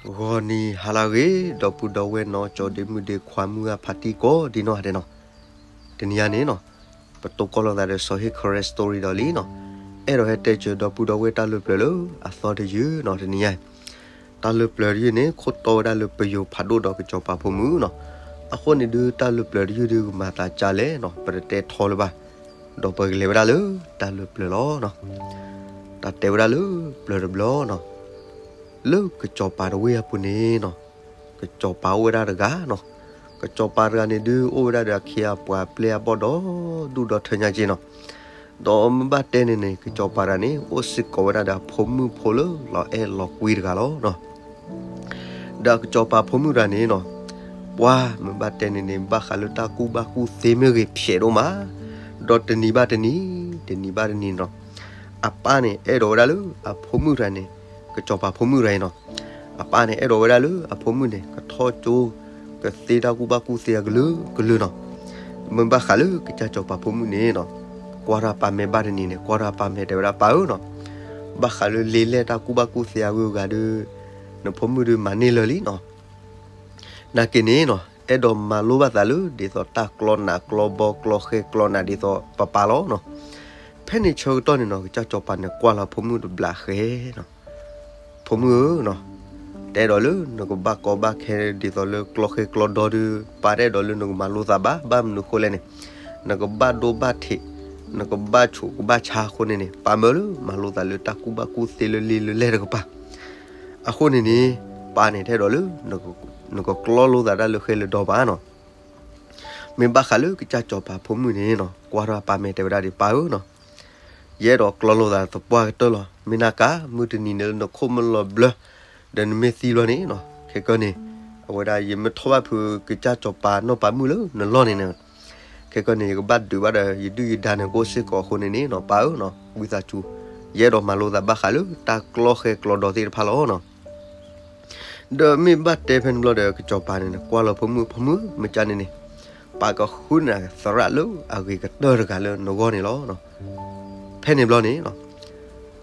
ဂီၤနံၤဟါလၢအဂ့ၤ ဒီပုၢ်ဒီဝဲၢ်နီၢ်ကၠီဒ့မုၣ်ဒ့ခွါမုၢ်ဂၢ်ဖါတံၢ်ကိးဒံနီၢ်ဂၤဒဲးနီၤ, တနံၤအံၤန့ၣ်နီၤ, ပတိၢ်ကီၢ်လိာ်သးဒီးစီၤဟ့ၣ် ခရံာ် story ဒီးလံနီၤ, အဲၣ်ဒိးဟဲတဲစၢၤဒီပုၢ်ဒီဝဲၢ်တၢ်လၢပျၢၤလၢအသီတယုၢ်နီၤ တနံၤအံၤ, တၢ်လၢပျၢၤတယုၢ်န့ၣ် ခိၣ်တီဝဲဒၣ်လၢပယိၤဖးဒိၣ်ဒီးကစီၤပၤဖိမုၣ်နီၤ, အဃိန့ၣ်ဒုးတၢ်လၢပျၢၤတယုၢ်ဒုးကမၤသးကၢ်လဲၣ်နီၤ ပတတဲထီလၢၤဘၣ်, ဒီးပကလဲၤဝဲဒၣ်လၢတၢ်လၢပျၢၤလီၤနီၤ, တၢ်တဲဝဲဒၣ်လၢပျၢၤတဘျီနီၤ လၢကစီၤပၤတဝ့ၢ်အပူၤန့ၣ်နီၤ, ကစီၤပၤအိၣ်ဝဲဒၣ်တဂၤနီၤ, ကစီၤပၤတဂၤန့ၣ်ဒုးအိၣ်ဝဲဒၣ်ဒီးအခ့အပှၤအပျဲၢ်အဘီၣ်ဒီဒူၣ်ဒီထၢညါက့နီၤ, ဒီးမ့ၢ်ဘၣ်တဲန့ၣ်န့ၣ် ကစီၤပၤတဂၤန့ၣ် အိၣ်စ့ၢ်ကီးဝဲဒၣ်ဒီးအဖိမုၣ်ဖိလၢလီၤအဲၣ်လီၤကွံတဂၤလီၤနီၤ ဒီးကစီၤပၤဖိမုၣ်တဂၤန့ၣ်နီၤ, ပှၤမ့ၢ်ဘၣ်တဲန့ၣ်န့ၣ် ဘၣ်ဃးလၢတၢ်ကူၣ်ဘၣ်ကူၣ်သ့မ့ၢ်ဂ့ၤဖျဲးဒိၣ်မး, ဒီးတနံၤဘၣ်တနံၤ, တနံၤဘၣ်တနံၤနီၤ, အပၢ်န့ၣ် အဲၣ်ဒိးဝဲဒၣ်လၢအဖိမုၣ်တဂၤန့ၣ်, ကစီၤပၤဖိမုၣ်တဂၤအံၤနီၤ, အပၢ်န့ၣ် အဲၣ်ဒိးဝဲဒၣ်လၢအဖိမုၣ်န့ၣ် ကထီၣ်ကၠိ ကသ့တၢ်ကူၣ်ဘၣ်ကူၣ်သ့အကလုာ်ကလုာ်နီၤ, မ့ၢ်ဘၣ်ဃးလၢကစၢ်စီၤပၤဖိမုၣ်န့ၣ်နီၤ, ကွၢ်ထီၣ်အပၢ်မဲာ်ဘၣ်တနံၤန့ၣ် ကွၢ်ထီၣ်အပၢ်မဲာ်တဲဝဲဒၣ်ပၢ်ဧၢနီၤ, ဘၣ်ဃးလၢလံာ်လဲၢ်တၢ်ကူၣ်ဘၣ်ကူၣ်သ့အဂုၤအဂၤဒီး, နဖိမုၣ်ဒုးမၤန့ၢ်လၢာ်လံနီၤ နာ်က့န့ၣ်နီၤ, အဲၣ်ဒိးမၤလိဘၣ်သးလၢဒ်သိးတၢ်ကျီနးကျီဘီကျီဃဲကျီနးဒ်သိးပပၢ်လီၤနီၤ, ဖဲန့ၣ်ဆၢကတီၢ်န့ၣ်နီၤ ကစၢ်စီၤပၤန့ၣ် ကွၢ်လီၤဖိမုၣ်တဘျီဃဲနီၤ, ဖိမုၣ်ဧၢနီၤ, တအဲၣ်ဒိးလၢနကဘၣ်ကီဘၣ်ခဲဒ်သိးလၢကျီဃဲကျီဒီဒုး ပၢ်တအဲၣ်ဒိးလၢနကမၤလိသးဘၣ်, ဘၣ်မနုၤဃိလဲၣ်န့ၣ်, နကဘၣ်ဒိဘၣ်ထံး, နကဘၣ်ဆိးကဘၣ်ဆါအဃိန့ၣ်န့ၣ် ပၢ်မၢလၢမၤလိသးလၢတၢ်ကူၣ်ဘၣ်ကူၣ်သ့လၢလံာ်လၢလဲၢ်တကပၤ အဃိန့ၣ်န့ၣ်, ပၢ်န့ၣ် တအဲၣ်ဒိးလၢ နကကျီလိာ်သးတၢ်လၢဃဲလၢာ်ဒီးဘၣ်နီၤ. မ့ၢ်ဘၣ်ဃးလၢကစၢ်စီၤပၤဖိမုၣ်န့ၣ်နီၤ, ကွၢ်ထီၣ်အပၢ်မဲာ်တဲဝဲဒၣ်ဒ်ပၢ်ဧၢနီၤ, ယအဲၣ်ဒိးကျီလိာ်သးသပှၢ်ကတၢၢ်လီၤ. မ့ၢ်နာ်က့ မုၢ်တနံၤန့ၣ်လၢနခိၣ်မ့ၢ်လီၤဘျၢ ဒီးနမ့ၢ်သံဘျီန့ၣ်နီၤ, ခဲကနံၣ်န့ၣ် အဝဲဒၣ်ယမ့ၢ်ထီၣ်ဘၣ်ဖုးကစၢ်စီၤပၤနီၢ်ပၤမုၣ်လၢနလီၢ်န့ၣ်န့ၣ် ခဲကနံၣ်န့ၣ် ယကဘၣ်ဒုးဘၣ်ဒီးယဒုၣ်ယဒါန့ၣ်ကအိၣ်စ့ၢ်ကီးအဃိန့ၣ်န့ၣ်နီၤ, ပၢ်ဧၢနီၤ, ဝံသးစူၤ, ယအဲၣ်ဒိးမၤလိသးဘၣ်ဃးလၢတၢ်ကျီဃဲကျီဒီသ့ၣ်တဖၣ်လီၤနီၤ. ဒီးမ့ၢ်ဘၣ်တဲဖဲန့ၣ်ဘျီဒီး ကစီၤပၤန့ၣ် ကွၢ်လီၤဖိမုၣ်, ဖိမုၣ်, မ့ၢ်ကန့ၣ်န့ၣ် ပၢ်ကဃုန့ၢ်သရၣ်လၢအဂ့ၤကတၢၢ်တဂၤလၢနဂီၢ်န့ၣ်လီၤ. ဖဲန့ၣ်ဘျီန့ၣ်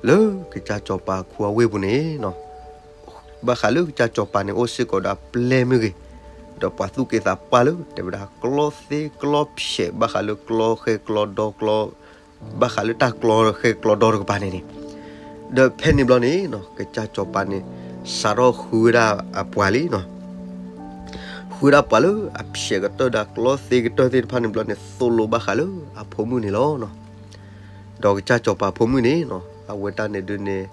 လၢကစၢ်စီၤပၤခူအဝ့ၢ်ပူၤန့ၣ်နီၤ, ဘၣ်ဃးလၢကစၢ်စီၤပၤန့ၣ် အိၣ်စ့ၢ်ကီးဒီးအပျဲၢ်မ့ၢ်ဂ့ၤ, ဒီးပှၤသူၣ်က့သးပှၢ်လၢ တဲဝဲဒၣ်ကျီသ့ကျီဖျဲး ဘၣ်ဃးလၢကျီဃဲကျီဒီကျီ, ဘၣ်ဃးလၢတၢ်ကျီဃဲကျီဒီတကပၤန့ၣ်န့ၣ်, ဒီးဖဲန့ၣ်ဘျီန့ၣ်နီၤ ကစၢ်စီၤပၤန့ၣ် စးထီၣ်ဃုဝဲဒၣ်အပှၤလံနီၤ ဃုဝဲဒၣ်ပှၤလၢအဖျဲးကတၢၢ်ဒီးကျီသ့ကတၢၢ်သ့ၣ်တဖၣ်န့ၣ်ဘျီန့ၣ် သိၣ်လိဘၣ်ဃးလၢအဖိမုၣ်န့ၣ်လီၤ. ဒီးကစၢ်စီၤပၤဖိမုၣ်န့ၣ်နီၤ အဝဲတၢ်န့ၣ်ဒုးန့ၣ်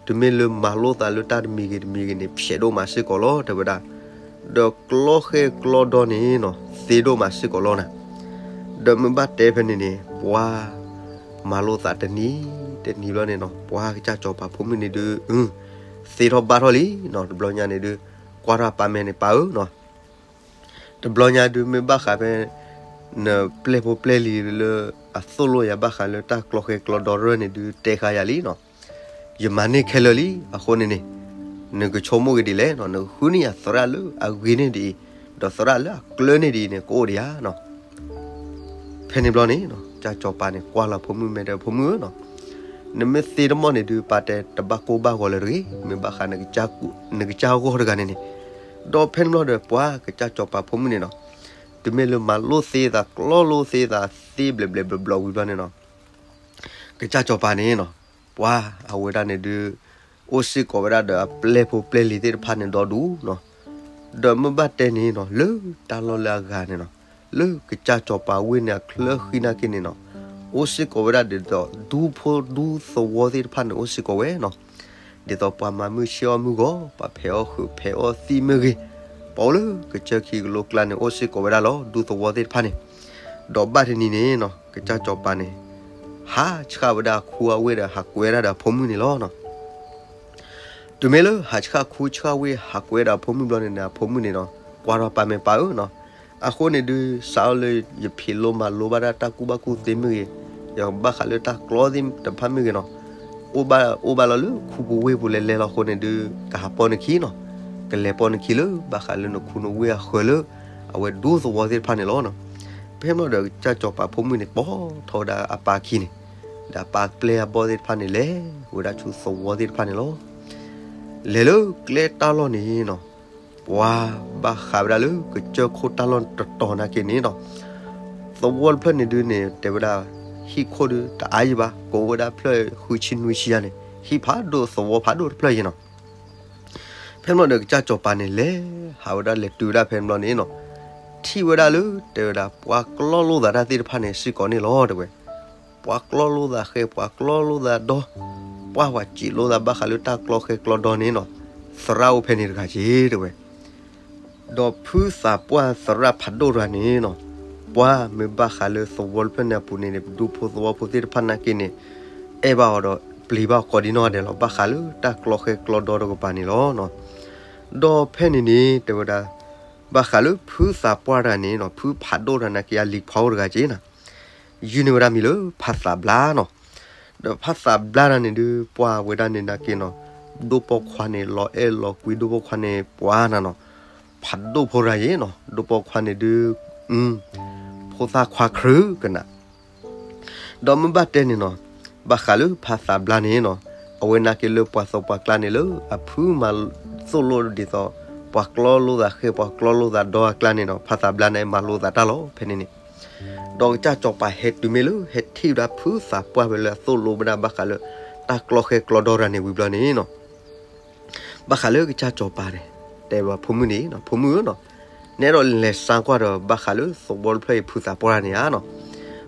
တမ့ၢ်လၢမၤလိသးလၢတၢ်တမံၤဂ့ၤတမံၤဂ့ၤန့ၣ် ဖျဲးဒိၣ်မးစ့ၢ်ကီးလီၤ တဲဝဲဒၣ်, ဒီးကျီဃဲကျီဒီန့ၣ်နီၤ သ့ဒိၣ်မးစ့ၢ်ကီးလီၤနၤ. ဒီးမ့ၢ်ဘၣ်တဲဖဲန့ၣ်န့ၣ် ပှၤ မၤလိသးတနံၤ တနံၤဘျီန့ၣ်နီၤ ပှၤကစၢ်စီၤပၤဖိမုၣ်န့ၣ်ဒုး သ့ထီၣ်ဘၣ်ထီၣ်လံနီၤ တဘျီညါန့ၣ်ဒုး ကွၢ်ထီၣ်ပၢ်မဲာ်န့ၣ် ပၢ်ဧၢနီၤ တဘျီညါဒုးမ့ၢ်ဘၣ်ဃးဖဲ နပျဲၢ်ဖိပျဲၢ်လံၤလၢ အသိၣ်လိယၤဘၣ်ဃးလၢတၢ်ကျီဃဲကျီဒီရၢၢ်န့ၣ်ဒုး တဲဃာ်ယၤလံနီၤ. ယမၤန့ၢ်ခဲလၢာ်လံ အဃိန့ၣ်န့ၣ် နကဆိကမိၣ်က့ၤဒ်လဲၣ်နီၤ နကဃုန့ၢ်ယၤသရၣ်လၢအဂ့ၤန့ၢ်ဒ်အံၤ ဒီးသရၣ်လၢအကျၢၤန့ၢ်ဒ်အံၤန့ၣ် ကအိၣ်ဒံးဧါနီၤ. ဖဲန့ၣ်ဘျီန့ၣ် ကစၢ်စီၤပၤန့ၣ် ကွၢ်လီၤဖိမုၣ်မဲာ်ဒီး ဖိမုၣ်ဧၢနီၤ နမ့ၢ်သ့တမီၢ်န့ၣ်ဒုး ပၢ်တဲတဘၣ်ကိၢ်ဘၣ်ဂီၤလၢၤတဂ့ၤ မ့ၢ်ဘၣ်ဃး နကစၢ်ဂီၢ်တဂၤန့ၣ်န့ၣ်. ဒီးဖဲန့ၣ်ဘျီဒီး ပှၤကစၢ်စီၤပၤဖိမုၣ်န့ၣ်နီၤ တမ့ၢ်လၢမၤလိသ့သး ကျီလိသ့သး သ့ဘျဲးဘျဲးဘျီဘျီဝံၤဘျီန့ၣ်နီၤ ကစၢ်စီၤပၤန့ၣ်နီၤ ပှၤအဝဲဒၣ်န့ၣ်ဒုး အိၣ်စ့ၢ်ကီးဝဲဒၣ်ဒီးအပျဲၢ်ဖိပျဲၢ်လံၤသ့ၣ်တဖၣ်န့ၣ်ဒီဒူၣ်နီၤ. ဒီးမ့ၢ်ဘၣ်တဲန့ၣ်နီၤ လၢတၢ်လီၢ်လၢအဂၤန့ၣ်နီၤ လၢကစၢ်စီၤပၤဝ့ၢ်န့ၣ်အချၢဃံနာ်က့န့ၣ်နီၤ အိၣ်စ့ၢ်ကီးဝဲဒၣ်ဒ်သိး ဒူဖိဒူသဝီသ့ၣ်တဖၣ်န့ၣ် အိၣ်စ့ၢ်ကီးဝဲနီၤ ဒ်သိးပှၤမၤမုၢ်ဆ့ၣ်အီၣ်မုၢ်ဂီၤ ပှၤဖဲးအီၣ်ဃုာ်ဖဲးအီၣ်သံၣ်မ့ၢ်ဂ့ၤ ပှၤအိၣ်လၢကစၢၢ်ခံကလိကျါန့ၣ် အိၣ်စ့ၢ်ကီးဝဲဒၣ်လီၤ ဒူသဝီသ့ၣ်တဖၣ်န့ၣ်. ဒီးဘၣ်တနံၤန့ၣ်နီၤ ကစၢ်စီၤပၤန့ၣ် ဟးဆှၣ်ဝဲဒၣ်ခူအဝ့ၢ်ဒီးဟးကွဲဒၣ်ဒီးအဖိမုၣ်န့ၣ်လီၤနီၤ. တုၤမ့ၢ်လၢဟးဆှၣ်ခူဆှၣ်ဝ့ၢ်ဟးကွဲဒၣ်အဖိမုၣ်ဘျီန့ၣ်န့ၣ် အဖိမုၣ်န့ၣ်နီၤ ကွၢ်ထီၣ်ပၢ်မဲာ် ပၢ်ဧၢနီၤ အဃိန့ၣ်ဒုး စးထီၣ်လၢယဖံးလိမၤလိဘၣ်ဒၣ်တၢ်ကူၣ်ဘၣ်ကူၣ်သ့မ့ၢ်ဂ့ၤ, ယကဘၣ်ဃးလၢတၢ်ကျီသ့ၣ်တဖၣ်မ့ၢ်ဂ့ၤနီၤ, အိၣ်ဘၣ်အိၣ်ဘၣ်လီၤလၢခူပူၤဝ့ၢ်ပူၤလဲၤလဲၤလီၤအဃိန့ၣ်ဒုး ကဟးပိာ်နခံနီၤ, ကလဲၤပိာ်နခံလၢ ဘၣ်ဃးလၢနခူနဝ့ၢ်အဃၢၤလၢ အဝဲဒူသဝီသ့ၣ်တဖၣ်န့ၣ်လီၤ. ဖဲမ့ၢ်ဒီးကစၢ်စီၤပၤဖိမုၣ်န့ၣ် ပိာ်ထီၣ်ဝဲဒၣ်အပၢ်ခံန့ၣ်, ဒီးအပၢ်ပျဲၢ်အဘီၣ်သ့ၣ်တဖၣ်န့ၣ် လဲၤဝဲဒၣ်ဆူသဝီသ့ၣ်တဖၣ်န့ၣ်လီၤ. လဲၤလၢကျဲတၢ်လီၢ်န့ၣ်နီၤ, ပှၤဘၣ်ဃးဝဲဒၣ်လၢကစၢၢ်ခိၣ်တၢ်လီၢ်တတီၤနာ်က့န့ၣ်နီၤ, သဝီတဖျၢၣ်န့ၣ်ဒုးန့ၣ် တဲဝဲဒၣ် ဟံၣ်ခိၣ်ဒုးတအါယံၤဘၣ်, ကိးဝဲဒၣ်ဖျၢၣ်ဃုဆံနွံဆံယါန့ၣ် ဟံၣ်ဖးဒိၣ်သဝီဖးဒိၣ်တဖျၢၣ်ယါနီၤ. ဖဲန့ၣ်ဘျီဒီးကစၢ်စီၤပၤန့ၣ်လဲၤ ဟးဝဲဒၣ်လဲၤတုၤဝဲဒၣ်ဖဲန့ၣ်ဘျီန့ၣ်နီၤ, ထံၣ်ဝဲဒၣ်လၢ တဲဝဲဒၣ် ပှၤကျီလိာ်သးတၢ်သ့ၣ်တဖၣ်န့ၣ် စ့ၢ်ကီးန့ၣ်လီၤ တဲဝဲ. ပှၤကျီလိာ်သးဃဲ ပှၤကျီလိာ်သးဒီ ပှၤဝဲစံးလိာ်သးဘၣ်ဃးလၢတၢ်ကျီဃဲ ကျီဒီန့ၣ်နီၤ, သရၣ်အိၣ်ဖဲန့ၣ်တဂၤက့ တဲဝဲ. ဒီးဖုသးပှၢ်သရၣ်ဖးဒိၣ်တဂၤန့ၣ်နီၤ, ပှၤမ့ၢ်ဘၣ်ဃးလၢသဝီတဖျၢၣ်န့ၣ်အပူၤန့ၣ် ဒူဖိသဝီဖိသ့ၣ်တဖၣ်နာ်က့န့ၣ် အဲၣ်ဘၣ်အီၤဒီးပျံၤဘၣ်အီၤကိးဒံနီၢ်ဂၤဒဲးလီၤ, ဘၣ်ဃးလၢတၢ်ကျီဃဲကျီဒီတကပၤန့ၣ်လီၤ. ဒီးဖဲန့ၣ်န့ၣ် တဲဝဲဒၣ် ဘၣ်ဃးလၢဖုသးပှၢ်တဂၤန့ၣ်နီၤ, ဖုဖးဒိၣ်တဂၤနာ်က့အလံၤခွါအိၣ်တဂၤက့နီၤ, ယုၢ်န့ၢ်ဝဲဒၣ်မံၤလၢဖးသးဘျါနီၤ. ဒီးဖးသးဘျါတဂၤန့ၣ်ဒုး ပှၤဝဲဒၣ်န့ၣ်နာ်က့နီၤ, ဒိၣ်ပိာ်ခွါန့ၣ် လီၤအဲၣ်လီၤကွံ ဒိၣ်ပိာ်ခွါန့ၣ် ပှၤနၤနီၤ, ဖးဒိၣ်ဖိတဂၤယ့နီၤ, ဒိၣ်ပိာ်ခွါန့ၣ်ဒုး ဖိသၣ်ခွါခရၢကနၣ် ဒီးမ့ၢ်ဘၣ်တဲန့ၣ်နီၤ, ဘၣ်ဃးလၢဖးသးဘျါန့ၣ်နီၤ, အဝဲနာ်က့လၢပှၤသးပှၢ်ကျါန့ၣ်လၢ အဖုမၤသိၣ်လိဒ်သိး ပှၤကျီလိာ်သးဃဲ ပှၤကျီလိာ်သးဒီအကျါန့ၣ်နီၤ, ဖးသးဘျါန့ၣ်မၤလိသးတၢ်လီၤဖဲန့ၣ်န့ၣ်. ဒီးကစၢ်စီၤပၤဟဲတုၤမ့ၢ်လၢ ဟဲထံၣ်ဝဲဒၣ်ဖုသးပှၢ်ဝဲလၢအသိၣ်လိဝဲဒၣ်ဘၣ်ဃးလၢ တၢ်ကျီဃဲကျီဒီတဂၤန့ၣ်ဝံၤဘျီန့ၣ်နီၤ ဘၣ်ဃးလၢကစၢ်စီၤပၤန့ၣ် တဲဘၣ်ဖိမုၣ်န့ၣ်နီၤ, ဖိမုၣ်ဧၢနီၤ, နအဲၣ်ဒိးလဲၤစါကွၢ်ဒီးဘၣ်ဃးလၢသဝီတဖျၢၣ်အံၤဖုသးပှၢ်န့ၣ်ဧါနီၤ.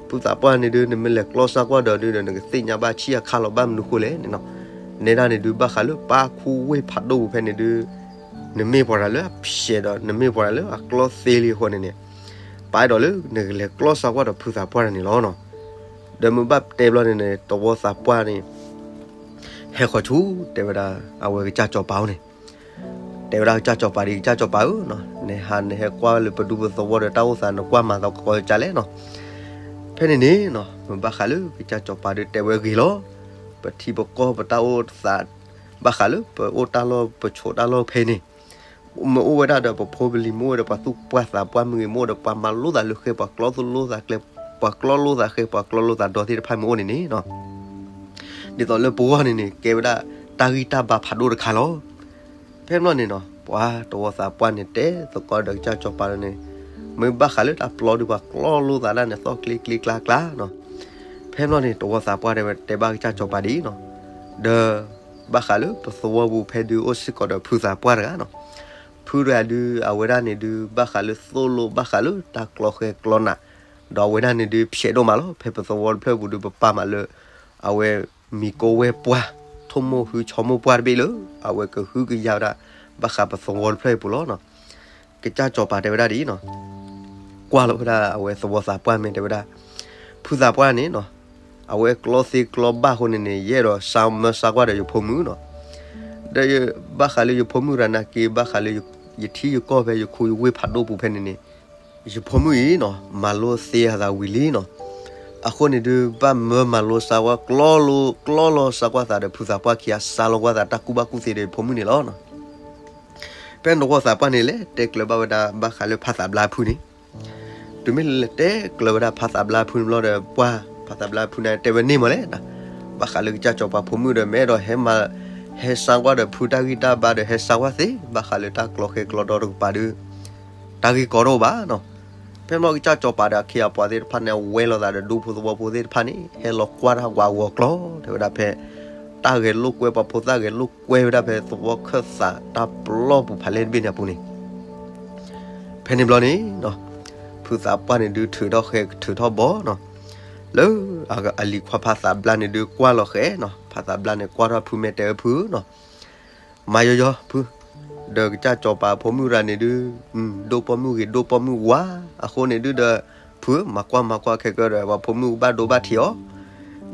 ဖုသးပှၢ်န့ၣ်ဒုး နမ့ၢ်လဲၤကျီစါကွၢ်ဒီးဒုးဒီး နကသ့ၣ်ညါဘၣ်ဆံးအခါလီၤ ဘၣ်မနုၤဃိလဲၣ်န့ၣ်နီၤ. နဲဒၣ်န့ၣ်ဒုး ဘၣ်ဃးလၢပၢ်ခူဝ့ၢ်ဖးဒိၣ်ပူၤဖဲန့ၣ်ဒုး နမ့ၢ်ပှၤတၢ်လၢအဖျဲးဒီး နမ့ၢ်ပှၤတၢ်လၢအကျီသ့လံအဃိန့ၣ်န့ၣ်, ပၢ်အဲၣ်ဒိးလၢနကလဲၤကျီစါကွၢ်ဒီးဖုသးပှၢ်န့ၣ်လီၤနီၤ. ဒီးမ့ၢ်ဘၣ်တဲဘျီန့ၣ်န့ၣ် သဝီသးပှၢ်န့ၣ် ဟဲဃီၤဆူ တဲဝဲဒၣ် အဝဲကစၢ်စီၤပၤအိၣ်န့ၣ်, တဲဝဲဒၣ်ကစၢ်စီၤပၤဒ် ကစၢ်စီၤပၤဧၢနီၤ, နဟးနဟဲကွၢ်လၢပဒူပသဝီဒီးတၢ်အိၣ်သး နကွၢ်မၤသကိးကၢလဲၣ်နီၤ. ဖဲန့ၣ်န့ၣ်နီၤ မ့ၢ်ဘၣ်ဃးလၢကစၢ်စီၤပၤဒုးတဲဝဲဂ့ၤလီၤ. ပထံပကီၢ်ပတၢ်အိၣ်သး ဘၣ်ဃးလၢပအိၣ်တၢ်လီၢ်ပဆိးတၢ်လီၢ်ဖဲန့ၣ် မ့ၢ်အိၣ်ဝဲဒၣ်ဒီးပဖိပလံၤ မ့ၢ်အိၣ်ဝဲဒီးပှၤသူၣ်ပှၢ်သးပှၢ်မ့ၢ်ဂ့ၤ မ့ၢ်အိၣ်ဒီးပှၤမၤလိသးလၢဃဲ ပှၤကျီလိာ်သးကျဲ ပှၤကျီလိာ်သးဃဲ ပှၤကျီလိာ်သးဒီသ့ၣ်တဖၣ်မ့ၢ်အိၣ်န့ၣ်န့ၣ်နီၤ, ဒ်သိးလၢပဂီၢ်န့ၣ်န့ၣ် ကဲဝဲဒၣ်တၢ်ဂံၢ်တၢ်ဘါဖးဒိၣ်တခါလီၤ. ဖဲန့ၣ်ဘျီန့ၣ်နီၤ ပှၤသဝီသးပှၢ်န့ၣ်တဲသကိးဒီးကစၢ်စီၤပၤန့ၣ်, မ့ၢ်ဘၣ်ဃးလၢတၢ်ပျီဒုး ပှၤကျီလိာ်သးဒၣ်န့ၣ် သီၣ်ကျ့ကျ့ကျါကျါနီၤ. ဖဲန့ၣ်ဘျီန့ၣ် သဝီသးပှၢ်တဲဝဲ တဲဘၣ်ကစၢ်စီၤပၤဒ်အံၤနီၤ, ဒီး ဘၣ်ဃးလၢပသဝီပူၤဖဲဒုးအိၣ်စ့ၢ်ကီးဒီးဖုသးပှၢ်တဂၤနီၤ. ဖုတဂၤဒုး အဝဲဒၣ်န့ၣ်ဒုး ဘၣ်ဃးလၢသိၣ်လိ ဘၣ်ဃးလၢတၢ်ကျီဃဲကျီနး, ဒီးအဝဲဒၣ်န့ၣ်ဒုး ဖျဲးဒိၣ်မးလီၤ. ဖဲပသဝီတဖျၢၣ်ပူၤဒုး ပပာ်မးလၢ အဝဲမံၤကိးဝဲၢ်ပှၢ် ထိၣ်မိၢ်ဟုဆီမိၢ်ပှၢ်တဘ့ၣ်လၢ အဝဲကဟုကယာ်ဝဲဒၣ် ဘၣ်ဃးပသဝီတဖျၢၣ်အံၤပူၤလီၤနီၤ. ကစၢ်စီၤပၤတဲဝဲဒၣ်ဒ်အံၤနီၤ, ကွၢ်လီၤဝဲဒၣ်အဝဲသဝီသးပှၢ်မ့ၢ်တဲဝဲဒၣ်, ဖုသးပှၢ်န့ၣ်နီၤ, အဝဲကျီသ့ကျီဘၣ်အဃိန့ၣ်န့ၣ် ယအဲၣ်ဒိးစါမၢစါကွၢ်ဒီးယဖိမုၣ်နီၤ. ဒီးဘၣ်ဃးလၢယဖိမုၣ်တဂၤနာ်က့ ဘၣ်ဃးလၢ ယထံယကီၢ်ဖဲယခိၣ်ယဝ့ၢ်ဖးဒိၣ်ပူၤဖဲန့ၣ်န့ၣ် ယဖိမုၣ်အံၤနီၤ မၤလိသ့အသးဝံၤလံနီၤ. အဃိန့ၣ်ဒုး ဘၣ်မၢမၤလိစါကွၢ် ကျီလိကျီလီၤစါကွၢ်သးဒီးဖုသးပှၢ်ခံဂၤ စါလီၤကွၢ်သးတၢ်ကူၣ်ဘၣ်ကူၣ်သ့ဒီးယဖိမုၣ်န့ၣ်လီၤနီၤ. ဖဲန့ၣ်သဝီသးပှၢ်န့ၣ် လဲၤတဲကျၢၤဘၣ်ဝဲဒၣ်ဘၣ်ဃးလၢဖးသးဘျါဖုန့ၣ်, တုၤမ့ၢ်လဲၤတဲကျၢၤဝဲဒၣ်ဖးသးဘျါဖုန့ၣ်ဘျီဒီး ပှၢ်ဖးသးဘျါဖုန့ၣ်တဲဝဲန့ၢ်မးလဲၣ်, ဘၣ်ဃးလၢကစၢ်စီၤပၤဖိမုၣ်ဒီး မ့ၢ်အဲၣ်ဒိးဟဲမၤ ဟဲစါကွၢ်ဒီးဖုတၢ်ဂံၢ်တၢ်ဘါဒီး ဟဲစါကွၢ်သ့ ဘၣ်ဃးလၢတၢ်ကျီဃဲကျီဒီတကပၤဒုး တၢ်ဂ့ၢ်ကီတအိၣ်ဘၣ်နီၤ. ဖဲန့ၣ်ဘျီကစၢ်စီၤပၤဒီးအခ့အပှၤသ့ၣ်တဖၣ်န့ၣ် ဝဲလိာ်သးဒီးဒူဖိသဝီဖိသ့ၣ်တဖၣ်န့ၣ် ဟဲလီၤကွၢ်တၢ်ဝးဂီၤကျီ တဲဝဲဒၣ်ဖဲ တၢ်ဂဲၤလိာ်ကွဲ ပှၤဖိသၣ်ဂဲၤလိာ်ကွဲဝဲဒၣ်ဖဲသဝီခၢၣ်သးတၢ်ပျီပူၤဖးလဲၢ်တဘ့ၣ်န့ၣ်အပူၤန့ၣ် ဖဲန့ၣ်ဘျီန့ၣ်နီၤ ဖုသးပှၢ်န့ၣ်ဒုးထုးထီၣ်ဃဲထုးထီၣ်ဘီနီၤ လၢအလံၤခွါဖးသးဘျါန့ၣ်ဒုးကွၢ်လီၤဃဲနီၤ ဖးသးဘျါန့ၣ်ကွၢ်ထီၣ်ဖုမ့ၢ်တဲဝဲဖုနီၤ မၤယီယီဖု, ဒီးကစၢ်စီၤပၤဖိမုၣ်တဂၤန့ၣ်ဒုး ဒိၣ်ပိာ်မုၣ်ဂ့ၤဒိၣ်ပိာ်မုၣ်ဝါ အဃိန့ၣ်ဒုးဒီး ဖုမၤကွၢ်မၤကွၢ်ခဲကၢဒီး ပှၤဖိမုၣ်ဘၣ်ဒိဘၣ်ထံးအီၤ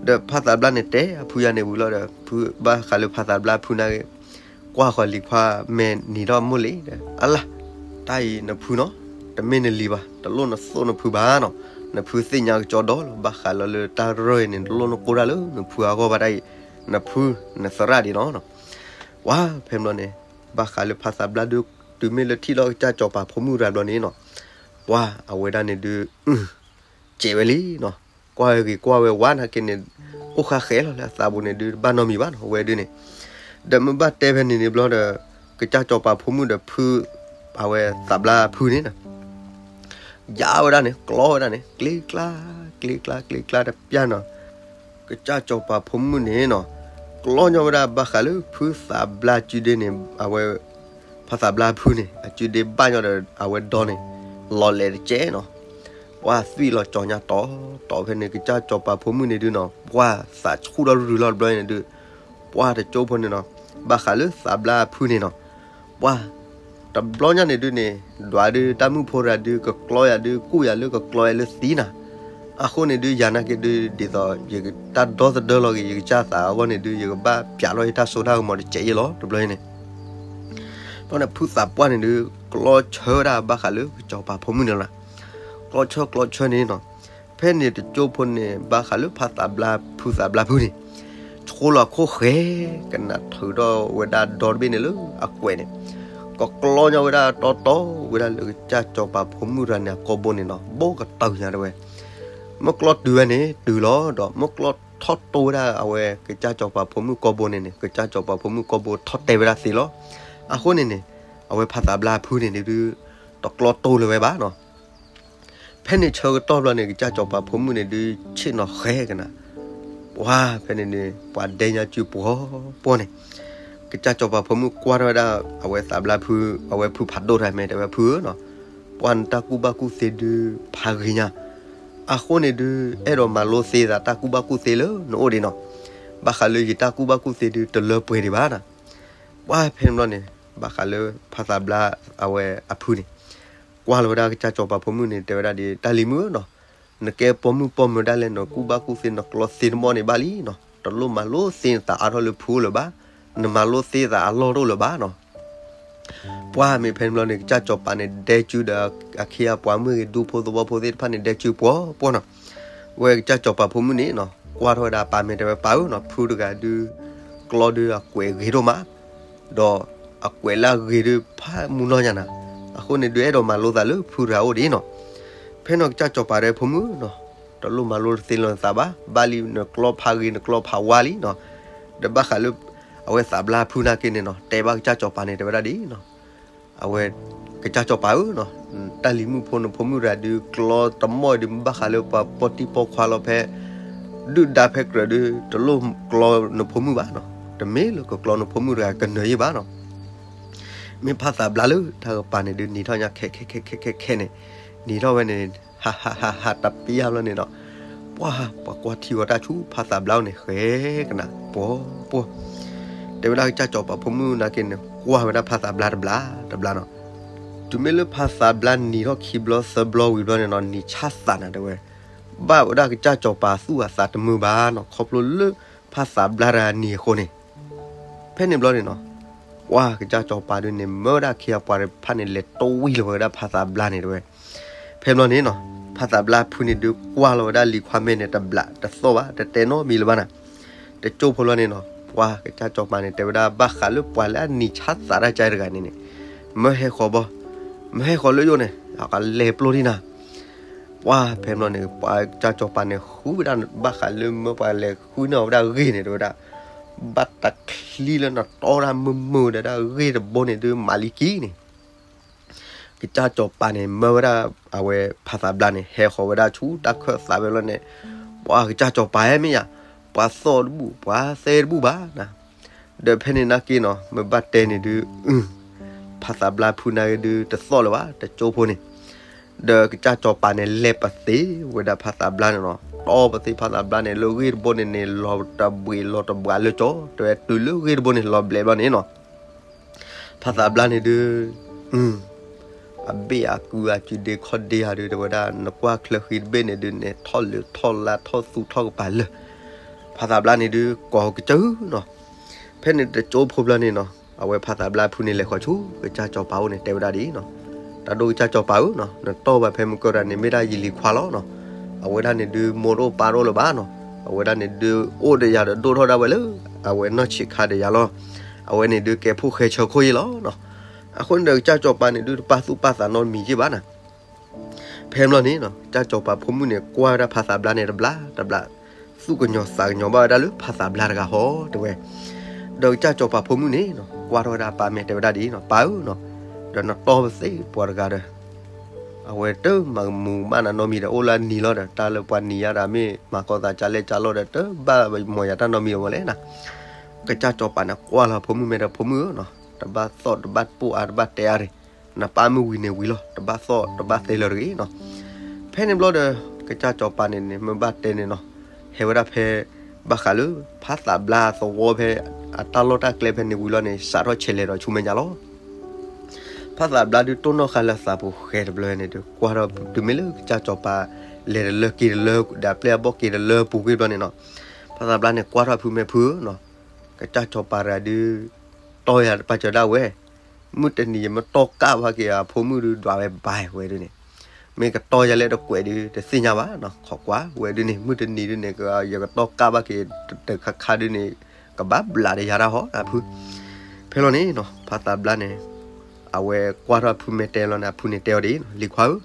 ဒီးဖးသးဘျါန့ၣ်တဲအဖုယါန့ၣ်ဝံၤလီၤဒီး ဖုဘၣ်ဃးလၢဖးသးဘျါဖုန့ၣ် ကွၢ်ဃီၤလံၤခွါမဲာ်နံၤထီၣ်မိၢ်လံဒီး အလၢ်, တၢ်အံၤနဖုနီၤ, တမ့ၢ်နလံၤဘၣ်, တလိၣ်နသိၣ်နဖုဘၣ်နီၤ, နဖုသ့ၣ်ညါကကီဒီလီၤ, ဘၣ်ဃးလီၤလၢတၢ်ရၢၢ်အံၤန့ၣ် တလိၣ်နကိၢ်တၢ်လၢနဖုအဂီၢ်ဘၣ်တၢ်အံၤ, နဖုနသရၣ်ဒံးနီၤ. ပှၤဖဲဘျီန့ၣ် ဘၣ်ဃးလၢဖးသးဘျါဒုး တုၤမ့ၢ်လၢထံၣ်လီၤကစၢ်စီၤပၤဖိမုၣ်ရၤဘျီန့ၣ်နီၤ, ပှၤအဝဲဒၣ်န့ၣ်ဒုး စဲးဝဲလံနီၤ, ကွၢ်ဝဲဂ့ၤကွၢ်ဝဲဝါနာ်က့န့ၣ် အိၣ်ဃါဃဲလီၤလၢအသးပူၤန့ၣ်ဒုး တဘၣ်နီတမံၤဘၣ်နီၤ, အဝဲဒုးန့ၣ် ဒီးမ့ၢ်ဘၣ်တဲဖဲန့ၣ်န့ၣ်ဘျီဒီး ကစၢ်စီၤပၤဖိမုၣ်ဒီးဖု အဝဲသးဘျါဖုန့ၣ်နီၤ ယါဝဲဒၣ်န့ၣ် ကျီဝဲဒၣ်န့ၣ် ကျ့ကျါ ကျ့ကျါ ကျ့ကျါတပျၢ်နီၤ ကစၢ်စီၤပၤဖိမုၣ်န့ၣ်နီၤ ကျီညီဝဲဒၣ်ဘၣ်ဃးလၢဖုသးဘျါစုဒ့န့ၣ် အဝဲ ဖးသးဘျါဖုန့ၣ် အစုဒ့ဘၣ်ညီဒီးအဝဲဒီန့ၣ် လီၤလဲၤတကဲးနီၤ ပှၢ်သွံၣ်လီၤကၠီၤညါတီတီဖဲန့ၣ် ကစၢ်စီၤပၤဖိမုၣ်န့ၣ်ဒုနီၤ ပှၢ်သးဆူၣ်ဒီးရုၤလီၤတဘျီန့ၣ်ဒု ပှၢ်တကၠိဖိန့ၣ်နီၤ ဘၣ်ဃးလၢသးဘျါဖုန့ၣ်နီၤ ပှၢ် တဘျီညါန့ၣ်ဒုန့ၣ် ဒွးဒုတၢ်မုၣ်ဖိတဂၤဒု ကကျီယၤဒု ကူၣ်ယၤလၢကကျီယၤလၢသံနၤ အဃိန့ၣ်ဒု ယၤနာ်က့ဒု ဒ်သိးယတၢ်ဒီသဒၢလီၤက့ၤ ယကစၢ်သးအဂီၢ်န့ၣ်ဒု ယကဘၣ်ပျးလီၤယတၢ်စိတၢ်ကမီၤတကဲးယဲလီၤ တဘျီန့ၣ် ဘျီန့ၣ် ဖုသးပှၢ်န့ၣ်ဒု ကျီဆၢဝဲဒၣ်ဘၣ်ဃးလၢကစၢ်စီၤပၤဖိမုၣ်န့ၣ်လီၤ. ကျီဆၢကျီဆၢန့ၣ်နီၤ ဖဲန့ၣ်တကၠိဖိန့ၣ် ဘၣ်ဃးလၢဖးသးဘျါဖုသးဘျါဖုန့ၣ် ဆှိလီၤခိၣ်ဃဲကနးထုးထီၣ်ဝဲဒၣ်ဒီတဘ့ၣ်န့ၣ်လၢအကွဲးန့ၣ် ကကျီညီဝဲဒၣ်တီတီဝဲဒၣ်လၢကစၢ်စီၤပၤဖိမုၣ်တဂၤန့ၣ် အကိာ်ဘိန့ၣ်နီၤ ဘီကတၢၢ်ညါတဲဝဲ မ့ၢ်ကျီတုၤဝဲန့ၣ် တုၤလီၤ ဒီးမ့ၢ်ကျီထီၣ်တိဝဲဒၣ်အဝဲကစၢ်စီၤပၤဖိမုၣ်ကိာ်ဘိန့ၣ်န့ၣ် ကစၢ်စီၤပၤဖိမုၣ်ကိာ်ဘိထီၣ်တဲဝဲဒၣ်သ့လီၤ. အဃိန့ၣ်န့ၣ် အဝဲဖးသးဘျါဖုန့ၣ်ဒု တကျီတိလၢၤဝဲဘၣ်နီၤ. ဖဲန့ၣ်ဆၢကတီၢ်ဘျီန့ၣ် ကစၢ်စီၤပၤဖိမုၣ်န့ၣ်ဒု ဆ့ၣ်နီၤဃဲကနၤ ပှၢ်ဖဲန့ၣ်န့ၣ် ပှၤဒဲညါစုပှီၤပှီၤန့ၣ် ကစၢ်စီၤပၤဖိမုၣ်ကွၢ်ထီၣ်ဝဲဒၣ် အဝဲသးဘျါဖု အဝဲဖုဖးဒိၣ်တဂၤမ့ၢ်တဲဝဲဖုဧၢနီၤ ပှၢ်နတၢ်ကူၣ်ဘၣ်ကူၣ်သ့ဒု ဖးဂ့ၤညါ အဃိန့ၣ်ဒု အဲၣ်ဒိးမၤလိသ့သးတၢ်ကူၣ်ဘၣ်ကူၣ်သ့လၢနအိၣ်ဒံးနီၤ ဘၣ်ဃးလၢယတၢ်ကူၣ်ဘၣ်ကူၣ်သ့ဒု တလၢပှဲၤဒံးဘၣ်နီၤ. ပှၢ်ဖဲန့ၣ်ဘျီန့ၣ် ဘၣ်ဃးလၢဖးသးဘျါအဝဲအဖုန့ၣ် ကွၢ်လီၤဝဲဒၣ်ကစၢ်စီၤပၤဖိမုၣ်န့ၣ် တဲဝဲဒၣ်ဒ် တၢ်လံၤမုၣ်ဧၢနီၤ နကဲပိာ်မုၣ်ပိာ်မၢၤဒၣ်လဲာ် နကူၣ်ဘၣ်ကူၣ်သ့ နကျီသ့တမီၢ်န့ၣ်ဘၣ်လံနီၤ တလိၣ်မၤလိသ့နသးအါထီၣ်လၢဖုအိၣ်လၢၤဘၣ် နမၤလိသ့သးအလီၢ်တအိၣ်လၢၤဘၣ်နီၤ. ပှၢ်မ့ၢ်ဖဲန့ၣ်ဘျီန့ၣ် ကစၢ်စီၤပၤန့ၣ် ဒဲစုဒီးအခ့အပှၤမုၢ်ဂ့ၤဒူဖိသဝီဖိသ့ၣ်တဖၣ်န့ၣ် ဒဲစုပှီၤပှီၤနီၤ. ဝဲကစၢ်စီၤပၤဖိမုၣ်န့ၣ်နီၤ ကွၢ်ထီၣ်ဝဲဒၣ်ပၢ်မ့ၢ်တဲဝဲပၢ်ဧၢနီၤ ဖုတဂၤဒု ကျီဒုအကွဲးဂ့ၤဒိၣ်မး ဒီးအကွဲးလၢအဂ့ၤဒုဖးမူနီၢ်ညါနၤ အဃိန့ၣ်ဒု အဲၣ်ဒိးမၤလိသးလၢဖုတဂၤအိၣ်ဒံးနီၤ. ဖဲန့ၣ်ကစၢ်စီၤပၤတဲဖိမုၣ်နီၤ တလိၣ်မၤလိတသ့လၢၤနသးဘၣ် ဘၣ်လံနကျီဖးဂ့ၤ နကျီဖးဝါလံနီၤ. ဒီးဘၣ်ဃးလၢ အဝဲသးဘျါဖုနာ်က့န့ၣ်နီၤ တဲဘၣ်ကစၢ်စီၤပၤန့ၣ် တဲဝဲဒၣ်ဒ်နီၤ အဝဲ ကစၢ်စီၤပၤဧၢနီၤ တၢ်လံၤမုၣ်ဖိနဖိမုၣ်တဂၤဒု ကျီတမီၢ်ဒု မ့ၢ်ဘၣ်ဃးလၢပှၤပီၢ်တံၢ်ပီၢ်ခွါလီၤဖဲ ဒုၣ်ဒါဖဲကြၢးဒု တလိၣ်ကျီနဖိမုၣ်ဘၣ်နီၤ တမ့ၢ်လၢကကျီနဖိမုၣ်တဂၤကနၢၤယ့ၢ်ဘၣ်နီၤ. မ့ၢ်ဖးသးဘျါလၢတၢ်ကပၤန့ၣ်ဒု နံၤထီၣ်ညါခဲခဲခဲခဲခဲန့ၣ် နံၤထီၣ်ဝဲန့ၣ် ဟးဟးဟးဟးတပျၢ်ဘျီန့ၣ်နီၤ ပှၢ်ပှၤကွၢ်ထံဝဲတၢ်ဆူဖးသးဘျါန့ၣ် ဃဲကနၤ ပှီၤပှီၤ တဲဝဲဒၣ်ကစၢ်စီၤပၤဖိမုၣ်နာ်က့န့ၣ် ကွၢ်ဝဲဒၣ်ဖးသးဘျါတဘျါတဘျါနီၤ. တုၤမ့ၢ်လၢဖးသးဘျါနံၤထီၣ်ခံဘျီသၢဘျီဝံၤဘျီန့ၣ်နီၤ နံၤဆါသးနၤတဲဝဲ ဘၣ်ဝဲဒၣ်ကစၢ်စီၤပၤသူၣ်အသးတမုာ်ဘၣ်နီၤ ခီဖျိလၢဖးသးဘျါတဂၤနံၤအဃိန့ၣ် ဖဲန့ၣ်ဘျီန့ၣ်နီၤ ပှၢ်ကစၢ်စီၤပၤဒုန့ၣ် မၢဝဲဒၣ်အခ့အပှၤတဖၣ်န့ၣ် လဲၤတိဝံၤလီၤဝဲဒၣ်ဖးသးဘျါန့ၣ်တဲဝဲ ဖဲဘျီန့ၣ်နီၤ ဖးသးဘျါဖုန့ၣ်ဒု ကွၢ်လီၤဝဲဒၣ်လံၤခွါမဲာ်န့ၣ်တဘျး တသီၣ်ဘၣ် တတဲနီတမံၤလၢၤဘၣ်နၤ. တကၠိဖိလီၤန့ၣ်နီၤ ပှၢ်ကစၢ်စီၤပၤန့ၣ် တဲဝဲဒၣ်ဘၣ်ဃးလၢပှၤလၢအနံၤဆါသးတၢ်ကါတဂၤန့ၣ်န့ၣ် မၢဟဲဃီၤဘီ မၢဟဲဃီၤလၢယိၣ်န့ၣ် အကလဲၤပျိၢ်ဒံးနၤ ပှၢ်ဖဲဘျီန့ၣ် ပှၤကစၢ်စီၤပၤန့ၣ် ဃုဝဲဒၣ်ဘၣ်ဃးလၢမၢပှၤလဲၤဃုန့ၢ်အီၤဝဲဒၣ်ဂ့ၢ်န့ၣ် တဲဝဲဒၣ် ဘၣ်တချံလၢနတီဒၣ်မုာ်မုာ်ဒီးဒၣ်ဂ့ၢ်တဘိန့ၣ်ဒုး မၤလံကံန့ၣ် ကစၢ်စီၤပၤန့ၣ် မၢဝဲဒၣ်အဝဲဖးသးဘျါန့ၣ် ဟဲဃီၤဝဲဒၣ်ဆူတၢ်ခၢၣ်သးဖဲဘျီန့ၣ် ပှၤကစၢ်စီၤပၤဟဲမ့ၢ်ယၤ ပှၤသီၣ်တဘူၣ် ပှၤသဲတဘူၣ်ဘၣ်နၤ ဒီးဖဲန့ၣ်နာ်က့နီၤ မ့ၢ်ဘၣ်တဲန့ၣ်ဒုး ဖးသးဘျါဖုနာ်က့ဒုး တသီၣ်လၢၤဘၣ် တကၠိဖိန့ၣ် ဒီးကစၢ်စီၤပၤန့ၣ် လဲၤပသ့ဝဲဒၣ်ဖးသးဘျါန့ၣ်နီၤ တီပသ့ဖးသးဘျါန့ၣ် လၢဂ့ၢ်တဘိန့ၣ်န့ၣ် လီၤတဘှံးလီၤတဘှးလၢကၠီ တဲဝဲတုၤလၢဂ့ၢ်တဘိန့ၣ် လီၤဘျဲးဘျီန့ၣ်နီၤ ဖးသးဘျါန့ၣ်ဒုး အဘ့ၣ်အကုအကုဒ့ခီၣ်ဒ့ဧါဒုး တဲဝဲဒၣ် နကွၢ်ချၢဃံတဘ့ၣ်န့ၣ်ဒုး န့ၣ်ထီၣ်လၢာ်ထီၣ်လါထီၣ်သူထီၣ်ကပၤလၢာ် ဖးသးဘျါန့ၣ်ဒုး ကိးကစၢၢ်နီၤ ဖဲန့ၣ်တကၠိဖိဘျီန့ၣ်နီၤ အဝဲဖးသးဘျါဖုန့ၣ် လဲၤဃီၤဆူကစၢ်စီၤပၤအိၣ်န့ၣ် တဲဝဲဒၣ်ဒ်နီၤ တၢ်ဒိၣ်ကစၢ်စီၤပၤဧၢနီၤ နတီၢ်ဘၣ်ဖဲမုၢ်ကၢၢ်တၢ်န့ၣ် မ့ၢ်ဒၣ်ယလံၤခွါလီၤနီၤ အဝဲဒၣ်န့ၣ်ဒုး မိၢ်တအိၣ်ပၢ်တအိၣ်လၢၤဘၣ်နီၤ အဝဲဒၣ်န့ၣ်ဒုး အိၣ်ဒီးယၤဒီးဒိၣ်ထီၣ်ဒၣ်ဝဲလၢ အဝဲနီၢ်ဆံးခါဒီးယၤလီၤ အဝဲန့ၣ်ဒုး ကဲဖိၣ်ဃဲဆၢခိၣ်ယ့ၢ်လီၤနီၤ အဃိန့ၣ်ဒီးကစၢ်စီၤပၤန့ၣ်ဒုး တပာ်သူၣ်ပာ်သးနီတမံၤယ့ၢ်ဘၣ်နၤ ဖဲဘျီန့ၣ်နီၤ ကစၢ်စီၤပၤဖိမုၣ်န့ၣ် ကွၢ်ဝဲဒၣ်ဖးသးဘျါန့ၣ်တဘျီတဘျီ သူၣ်ကညီၤသးကညီၤဘၣ်ဝဲဒၣ်လၢဖးသးဘျါတဂၤဟီ တဲဝဲ ဒီးကစၢ်စီၤပၤဖိမုၣ်န့ၣ်နီၤ ကွၢ်ထီၣ်ဝဲဒၣ်အပၢ်မ့ၢ်တဲဝဲဒၣ်ဒ်အံၤနီၤ, ပၢ်ဧၢနီၤ, ဒီးနတီၢ်ပသ့ပှၤတဂၤဒီး အဝဲတမၤမူးမးနၤနီတမံၤဒီး အိၣ်လၢအနံၤလီၤဒီး တၢ်လၢပှၤနံၤယါဒီးမ့ၢ်မၤကီသးကလဲကလီဒီး တဘၣ်မီၤယၤတၢ်နီတမံၤအီၤလဲၣ်နီၤ. ကစၢ်စီၤပၤန့ၣ်ကွၢ်လီၤဖိမုၣ်မ့ၢ်ဒီး ဖိမုၣ်ဧၢနီၤ, တဘၣ်သီၣ်တဘၣ်ပိၢ်အါတဘၣ်တဲအါရ့ၣ်, နပၢ်မုၢ်ဝံၤန့ၣ်ဝံၤလီၤ, တဘၣ်သီၣ်တဘၣ်သဲလၢၤတဂ့ၤနီၤ. ဖဲန့ၣ်ဘျီဒီး ကစၢ်စီၤပၤန့ၣ်န့ၣ် မ့ၢ်ဘၣ်တဲန့ၣ်နီၤ, ဟဲဝဲဒၣ်ဖဲ ဘၣ်ဃးလၢ ဖးသးဘျါသဝီဖဲ အတၢ်လီၢ်တၢ်ကျဲဖဲန့ၣ်ဝံၤလီၤန့ၣ် စးထီၣ်ဆဲးလဲၤဒီးဆူမဲာ်ညါလီၤ. ဖးသးဘျါဒုးတိၢ်နီၣ်ဃာ်လၢသးပူၤဃဲတဘျီန့ၣ်ဒီး ကွၢ်ထီၣ်တုၤမ့ၢ်လၢကစၢ်စီၤပၤ လဲၤတလၢက့ၤတလၢ ဒီးအပျဲၢ်အဘီၣ်က့ၤတလၢပူၤကွံာ်ဘျီန့ၣ်နီၤ, ဖးသးဘျါန့ၣ်ကွၢ်ထီၣ်ဖုမ့ၢ်ဖုဧၢနီၤ, ကစၢ်စီၤပၤတဂၤဒုး တီၢ်ယၤတပာ်စၢၤဒၣ်ဝဲ, မုၢ်တနံၤယမ့ၢ်တီၢ်ကၣ်ဘၣ်က့ၤအဖိမုၣ်ဒုးဒွးဝဲဘၣ်ဝဲဒုးန့ၣ်, မ့ၢ်ကတီၢ်ယၤလၢတကွဲးဒုး တသ့ၣ်ညါဘၣ်နီၤ, ခိးကွၢ်ဝဲဒုးန့ၣ် မုၢ်တနံၤဒုးန့ၣ် ယကတီၢ်ကၣ်ဘၣ်က့ၤတခါခါဒုးန့ၣ် ကဘၣ်ဘျးဒီးယၤတၢ်ဟီဒၣ်ဖု. ဖဲလီၤန့ၣ်နီၤ ဖးသးဘျါန့ၣ် အဝဲကွၢ်ထီၣ်ဖုမ့ၢ်တဲလီၤန့ၣ် အဖုန့ၣ်တဲအီၤဒ်အံၤနီၤ, လံၤခွါဧၢ,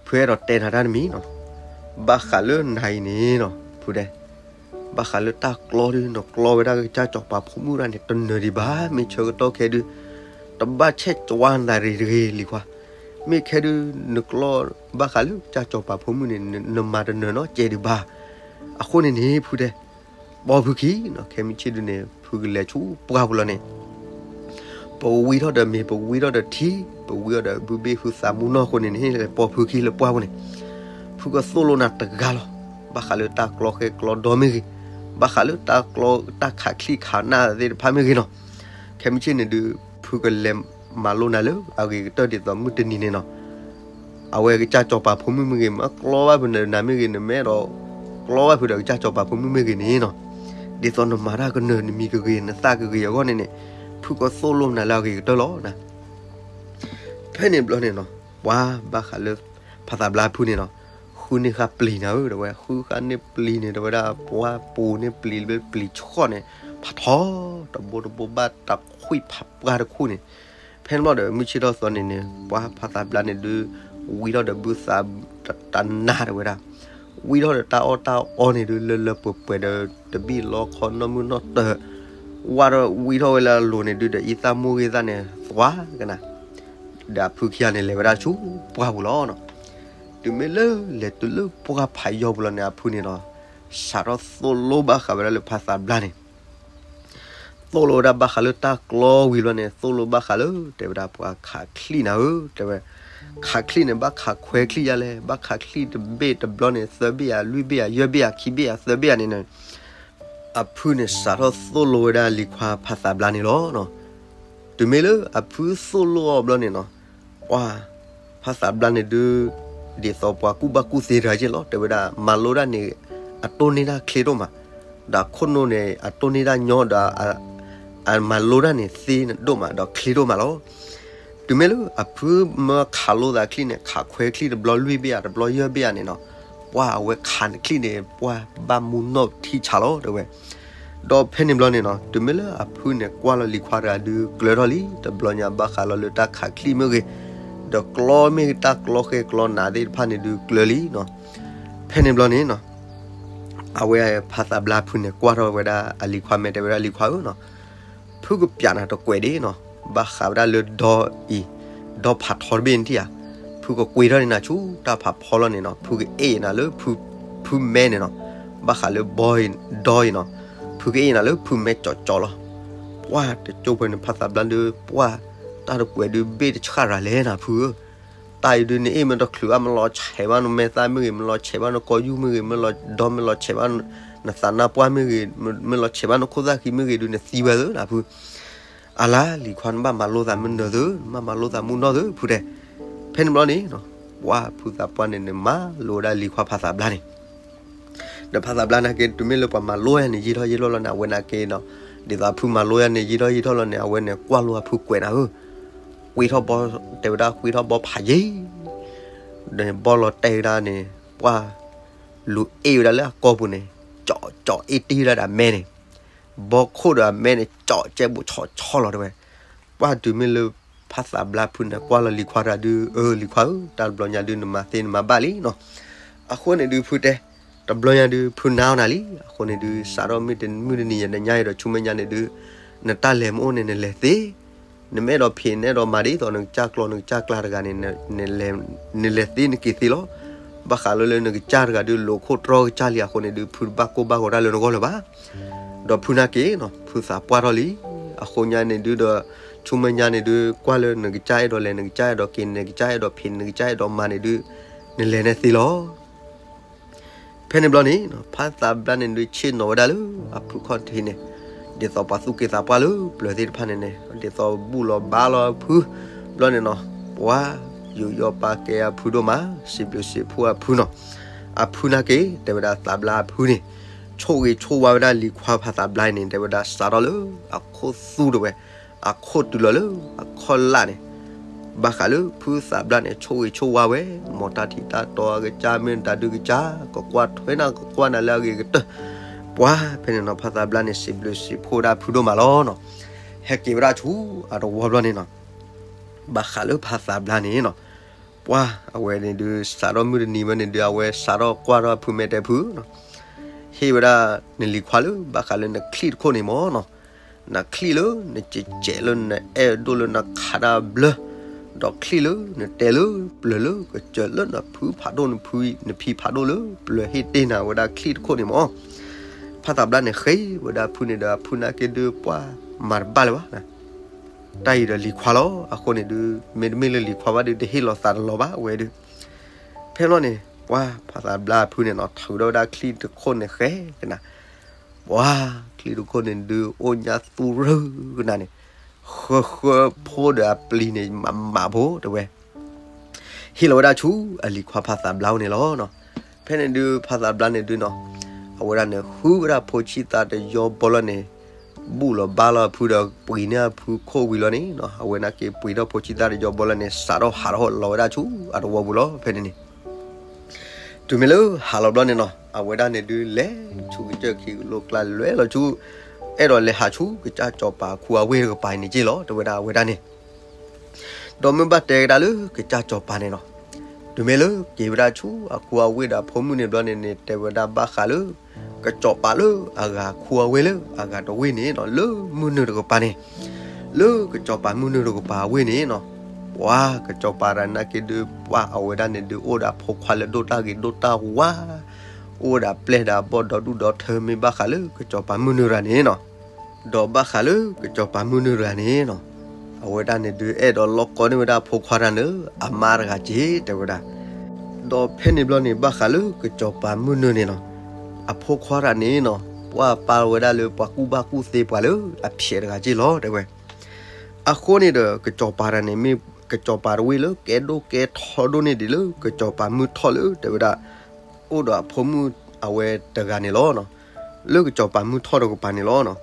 ဖုအဲၣ်ဒိးတဲနၤတၢ်တမံၤနီၤ, ဘၣ်ဃးလၢနၤအံၤန့ၣ်နီၤ ဖုတဲ ဘၣ်ဃးလၢတၢ်ကျီဒုး နကျီဝဲဒၣ်ကစၢ်စီၤပၤဖိမုၣ်ဒၣ်န့ၣ် တနၢၤဒံးဘၣ်, မ့ၢ်ဆၢကတီၢ်ခဲဒုး တဘၣ်ဆဲးကွၢ်နၤရ့ၣ်တဂ့ၤ လံၤခွါ, မ့ၢ်ခဲဒုး နကျီဘၣ်ဃးလၢကစၢ်စီၤပၤဖိမုၣ်န့ၣ် နမၤတနၢၤနီတစဲးဒံးဘၣ်. အဃိန့ၣ်န့ၣ် ဖုတဲ ပိာ်ဖုခံနီၤ, ခဲမုၢ်ဆ့ၣ်ဒုးန့ၣ် ဖုကလဲၤဆူပှၢ်ပူၤလီၤန့ၣ် ပဝံထီၣ်ဒီးမ့ၤ ပဝံထီၣ်ဒီးထံ ပဝံထီၣ်ဒီးဘုဘ့ၣ်ဟုသးမူနီၢ်အဃိန့ၣ်န့ၣ် ပိာ်ဖုခံလၢပှၢ်ပူၤန့ၣ် ဖုကသိၣ်လိနၤတဂၤလီၤ. ဘၣ်ဃးလၢတၢ်ကျီဃဲကျီဒီမ့ၢ်ဂ့ၤ, ဘၣ်ဃးလၢတၢ်ကျီတၢ်ခးချံခးနၢ်သ့ၣ်တဖၣ်မ့ၢ်ဂ့ၤနီၤ, ခဲမုၢ်ဆ့ၣ်န့ၣ်ဒုး ဖုကလဲၤမၤလိနၤလၢအဂ့ၤကတၢၢ်ဒ်သိးမုၢ်တနံၤန့ၣ်နီၤ အဝဲကစၢ်စီၤပၤဖိမုၣ်မ့ၢ်ဂ့ၤ မ့ၢ်ကျီဘၣ်ဖုနၤမ့ၢ်ဂ့ၤ နမ့ၢ်အဲၣ်ဒိးကျီဘၣ်ဖုဒီးကစၢ်စီၤပၤဖိမုၣ်မ့ၢ်ဂ့ၤန့ၣ်နီၤ, ဒ်သိးနမၤတၢ်ကနၢၤနမံၤကဂ့ၤ နသးကဂ့ၤအဂီၢ်န့ၣ်န့ၣ် ဖုကသိၣ်လိနၤလၢအဂ့ၤကတၢၢ်လီၤ. ဖဲန့ၣ်ဘျီန့ၣ်နီၤ ပှၤဘၣ်ဃးလၢ ဖးသးဘျါဖုန့ၣ်နီၤ, ဃုန့ၢ်ဃာ်ပျံၤနၤဧၢ တဲဝဲ, ဃုဃာ်န့ၢ်ပျံၤန့ၣ် တဲဝဲဒၣ် ပှၢ်ပူၤန့ၢ်ပျံၤလၢပျံၤဆှီၣ်န့ၣ် ဖးထီ တဘိတဘိဘၣ်တၢ်ခွံၣ်ဖးပှၢ်တခိၣ်န့ၣ်, ဖဲန့ၣ်ဘျီဒီးမုၢ်ဆ့ၣ်ထီၣ်သီန့ၣ်န့ၣ် ပှၢ်ဖးသးဘျါန့ၣ်ဒုး ဝံထီၣ်ဒီးဘုသးတနၢ်တဲဝဲဒၣ်, ဝံထီၣ်ဒီးတၢ်အီၣ်တၢ်အီန့ၣ်ဒုး လၢလၢပှဲၤပှဲၤဒီး တဘံၣ်လီခီနီၢ်မုၢ်နီၢ်တၢၤ ဝါဒီးဝံထီၣ်ဝဲလၢအလိၤန့ၣ်ဒုး ဒီးအံသၣ်မိၢ်ဂ့ၤသၣ်န့ၣ် သွါကနၤ, ဒီးအဖုခံဂၤန့ၣ် လဲၤဝဲဒၣ်ဆူပှၢ်ပူၤလီၤနီၤ. တုၤမ့ၢ်လၢလဲၤတုၤလၢပှၢ်ဖးယီၤပူၤလီၤန့ၣ် အဖုန့ၣ်နီၤ စးထီၣ်သိၣ်လိဘၣ်ဃးဝဲဒၣ်လၢဖးသးဘျါန့ၣ် သိၣ်လိဝဲဒၣ်ဘၣ်ဃးလၢတၢ်ကျီဝံၤဘျီန့ၣ် သိၣ်လိဘၣ်ဃးလၢ တဲဝဲဒၣ်ပှၤခးချံၣ်နၤဧၢ တဲဝဲ, ခးချံၣ်န့ၣ် ဘၣ်ခးခွဲချံၣ်ယါလဲၣ်, ဘၣ်ခးချံၣ်တဘ့ၣ်တဘျီန့ၣ် သၢဘ့ၣ်ယါ လွံၢ်ဘ့ၣ်ယါ ယဲၢ်ဘ့ၣ်ယါ ခံဘ့ၣ်ယါ သၢဘ့ၣ်ယါန့ၣ်န့ၣ် အဖုန့ၣ်စးထီၣ်သိၣ်လိဝဲဒၣ်လံၤခွါဖးသးဘျါန့ၣ်လီၤ. တုၤမ့ၢ်လၢအဖုသိၣ်လိအီၤဘျီန့ၣ်နီၤ, ပှၢ်ဖးသးဘျါန့ၣ်ဒုး ဒ်သိးပှၤကူၣ်ဘၣ်ကူၣ်သ့တဂၤက့ၢ်လီၤ တဲဝဲဒၣ် မၤလိတၢ်န့ၣ် အတိၢ်န့ၢ်တၢ်ချ့ဒိၣ်မး, ဒီးခိၣ်နူာ်န့ၣ် အတိၢ်န့ၢ်တၢ်ညီဒီး အမၤလိတၢ်န့ၣ်သ့ဒိၣ်မး ဒီးချ့ဒိၣ်မးလီၤ. တုၤမ့ၢ်လၢအဖုမၢခးလိသးချံၣ်န့ၣ် ခးခွဲချံၣ်တဘျီလွံၢ်ဘ့ၣ်ဧါ တဘျီယဲၢ်ဘ့ၣ်ဧါန့ၣ်နီၤ, ပှၢ်အဝဲခးချံၣ်န့ၣ် ပှၢ်ဘၣ်မူနီၢ်ထံဆးလီၤ တဲဝဲ. ဒီးဖဲန့ၣ်ဘျီန့ၣ်နီၤ တုၤမ့ၢ်လၢအဖုန့ၣ်ကွၢ်လီၤလံၤခွါတဂၤဒုးကျၢၤထီၣ်လံ တဘျီညါဘၣ်ဃးလီၤလၢတၢ်ခးချံၣ်မ့ၢ်ဂ့ၤ, ဒီးကျီမ့ၢ်ဂ့ၤ တၢ်ကျီဃဲကျီနးသ့ၣ်တဖၣ်န့ၣ်ဒုးကျၢၤလံနီၤ. ဖဲန့ၣ်ဘျီန့ၣ်နီၤ အဝဲဖးသးဘျါဖုန့ၣ် ကွၢ်ထီၣ်ဝဲဒၣ်အလံၤခွါ မ့ၢ်တဲဝဲဒၣ်လံၤခွါဧၢနီၤ, ဖုကပျးနၤတကွဲးဒၣ်နီၤ, ဘၣ်ဃးဝဲဒၣ်လၢဒီအံၤ, ဒီဖးထီတဘ့ၣ်န့ၣ်ဧါ, ဖုကကွ့ထီၣ်န့ၢ်နၤဆူတၢ်ဖးဖီလီၤန့ၣ်နီၤ, ဖုကအဲၣ်နၤလၢ ဖုမဲန့ၣ်နီၤ, ဘၣ်ဃးလၢဘီအံၤ, ဒီအံၤနီၤ, ဖုကအဲၣ်နၤလၢဖုမဲကၠီကၠီလီၤ. ပှၢ်တကၠိဖဲန့ၣ် ဖးသးဘျါဒုး ပှၢ်တၢ်တကွဲးဒုးဘ့ၣ်တဆှၣ်ရၤလဲၣ်နၤဖုဧၢ, တၢ်အံၤဒုးနအ့ၣ်မ့ၢ်တချုးဘၣ် မ့ၢ်လီၤဆဲးဘၣ်နမဲာ်သၣ်မ့ၢ်ဂ့ၤ, မ့ၢ်လီၤဆဲးဘၣ်နကီၢ်ယူၢ်မ့ၢ်ဂ့ၤ, ဒီမ့ၢ်လီၤဆဲးဘၣ်နသးနါပှၢ်မ့ၢ်ဂ့ၤ, မ့ၢ်လီၤဆဲးဘၣ်နခိၣ်သၣ်ဃံမ့ၢ်ဂ့ၤဒုး နသံဝဲသၢနၤဖု. အလါလံၤခွါ နဘၣ်မၤလိသးမုၢ်နၢၤသု, နဘၣ်မၤလိသးမုၢ်နီၢ်သု ဖုတဲ. ဖဲန့ၣ်ဘျီန့ၣ်နီၤ, ပှၢ်ဖုသးပှၢ်န့ၣ်န့ၣ် မၤလိဝဲဒၣ်လံၤခွါဖးသးဘျါန့ၣ်, ဒီးဖးသးဘျါန့ၣ်က့ တုၤမ့ၢ်လၢပှၤမၤလိယၤန့ၣ် ယံာ်ထီၣ်ယံာ်ထီၣ်လီၤန့ၣ် အဝဲန့ၣ်က့နီၤ, ဒ်သိးအဖုမၤလိယၤန့ၣ် ယံာ်ထီၣ်ယံာ်ထီၣ်လီၤန့ၣ် အဝဲန့ၣ်ကွၢ်လိအဖုကွဲးနၤဧၢ, ဃ့ထီၣ်ဘီ, တဲဝဲဒၣ်ဃ့ထီၣ်ဘီဖးယံၤ ဒီးဘီလီၤတဲာ်ဝဲဒၣ်န့ၣ် ပှၢ် လူၤအ့ၣ်ဝဲဒၣ်လၢအကီၢ်ပူၤန့ၣ်, ကၠီကၠီအ့ၣ်တ့ၢ်ဝဲဒၣ်ဒီးအမဲန့ၣ်, ဘီခိၣ်ဒီးအမဲန့ၣ် ကၠီကဲဘူးဆီဆီလီၤတဲဝဲ. ပှၢ်တုၤမ့ၢ်လၢ ဖးသးဘျါဖုန့ၣ် ကွၢ်လီၤလံၤခွါတဂၤဒုး, အၢ လံၤခွါဧၢ, တၢ်တဘျီညါဒုး နမၤသ့နမၤဘၣ်လံနီၤ. အဃိန့ၣ်ဒုးဖုတဲ, တဘျီညါဒုး ဖုနါအီၣ်နၤလံ. အဃိန့ၣ်ဒုး စးထီၣ်မုၢ်တနံၤညါအံၤဒီး ဆူမဲာ်ညါန့ၣ်ဒုး နတၢ်လဲၤမ့ၢ်အိၣ်န့ၣ် နလဲၤသ့. နမ့ၢ်အဲၣ်ဒိးဖံး နအဲၣ်ဒိးမၤဒ်သိး နကစၢ်ကျီ နကစၢ်ကျါတဂၤန့ၣ် နလဲၤသ့ နက့ၤသ့လီၤ. ဘၣ်ဃးလၢလၢနကစၢ်တဂၤဒုး လိာ်ခိၣ်တြီကစၢ်လံအဃိန့ၣ်ဒုး ဖုတဘၣ်ကိၢ်ဘၣ်ဂီၤတၢ်လၢနဂီၢ်လၢၤဘၣ်. ဒီးဖုနာ်က့ၤနီၤ ဖုသးပှၢ်ထီၣ်လံ. အဃိညါန့ၣ်ဒုးဒီး ဆူမဲာ်ညါန့ၣ်ဒုး ကွၢ်လၢနကစၢ်အဲၣ်ဒိးလဲၤ နကစၢ်အဲၣ်ဒိးက့ၤ နကစၢ်အဲၣ်ဒိးဖံး နကစၢ်အဲၣ်ဒိးမၤန့ၣ်ဒုး နလဲၤန့ၣ်သ့လီၤ. ဖဲန့ၣ်ဘျီန့ၣ် ဖါသးဘျါန့ၣ်ဒုး ဆ့ၣ်နီၤဝဲဒၣ်လၢအဖုခီၣ်ထံးန့ၣ် ဒ်သိးပှၤသူၣ်က့သးပှၢ်လၢပျၢၤသ့ၣ်တဖၣ်န့ၣ်န့ၣ် ဒ်သိးဘူၣ်လီၤဘါလီၤအဖုဘျီန့ၣ်နီၤ ပှၤယူးယီၣ်ပာ်ကဲအဖုဒိၣ်မး စံးဘျုးစံးဖှိၣ်အဖုနီၤ. အဖုနာ်က့ၤ တဲဝဲဒၣ်သးဘျါအဖုန့ၣ် ဆိၣ်ဂ့ၤဆိၣ်ဝါဝဲဒၣ်လံၤခွါဖါသးဘျါအံၤန့ၣ် တဲဝဲဒၣ်စးထီၣ်လၢအခိၣ်သူတဝဲ အခိၣ်တုၤလီၤလၢအခီၣ်လာ်န့ၣ် ဘၣ်ဃးလၢဖုသးဘျါန့ၣ် ဆိၣ်ဂ့ၤဆိၣ်ဝါဝဲ မ်တၢ်ထံၣ်တၢ်တီအကစၢ် မ့ၢ်တၢ်ဒုးကစၢ် ကကွၢ်ထွဲနၤ ကကွၢ်နၤလၢအဂ့ၤကတၢၢ် ပှၤဖဲန့ၣ်နီၤ ဖါသးဘျါန့ၣ် စံးဘျုးစံးဖှိၣ်ဝဲဒၣ်ဖုဒိၣ်မးလီၤနီၤ. ဟဲက့ၤဝဲဒၣ်ဆူအတဝီဘျီန့ၣ်နီၤ ဘၣ်ဃးလၢဖါသးဘျါန့ၣ်နီၤ ပှၤအဝဲန့ၣ်ဒုး စးထီၣ်မုၢ်တနံၤဝဲန့ၣ်ဒုး အဝဲစးထီၣ်ကွၢ်ထီၣ်ဖုမဲာ်တဲဖုနီၤ ဟ့ၣ်ဝဲဒၣ်နလံၤခွါလၢ ဘၣ်ဃးလၢနချံၣ်တခိၣ်န့ၣ်မ့ၢ်နီၤ နချံၣ်လၢနကဲးကဲးလၢနအဲၣ်ဒိၣ်လၢနခးတၢ်ဘျၢ ဒီးချံၣ်လၢနတဲလၢပျၢၤလၢကစၢၤလၢနဖုဖးဒိၣ် နဖံဖးဒိၣ်လၢပျၢၤဟ့ၣ်တ့ၢ်နၤဝဲဒၣ်ချံၣ်တခိၣ်န့ၣ်မ့ၢ် ဖါသးဘျါန့ၣ်ဃ့ဝဲဒၣ်ဖုန့ၣ်ဒီး အဖုနာ်က့ၤဒုးပှၤမၤတဘၣ်လၢၤဘၣ် တၢ်အံၤဒီးလံၤခွါလီၤ. အဃိန့ၣ်ဒုး မ့တမ့ၢ်လၢလံၤခွါဘၣ်ဒုး တဟ့ၣ်လီၤသးတလီၤဘၣ်ဝဲဒုး ဖဲလီၤန့ၣ် ပှၤဖါသးဘျါအဖုန့ၣ်နီၤ ထုးထီၣ်ဝဲဒၣ်ချံၣ်တခိၣ်န့ၣ်ဃဲကနၤ ပှၤချံၣ်တခိၣ်န့ၣ်ဒုး အိၣ်ညါသူရၢကနၤန့ၣ် ဃၢဃၢဖိဒီးအပျံၤန့ၣ် မးမးဖိတဲဝဲ ဟ့ၣ်လီၤဝဲဒၣ်ဆူအလံၤခွါဖါသးဘျါအအိၣ်န့ၣ်လီၤ. ဖဲန့ၣ်ဒုး ဖါသးဘျါန့ၣ်ဒုးနီၤ အဝဲဒၣ်န့ၣ် ဃုဝဲဒၣ်ဖိဆံးသးတယီဘီလီၤန့ၣ် ဘူၣ်လီၤဘါလီၤအဖုဒီး ပှ့ၤန့ၢ်အဖုခိၣ်ဝံၤလီၤန့ၣ်နီၤ အဝဲနာ်က့ၤပှ့ၤထီၣ်ဖိဆံးသးတယီဘီလီၤန့ၣ် စးထီၣ်ဟးထီၣ်လီၤဝဲဒၣ်ဆူအတဝီပူၤလီၤ ဖဲန့ၣ်န့ၣ် တုၤမ့ၢ်လၢဟးလီၤဘျီန့ၣ်နီၤ အဝဲဒၣ်န့ၣ်ဒုး လဲၤဆူကစၢၢ်ခံကလိကျါ လဲၤလီၤဆူ အဲၣ်ဒိးလဲၤဟးဆူကစၢ်စီၤပၤအခူအဝ့ၢ်တကပၤအံၤန့ၣ်က့ၢ်လီၤ တဲဝဲဒၣ်အဝဲဒၣ်န့ၣ် ဒီးမ့ၢ်ဘၣ်တဲကဒါလၢကစၢ်စီၤပၤန့ၣ်နီၤ တုၤမ့ၢ်လၢက့ၤဝဲဒၣ်ဆူအခူအဝ့ၢ်ဒီးအဖိမုၣ်န့ၣ်ဘျီန့ၣ်န့ၣ် တဲဝဲဒၣ်ဘၣ်ဃးလၢ ကစီၤပၤလၢအဂၤခူအဝ့ၢ်လၢအဂၤတဝ့ၢ်န့ၣ်နီၤ လၢမုၢ်နုာ်တကပၤန့ၣ် လၢကစီၤပၤမုၢ်နုာ်တကပၤအဝ့ၢ်န့ၣ်နီၤ ပှၤကစီၤပၤတဂၤနာ်က့ၤဒုး ပှၤအဝဲဒၣ်န့ၣ်ဒုး အိၣ်ဒီးအဖိခွါလၢဒိၣ်တၢ်ဂ့ၤဒိၣ်တၢ်ဝါ အိၣ်ဝဲဒၣ်ပျဲၢ်ဒီးအဘီၣ်ဒီဒူၣ်ဒီထၢ မ့ၢ်ဘၣ်ဃးလၢကစီၤပၤမုၢ်နုာ်တဂၤန့ၣ်နီၤ ဒီးဘၣ်ဃးလၢကစီၤပၤမုၢ်နုာ်တဂၤန့ၣ်နီၤ အဝဲဒၣ်န့ၣ်ဒုး အဲၣ်ဒိးလီၢ်ကီန့ၢ်ဝဲဒၣ်အဖိခွါတဂၤန့ၣ် အမါတဂၤက့ၢ် တဲဝဲဒၣ် ဒီးဖဲန့ၣ်ဘျီန့ၣ် ဘၣ်ဃးလၢကစီၤပၤမုၢ်နုာ်န့ၣ်နီၤ အဖိခွါတဂၤန့ၣ်နီၤ ပှၤပာ်ဝဲဒၣ်လၢပှၤကူၣ်ဘၣ်ကူၣ်သ့ပှၤလၢအဖျဲးတဂၤက့ၢ်လီၤ တဲဝဲ အဃိန့ၣ်ဒီး ကစီၤပၤတဂၤန့ၣ် မ့ၢ်ကစီၤပၤတဝ့ၢ်လၢကဲဒိၣ်ကဲထီဒိၣ်န့ၢ်ဒံးလၢကစီၤပၤမုၢ်ထီၣ်လၢ တဲဝဲဒၣ် အိၣ်ဒီးအဖိမုၣ်အဝဲတဂၤန့ၣ်လီၤ. လၢကစီၤပၤမုၢ်ထီၣ်တကပၤန့ၣ်လီၤ.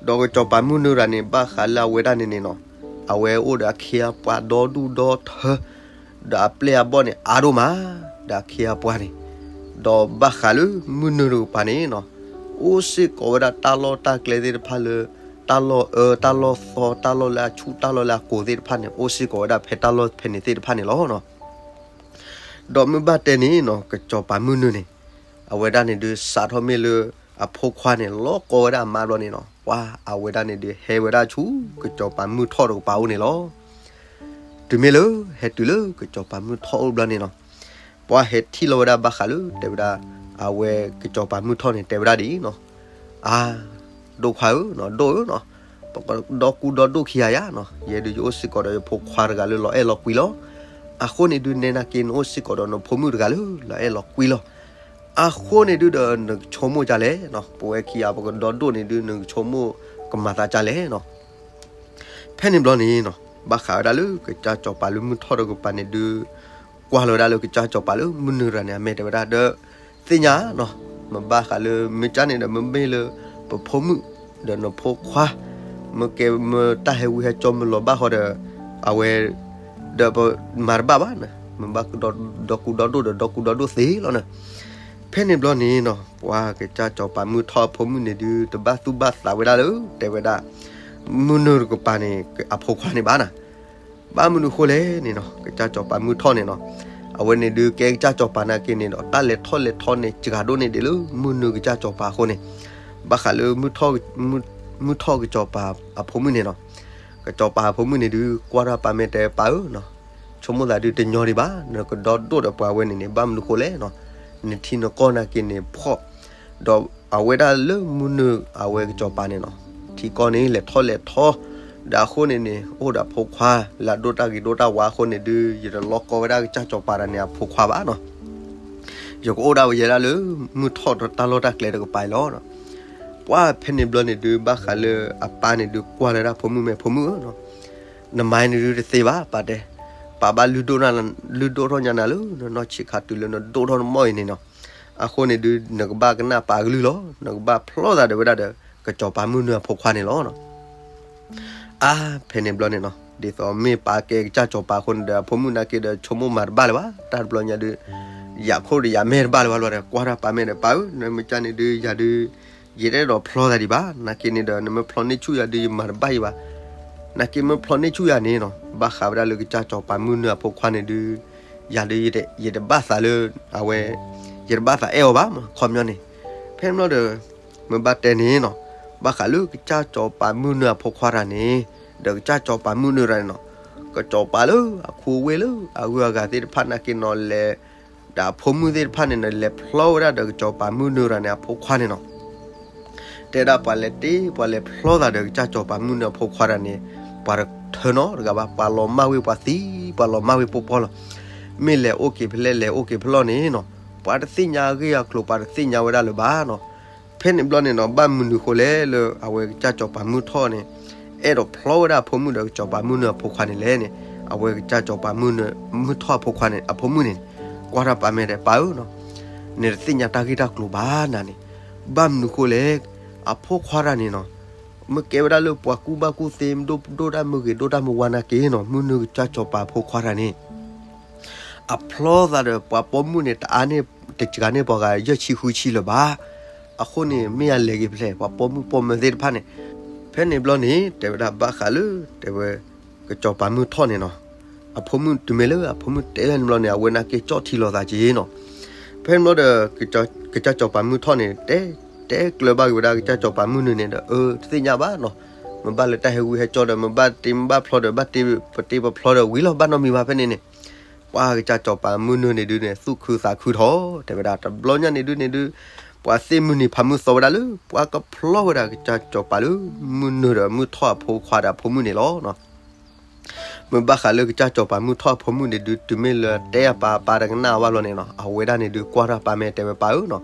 ဒီးကစီၤပၤမုၢ်နုာ်တဂၤန့ၣ် ဘၣ်ဃးလၢအဝဲဒၣ်န့ၣ်န့ၣ်နီၤ, အဝဲအိၣ်ဒီးအခ့အပှၤဒီဒူၣ်ဒီထၢ, ဒီးအပျဲၢ်အဘီၣ်န့ၣ်အါဒိၣ်မး, ဒီးအခ့အပှၤန့ၣ်, ဒီးဘၣ်ဃးလၢမုၢ်နုာ်တကပၤန့ၣ်နီၤ, အိၣ်စ့ၢ်ကီးဝဲဒၣ်တၢ်လီၢ်တၢ်ကျဲသ့ၣ်တဖၣ်လၢ တၢ်လီၢ်အၢ တၢ်လီၢ်သီ တၢ်လီၢ်လၢအဆူၣ် တၢ်လီၢ်လၢအကိၤသ့ၣ်တဖၣ်န့ၣ် အိၣ်စ့ၢ်ကီးဝဲဒၣ်ဖဲတၢ်လီၢ်ဖဲန့ၣ်သ့ၣ်တဖၣ်န့ၣ်လီၤ. ဒီးမ့ၢ်ဘၣ်တဲန့ၣ်နီၤ ကစီၤပၤမုၢ်နုာ်န့ၣ် အဝဲဒၣ်န့ၣ်ဒုး စးထီၣ်မ့ၢ်လၢအဖိခွါန့ၣ် လီၤကီဝဲဒၣ်အမါဘျီန့ၣ်နီၤ, ပှၤအဝဲဒၣ်န့ၣ်ဒုး ဟဲဝဲဒၣ်ဆူကစီၤပၤမုၢ်ထီၣ်တကပၤအိၣ်န့ၣ်လီၤ. တုၤမ့ၢ်လၢဟဲတုၤလၢကစီၤပၤမုၢ်ထီၣ်အိၣ်ဘျီန့ၣ်နီၤ, ပှၤဟဲထံၣ်လီၤဝဲဒၣ်ဘၣ်ဃးလၢ တဲဝဲဒၣ် အဝဲကစီၤပၤမုၢ်ထီၣ်န့ၣ် တဲဝဲဒၣ်ဒ်အံၤနီၤ, အါ ဒိၣ်ခွါဧၢနီၤ, ဒိၣ်ဧၢနီၤ, ပကဒီကူဒီဒိၣ်ခံဂၤယါနီၤ, ယဲဒုးယအိၣ်စ့ၢ်ကီးဒီးယဖိခွါတဂၤလၢလီၤအဲၣ်လီၤကွံလီၤ. အဃိန့ၣ်ဒုးနဲနာ်က့ နအိၣ်စ့ၢ်ကီးဒီးနဖိမုၣ်တဂၤလၢလီၤအဲၣ်လီၤကွံလီၤ. အဃိန့ၣ်ဒုးဒီးနကဆိကမိၣ်ဒ်လဲၣ်နီၤ, ပဝဲခံဂၤပကဒီဒိၣ်န့ၣ်ဒုး နကဆိကမိၣ်ကမၤသးဒ်လဲၣ်နီၤ. ဖဲန့ၣ်ဘျီန့ၣ်နီၤ, ဘၣ်ဃးဝဲဒၣ်လၢကစၢ်စီၤပၤလၢမုၢ်ထီၣ်တကပၤန့ၣ်ဒုး ကွၢ်လီၤဝဲဒၣ်လၢကစၢ်စီၤပၤလၢမုၢ်နုာ်တဂၤန့ၣ် အမဲာ်တဲဝဲဒၣ်ဒီး သ့ၣ်ညါနီၤ, မ့ၢ်ဘၣ်ဃးလၢမ့ၢ်ကၢ်န့ၣ်ဒီး မ့မ့ၢ်လၢပဖိမုၣ် ဒီးနဖိခွါ မ့ၢ်ကဲမ့ၢ်တၢ်ဟဲဝံဟဲကၠီမ့ၢ်လီၤဘၣ်ဃီဒီး အဝဲ ဒီးပမၤတဘၣ်ဘၣ်န့ၣ်, မ့ၢ်ဘၣ်ဒီကူဒီဒိၣ်ဒီး ဒီကူဒီဒိၣ်သ့လီၤန့ၣ်. ဖဲန့ၣ်ဘျီန့ၣ်နီၤ, ပှၤကစၢ်စီၤပၤမုၢ်ထီၣ်အဖိမုၣ်န့ၣ်ဒုး တဘၣ်သူၣ်ဘၣ်သးဝဲဒၣ်လၢ တဲဝဲဒၣ် မုၢ်နုာ်တကပၤန့ၣ် အဖိခွါန့ၣ်ဘၣ်န့ၣ်. ဘၣ်မနုၤဃိလဲၣ်န့ၣ်နီၤ, ကစၢ်စီၤပၤမုၢ်ထီၣ်န့ၣ်နီၤ, အဝဲန့ၣ်ဒုးကဲကစၢ်စီၤပၤနာ်က့န့ၣ်ဒီး တၢ်လဲၤထီၣ်လဲၤထီန့ၣ် စှၤဒိၣ်န့ၢ်ဒံးလၢမုၢ်နုာ်ကစၢ်စီၤပၤအဃိန့ၣ်, ဘၣ်ဃးလၢ မုၢ်ထီၣ်ကစီၤပၤအဖိမုၣ်န့ၣ်နီၤ, ကစီၤပၤအဖိမုၣ်န့ၣ်ဒုး ကွၢ်ထီၣ်ပၢ်မဲာ်တဲ ပၢ်ဧၢနီၤ, ဆိကမိၣ်သးဒုးတညီဒံးဘၣ်, နကဒီဒိၣ်ဒီးပှၤဝဲန့ၣ်န့ၣ် ဘၣ်မနုၤဃိလဲၣ်နီၤ, နထံနကီၢ်နာ်က့န့ၣ်ဖှီၣ်, ဒီးအဝဲဒၣ်လၢမုၢ်နုာ်အဝဲကစီၤပၤန့ၣ်နီၤ, ထံကီၢ်န့ၣ်လဲၤထီၣ်လဲၤထီ, ဒီးအဃိန့ၣ်န့ၣ် အိၣ်ဒီးအဖိခွါ လၢအဒိၣ်တၢ်ဂ့ၤဒိၣ်တၢ်ဝါအဃိန့ၣ်ဒုး ယတလီၢ်ကီဝဲဒၣ်ကစၢ်စီၤပၤတဂၤန့ၣ်အဖိခွါဘၣ်နီၤ, ယကအိၣ်ဒၣ်ဝဲယဲဒၣ်လၢ မုၢ်ထီၣ်ဒီးတၢ်လီၢ်တၢ်ကျဲတကပၤအံၤလီၤ. ပှၢ်ဖဲန့ၣ်ဘျီန့ၣ်ဒုး ဘၣ်ဃးလၢအပၢ်န့ၣ်ဒုး ကွၢ်လၢဒၣ်ဖိမုၣ်မဲာ် ဖိမုၣ်ဧၢနီၤ, နမၤန့ၣ်ဒုးတသ့ဘၣ် ပၢ်တဲ, ပၢ်ဘၣ်လုၢ်ဒိၣ်ထီၣ်ညါနၤလၢနနီၢ်ဆံးခါတုၤလၢနဒိၣ်ထီၣ်နမိၢ်အံၤန့ၣ်နီၤ, အဃိန့ၣ်ဒုး နကဘၣ်ကနၣ်ပၢ်အကလုၢ်လီၤ, နကဘၣ်ဖျီသးဒီးဝဲဒၣ်ဒီး ကစီၤပၤမုၢ်နုာ်အဖိခွါန့ၣ်လီၤ. အါ ဖဲန့ၣ်ဘျီန့ၣ်နီၤ, ဒ်သိးမ့ၢ်ပၢ်ကဲကစၢ်စီၤပၤအဃိန့ၣ်ဒီး အဖိမုၣ်နာ်က့ဒီး ဆိကမိၣ်မၤတဘၣ်လၢၤဘၣ်, တၢ်တဘျီညါဒုး ယၤခိၣ်ဒီးယၤမဲာ်တဘၣ်လၢၤဘၣ်လီၤဒီး ကွၢ်ထီၣ်ပၢ်မဲာ်ဒီး ပၢ်ဧၢ နမ့ၢ်ကၢ်န့ၣ်ဒုး ယၤဒုး ယတအဲၣ်ဒိးဖျီသးဒံးဘၣ်, နာ်က့န့ၣ်ဒီး နမ့ၢ်ဖျီန့ၢ်ဆူၣ်ယၤဒုး ယမၤတဘၣ်ယံၤဘၣ်, နာ်က့မ့ၢ်ဖျီန့ၢ်ဆူၣ်ယၤန့ၣ်နီၤ, ဘၣ်ဃးဝဲဒၣ်လၢကစၢ်စီၤပၤမုၢ်နုာ်အဖိခွါန့ၣ်ဒုး ယၤဒုး ယတဘၣ်သးလၢ အဝဲ ယတဘၣ်သးအဲၣ်အီၤဘၣ် ခီပညီန့ၣ်, ဖဲန့ၣ်ဘျီဒီး မ့ၢ်ဘၣ်တဲန့ၣ်နီၤ, ဘၣ်ဃးလၢကစၢ်စီၤပၤမုၢ်နုာ်အဖိခွါတဂၤန့ၣ် ဒီးကစၢ်စီၤပၤမုၢ်နုာ်တဂၤန့ၣ်နီၤ, ကစီၤပၤလၢအခိဝဲလၢအဂုၤအဂၤသ့ၣ်တဖၣ်နာ်က့နီၤ လဲၤ ဒီးအဖိမုၣ်သ့ၣ်တဖၣ်န့ၣ်နီၤ လဲၤဖျီဝဲဒၣ်ဒီးကစီၤပၤမုၢ်နုာ်တဂၤန့ၣ် အဖိခွါန့ၣ်နီၤ တဲဒၣ်ပှၤလဲၤတ့ ပှၤလဲၤဖျီသးဒီးကစၢ်စီၤပၤမုၢ်နုာ်အဖိခွါတဂၤန့ၣ် ပှၤတထၢနီတဂၤဘၣ်, ပှၤလီၤမၢ်ဝ့ၤပှၤသံ, ပှၤလီၤမၢ်ဝ့ၤပီပီလီၤ. မ့ၢ်လဲၤအိၣ်က့ၤဖဲလဲၣ် လဲၤအိၣ်က့ၤဖဲလဲၣ်န့ၣ်နီၤ, ပှၤတသ့ၣ်ညါအဂ့ၢ်အကျိၤ ပှၤတသ့ၣ်ညါဝဲဒၣ်လၢၤဘၣ်နီၤ. ဖဲန့ၣ်ဘျီန့ၣ်နီၤ ဘၣ်မနုၤဃိလဲၣ်လၢအဝဲကစၢ်စီၤပၤမုၢ်ထီၣ်န့ၣ် အဲၣ်ဒိးဖျီဝဲဒၣ်အဖိမုၣ်ဒီးကစီၤပၤမုၢ်နုာ်အဖိခွါန့ၣ်လဲၣ်န့ၣ်, အဝဲကစၢ်စီၤပၤမုၢ်နုာ် မုၢ်ထီၣ်အဖိခွါန့ၣ် အဖိမုၣ်န့ၣ် ကွၢ်ထီၣ်ပၢ်မဲာ်ဒီး ပၢ်ဧၢနီၤ, နတသ့ၣ်ညါတၢ်ဂ့ၢ်တၢ်ကျိၤဘၣ်နၤန့ၣ်, ဘၣ်မနုၤဃိလဲၣ်, အဖိခွါတဂၤန့ၣ်နီၤ မ့ၢ်ကဲဝဲဒၣ်လၢပှၤကူၣ်ဘၣ်ကူၣ်သ့ ဒိၣ်ဒိၣ်တၢ်မုၢ်ဂ့ၤ ဒိၣ်တၢ်မုၢ်ဝါနာ်က့နီၤ, မုၢ်နုာ်ကစၢ်စီၤပၤဖိခွါတဂၤန့ၣ် အဖျီသးဒီးပှၤပိာ်မုၣ်န့ၣ် တအါန့ၢ် တစှၤန့ၢ်ပှၤဂၤယဲၢ်ဆံဃုဆံလၢၤဘၣ်. အဃိန့ၣ် မ့ၢ်အလဲၤက့ၤဖဲလဲၣ် ပှၤပိာ်မုၣ်ပိာ်မၢၤသ့ၣ်တဖၣ်န့ၣ်, ဖဲန့ၣ်ဘျီန့ၣ် တဲဝဲဒၣ်ဘၣ်ဃးလၢ တဲဝဲ ကစီၤပၤမုၢ်ထီၣ်န့ၣ်နီၤ, အဖိမုၣ်တုၤမ့ၢ်လၢအဖိမုၣ်တဲန့ၣ်ဘျီန့ၣ် အဝဲနာ်က့ကၠီၣ်ထံလီၤသးက့ၤနီၤ. ဖဲန့ၣ်ဘျီဒီး ကစၢ်စီၤပၤမုၢ်ထီၣ်န့ၣ် တဲ တဲကျၢၤဘၣ်က့ၤဝဲဒၣ်ကစၢ်စီၤပၤမုၢ်နုာ်န့ၣ်ဒီး အၢ တသ့ၣ်ညါဘၣ်နီၤ, မ့ၢ်ဘၣ်လၢတၢ်ဟဲဝံဟဲကၠီဒီး မ့ၢ်ဘၣ်တ့မ့ၢ်ဘၣ်ဖျီဒီး ဘၣ်တ့ပတ့ပဖျီဒီး ဝံၤလီၤ ဘၣ်နီတမံၤဘၣ်ဖဲန့ၣ်န့ၣ်, ပှၤကစၢ်စီၤပၤမုၢ်နုာ်န့ၣ်ဒုးန့ၣ် သူၣ်ခုသးခုထီၣ် တဲဝဲဒၣ် တဘျီညါန့ၣ်ဒုးန့ၣ်ဒုး ပှၤသ့ၣ်မုၢ်နံၤဖးမုၢ်သီဝဲဒၣ်လၢ ပှၤကဖျီဝဲဒၣ်ကစၢ်စီၤပၤလၢ မုၢ်နုာ်ဒီးမုၢ်ထီၣ်အဖိခွါဒီးအဖိမုၣ်န့ၣ်လီၤ. မ့ၢ်ဘၣ်ဃးလၢကစၢ်စီၤပၤမုၢ်ထီၣ်အဖိမုၣ်န့ၣ်ဒုး တုၤမ့ၢ်လၢတဲအပၢ် အပၢ်တကနၣ်အီၤဘၣ်လီၤန့ၣ်နီၤ, အဝဲဒၣ်န့ၣ်ဒုး ကွၢ်ထီၣ်ပၢ်မဲာ်တဲဝဲ ပၢ်ဧၢနီၤ,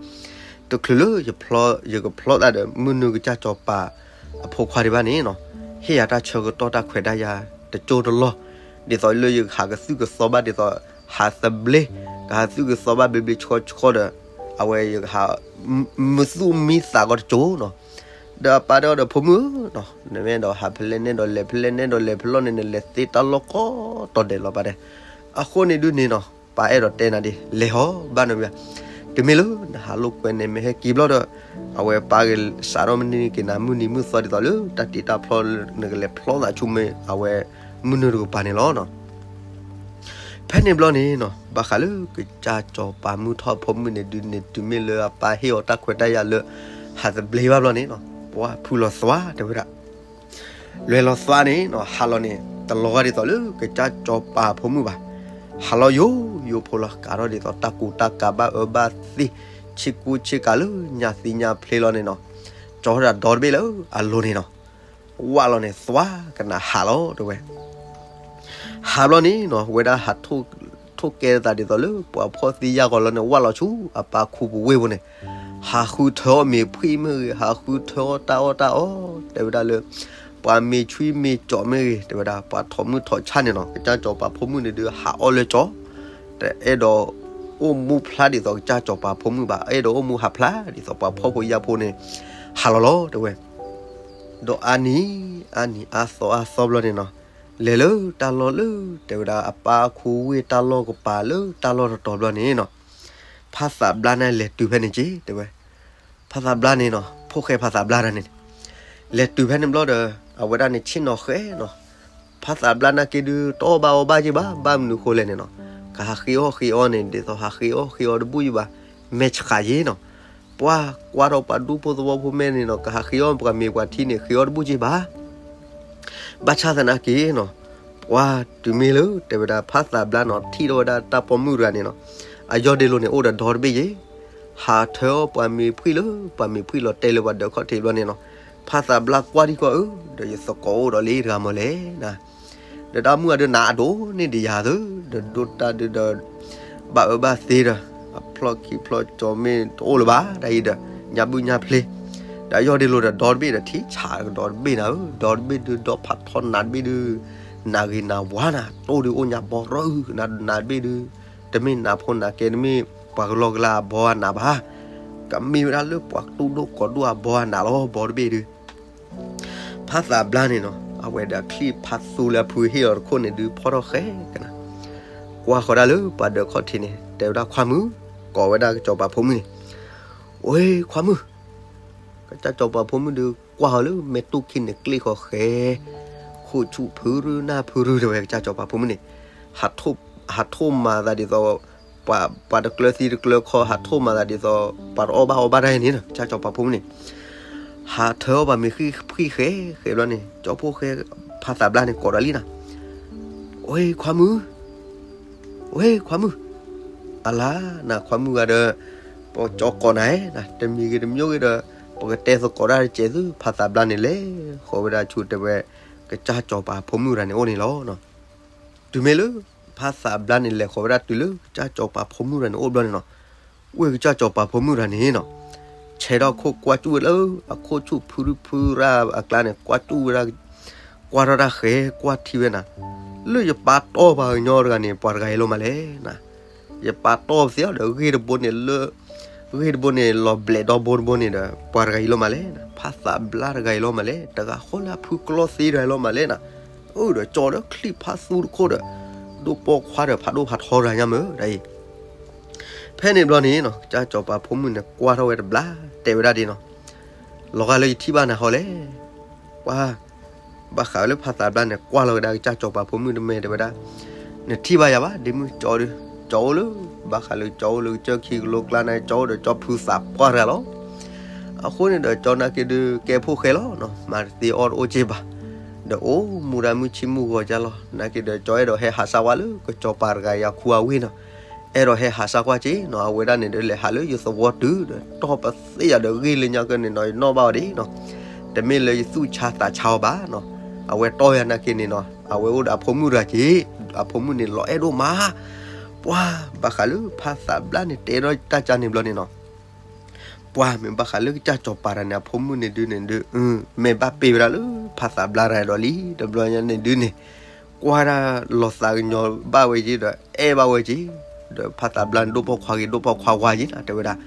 တချုးလၢ ယကဖျီသးဒီးမုၢ်နုာ်ကစၢ်စီၤပၤအဖိခွါဒံးဘၣ်န့ၣ်နီၤ, ဟ့ၣ်ယၤတၢ်ဆၢကတီၢ်တၢ်ခွဲးတၢ်ယာ်တကၠိတလီၢ်, ဒ်သိးလၢယကဟးကသုၣ်ကသီဘၣ်ဒ်သိး ဟးသဘျ့, ကဟးသုၣ်ကသီဘၣ်ဘျ့ဘျ့ဆှီဆှီဒီး အဝဲယကဟး မုာ်သူၣ်မံသးကီးတကၠိနီၤ. ဒီးအပၢ်တဲအီၤဒီး ဖိမုၣ်ဧၢနီၤ, နမ့ၢ်အဲၣ်ဒိးဟးဖဲလဲၣ် နအဲၣ်ဒိးလဲၤဖဲလဲၣ် နအဲၣ်ဒိးလဲၤဖဲလဲၣ်န့ၣ် နလဲၤသ့တၢ်လီၢ်ကိးတီၤဒဲးလီၤ ပၢ်တဲ. အဃိန့ၣ်ဒုးန့ၣ်နီၤ ပၢ်အဲၣ်ဒိးတဲနၤဒ်လဲၣ်ဟီ ဘၣ်နီတမံၤဘၣ်. တုၤမ့ၢ်လၢနဟးလိာ်ကွဲန့ၣ် မ့ၢ်ဟဲက့ၤဘျီဒီး အဝဲပၢ်ကစးထီၣ်မနုၤက့ၤနၤ မုၢ်နံၤမုၢ်သီဒ်သိးလၢ တၢ်တ့တၢ်ဖျီလၢ နကလဲၤဖျီသးဆူမ့ၢ်အဝဲ မုၢ်နုာ်တကပၤန့ၣ်လီၤနီၤ. ဖဲန့ၣ်ဘျီန့ၣ်နီၤ ဘၣ်ဃးလၢကစၢ်စီၤပၤမုၢ်ထီၣ်အဖိမုၣ်န့ၣ်ဒုးန့ၣ် တုၤမ့ၢ်လၢအပၢ်ဟ့ၣ်အီၤတၢ်ခွဲးတၢ်ယာ်လၢ ဟးသဘျ့ဘၣ်ဘျီန့ၣ်နီၤ ပှၤဖုလီၤသွါတဲဝဲဒၣ် လဲၤလီၤသွါန့ၣ်နီၤ ဟးလီၤန့ၣ် တလီၤဂာ်ဒ်သိးလၢကစၢ်စီၤပၤဖိမုၣ်ဘၣ်. ဟးလီၤယိာ် ယိာ်ဖိလီၤ ကးထီၣ်ဒ်သိးတၢ်ကူတၢ်ကၤဘၣ်အၢဘၣ်သီ ဆ့ကူဆ့ကၤလၢညါသံညါဖျ့လီၤန့ၣ်နီၤ ကၠီထီၣ်ဒီးဒီတဘ့ၣ်လၢအလိၤန့ၣ်နီၤ ဝၣ်လီၤန့ၣ် သွါကနၣ်ဟးလီၤတဲဝဲ. ဟးဘျီန့ၣ်နီၤ ဝဲဒၣ်ဟး ထိၣ်ကဲသးဒ်သိးလၢ ပှၤဖှီၣ်သံယာ်ဂီၤလီၤန့ၣ် ဝၣ်လီၤဆူအပၢ်ခူပူၤဝ့ၢ်ပူၤန့ၣ် ဟးဃုထၢအီၣ်မ့ၤဖှံမ့ၢ်ဂ့ၤ ဟးဃုထၢအီၣ်တၢ်အီၣ်တၢ်အီ တဲဝဲဒၣ်လၢ ပှၤမ့ၤဆွံမ့ၤကၠီမ့ၢ်ဂ့ၤ တဲဝဲဒၣ် ပှၤထိးမုၢ်ထိးဆၣ်န့ၣ်နီၤ ကစၢ်စီၤပၤဖိမုၣ်န့ၣ်ဒုး ဟးအီၣ်လၢကၠီ တအဲၣ်ဒိးအိၣ်မူဖျါဒ်သိးကစၢ်စီၤပၤဖိမုၣ်ဘၣ် အဲၣ်ဒိးအိၣ်မူဟးဖျါဒ်သိးပှၤဖှီၣ်ဖိယာ်ဖိန့ၣ် ဟးလီၤလီၤတဲဝဲ. ဒီးအါနံၤ အါနံၤအါသီအါသီဘျီန့ၣ်နီၤ လဲၤလၢတၢ်လီၢ်လၢ တဲဝဲဒၣ် အပၢ်ခူဝ့ၢ်တၢ်လီၢ်ကပၤလၢတၢ်လီၢ်တတီၤဘျီန့ၣ်နီၤ ဖးသးဘျါန့ၣ်လဲၤတုၤဖဲန့ၣ်က့ၤ တဲဝဲ. ဖးသးဘျါန့ၣ်နီၤ ဖိၣ်ဃဲဖးသးဘျါတၢ်န့ၣ် လဲၤတုၤဖဲန့ၣ်ဘျီဒီး အဝဲဒၣ်န့ၣ်ဆ့ၣ်နီၤဃဲနီၤ ဖးသးဘျါနာ်က့ဒုး တအီၣ်ဘၣ်အီဘၣ်က့ၤဘၣ် ဘၣ်မနုၤဃိလဲၣ်န့ၣ်နီၤ ကဟးဃ့အီၣ်ဃ့အီန့ၣ် ဒ်သိးဟးဃ့အီၣ်ဃ့အီတဘူၣ်ယံၤဘၣ်, မဲာ်ဆှးယ့ၣ်နီၤ. ပှၤကွၢ်ထီၣ်ပှၤဒူဖိသဝီဖိမဲာ်န့ၣ်နီၤ ကဟးဃ့အီၣ်ပှၤမ့ၤပှၤထံန့ၣ် ဃ့အီၣ်တဘူၣ်ယံၤဘၣ်. ဘၣ်ဆၣ်သနာ်က့နီၤ, ပှၤတုၤမ့ၢ်လၢ တဲဝဲဒၣ်ဖးသးဘျါနီၤ ထံၣ်ထီၣ်ဝဲဒၣ်တၢ်ပိာ်မုၣ်တဂၤန့ၣ်နီၤ, အယီၢ်ဒ့လိၤန့ၣ် အိၣ်ဒီးဒီတဘ့ၣ်ယ့ၣ်, ဟးထၢအီၣ်ပှၤမ့ၤဖှံလၢ ပှၤမ့ၤဖှံလီၤတဲာ်လၢပှၤဒၢးခီၣ်ထံးဘျီန့ၣ်နီၤ, ဖးသးဘျါကွၢ်ထံကီၢ်ဧၢ, ဒီးယသကိးအိၣ်ဒီးလံတဂၤမီၤလဲၣ်နၤ. ဒီးတၢ်မုၣ်အဒုးနးအဒိၣ်န့ၢ်ဒံးယၤသၢ, ဒီးဒိၣ်တၢ်ဒုးဒီး ဘၣ်အၢဘၣ်သီဒီး အဖျီၣ်ခံဖျီၣ်ကၠီၤမ့ၢ်တအိၣ်လၢၤဘၣ် တၢ်အံၤဒီး ညါဘုၣ်ညါဖျ့, ဒီးအယီၢ်ဒ့လိၤဒီးဒီတဘ့ၣ်ဒီးထံဆးဒီတဘ့ၣ်နၤဧၢ, ဒီတဘ့ၣ်ဒုးဒီဖးထီနးတဘ့ၣ်ဒုး နးဂ့ၤနးဝါနၤ, တိၢ်ဒုးအိၣ်ညါဘီရၢၣ်နးတဘ့ၣ်ဒုး, တမ့ၢ်နးဖိနးကဲ တမ့ၢ်ပှၤကလီကလီအဘီအနးဘၣ်, ကမ့ၢ်ဝဲဒၣ်လၢပှၤတူၢ်ဒိၣ်ကီၤဒိၣ်အဘီအနးလီၤ ဘီတဘ့ၣ်ဒုး ဖးသးဘျါန့ၣ်နီၤ အဝဲဒီးအချံၣ်ဖးသူလၢအဖုဟ့ၣ်အီၤတခိၣ်န့ၣ်ဒုး ဖီၣ်ထီၣ်ဃဲကနၤ, ကွၢ်ဃီၤဒၣ်လၢပှၤဒၢးခီၣ်ထံးန့ၣ် တဲဝဲဒၣ်ခွါမုၣ်, ကိးဝဲဒၣ်ကစီၤပၤဖိမုၣ်န့ၣ်, အိ ခွါမုၣ်, ကစၢ်စီၤပၤဖိမုၣ်ဒုးကွၢ်ဃီၤလၢမဲာ်တူၢ်ခံန့ၣ် ကျ့ၣ်ဃီၤဃဲ ခိၣ်ဆူၣ်ဖုရူနၢ်ဖုရူ တဲဝဲကစၢ်စီၤပၤဖိမုၣ်န့ၣ်, ဟးထိၣ်မၤသးဒ်သိး ပှၤတကျၢၤသံတကျၢၤခီ ဟးထိၣ်မၤသးဒ်သိး ပှၤတအီၣ်ဘၣ်အီဘၣ်တၢ်န့ၣ်နီၤ, ကစၢ်စီၤပၤဖိမုၣ်န့ၣ် ဟးထၢအီၣ်ပှၤမ့ၤဖှံဃဲဃဲဘျီန့ၣ် ကၠီဖိဃဲ ဖးသးဘျါန့ၣ်ကိးဒီးလံနီၤ, အိ ခွါမုၣ်, အိ ခွါမုၣ်, အလါနၤခွါမုၣ်ဂၤဒီး ပကၠီကိးနၤဧါ, တမံၤဂ့ၤတမံၤဂ့ၤဒီး ပကတဲသကိးတၢ်တစဲးသု, ဖးသးဘျါန့ၣ်လဲၤဃီၤဝဲဒၣ်ဆူ တဲဝဲ ကစၢ်စီၤပၤဖိမုၣ်တဂၤန့ၣ်အိၣ်န့ၣ်လီၤ. တုၤမ့ၢ်လၢ ဖးသးဘျါန့ၣ်လဲၤဃီၤဝဲဒၣ်တုၤလၢကစၢ်စီၤပၤဖိမုၣ်တဂၤန့ၣ်အိၣ်ဘျီန့ၣ်နီၤ, ဝဲကစၢ်စီၤပၤဖိမုၣ်တဂၤန့ၣ်နီၤ ဆဲးထီၣ်ခိၣ်ကွၢ်ကၠူၣ်ဝဲလၢအခိၣ်ဆူၣ်ဖုရူဖုရူအကျါန့ၣ် ကွၢ်ကၠူၣ်ဝဲဒၣ်, ကွၢ်ထီၣ်တၢ်ဃဲကွၢ်ထံဝဲနၤ, လၢယပာ်တီၢ်ပှၤကညီတဂၤန့ၣ် ပှၤတဂၤအံၤလီၤမးလဲၣ်နၤ, ယပာ်တီၢ်ပသ့အီၤဒီးဂ့ၢ်တဘိန့ၣ်လၢ ဂ့ၢ်တဘိန့ၣ် လီၤဘျဲးဒီဘိတဘိန့ၣ်ဒီး ပှၤတဂၤအံၤလီၤမးလဲၣ်, ဖးသးဘျါတဂၤအံၤလီၤမးလဲၣ်, တဂၤဃီလၢအဖုကျီသ့တဂၤအံၤလီၤမးလဲၣ်နၤ, အိၣ်ဒီးကၠီဒီးချံၣ်ဖးသူတခိၣ်ဒီး ဒိၣ်ပိာ်ခွါဒီးဖးဒိၣ်ဖးထီတဂၤညါမ့ၢ်ဒ်အံၤ ဖဲန့ၣ်ဘျီန့ၣ်နီၤ ကစၢ်စီၤပၤဖိမုၣ်န့ၣ် ကွၢ်ထီၣ်ဝဲတဘျီ တဲဝဲဒၣ်ဒ်နီၤ, လီၤဂာ်လၢယထံၣ်ဘၣ်နၤဟီလဲၣ်, ပှၤ ဘၣ်ဃးလၢဖးသးဘျါန့ၣ် ကွၢ်လီၤဝဲဒၣ်ကစၢ်စီၤပၤဖိမုၣ်တမံၤ တဲဝဲဒၣ်, နထံၣ်ဘၣ်ယၤဘၣ် ဒ့မုၣ်ကၠီဒုး, ကၠီအိၣ်လၢ ဘၣ်ဃးလၢကၠီအိၣ်လၢကစၢၢ်ခံကလိကျါန့ၣ် ကၠီအိၣ်ဒီးကၠီဖုသးပှၢ်တဂၤလီၤ. အဃိန့ၣ်ဒီးကၠီနာ်က့ဒုး ကဲဖိဃဲလီၤနီၤ, မၤတသ့အီၣ်တအိၣ်က့ဘၣ်, ဒီးအိၣ်မူဒါမုၢ်ဆံးမုၢ်ဂီၤကၢ်လီၤ. နာ်က့ဒီးကၠီအဲၣ်ဒိးဟဲဟးစၢ်ကွၢ်လၢကစီၤပၤတဂၤအံၤအခူအဝ့ၢ်နီၤ, အဲၣ်ဒိးဟဲဟးစၢ်ကွၢ်က့နီၤ, အဝဲဒၣ်န့ၣ်ဒီးလဲၤဟးလၢယသဝီတုၤဒီး တီၢ်ပသ့ယၤဒီးဂ့ၢ်လၢညါက့န့ၣ်နီၤ ယနီၣ်ဘၣ်အီၤဒ်နီၤ, တမ့ၢ်လၢယသူၣ်ဆါသးဆါအီၤဘၣ်နီၤ, အဝဲတီၢ်ယၤနာ်က့န့ၣ်နီၤ အဝဲအိၣ်ဒီးအဖိမုၣ်တဂၤက့, အဖိမုၣ်န့ၣ်လီၤအဲၣ်ဒိၣ်မး ပှၤ ဘၣ်ဃးလၢဖးသးဘျါန့ၣ် တဲထီၣ်တၢ်ကၢ်န့ၣ်ဘျီန့ၣ်နီၤ, ပှၤမ့ၢ်ဘၣ်ဃးလၢကစၢ်စီၤပၤတဂၤန့ၣ် အဖိမုၣ်န့ၣ်ဒုးန့ၣ်ဒုး မ့ၢ်ဘၣ်ပ့ၤဝဲဒၣ်လၢဖးသးဘျါတဂၤဒီးလံ တဘျီညါန့ၣ်ဒုးန့ၣ် ကွၢ်ဒၣ်လီၤသးကညီၤဘၣ်ဝဲက့ဒီး အဲၣ်ဘၣ်ဝဲက့, ဒီးဖးသးဘျါန့ၣ် ဒိၣ်ပိာ်ခွါဂ့ၤ ဒိၣ်ပိာ်ခွါဝါက့နၤ တဲဝဲဒၣ်,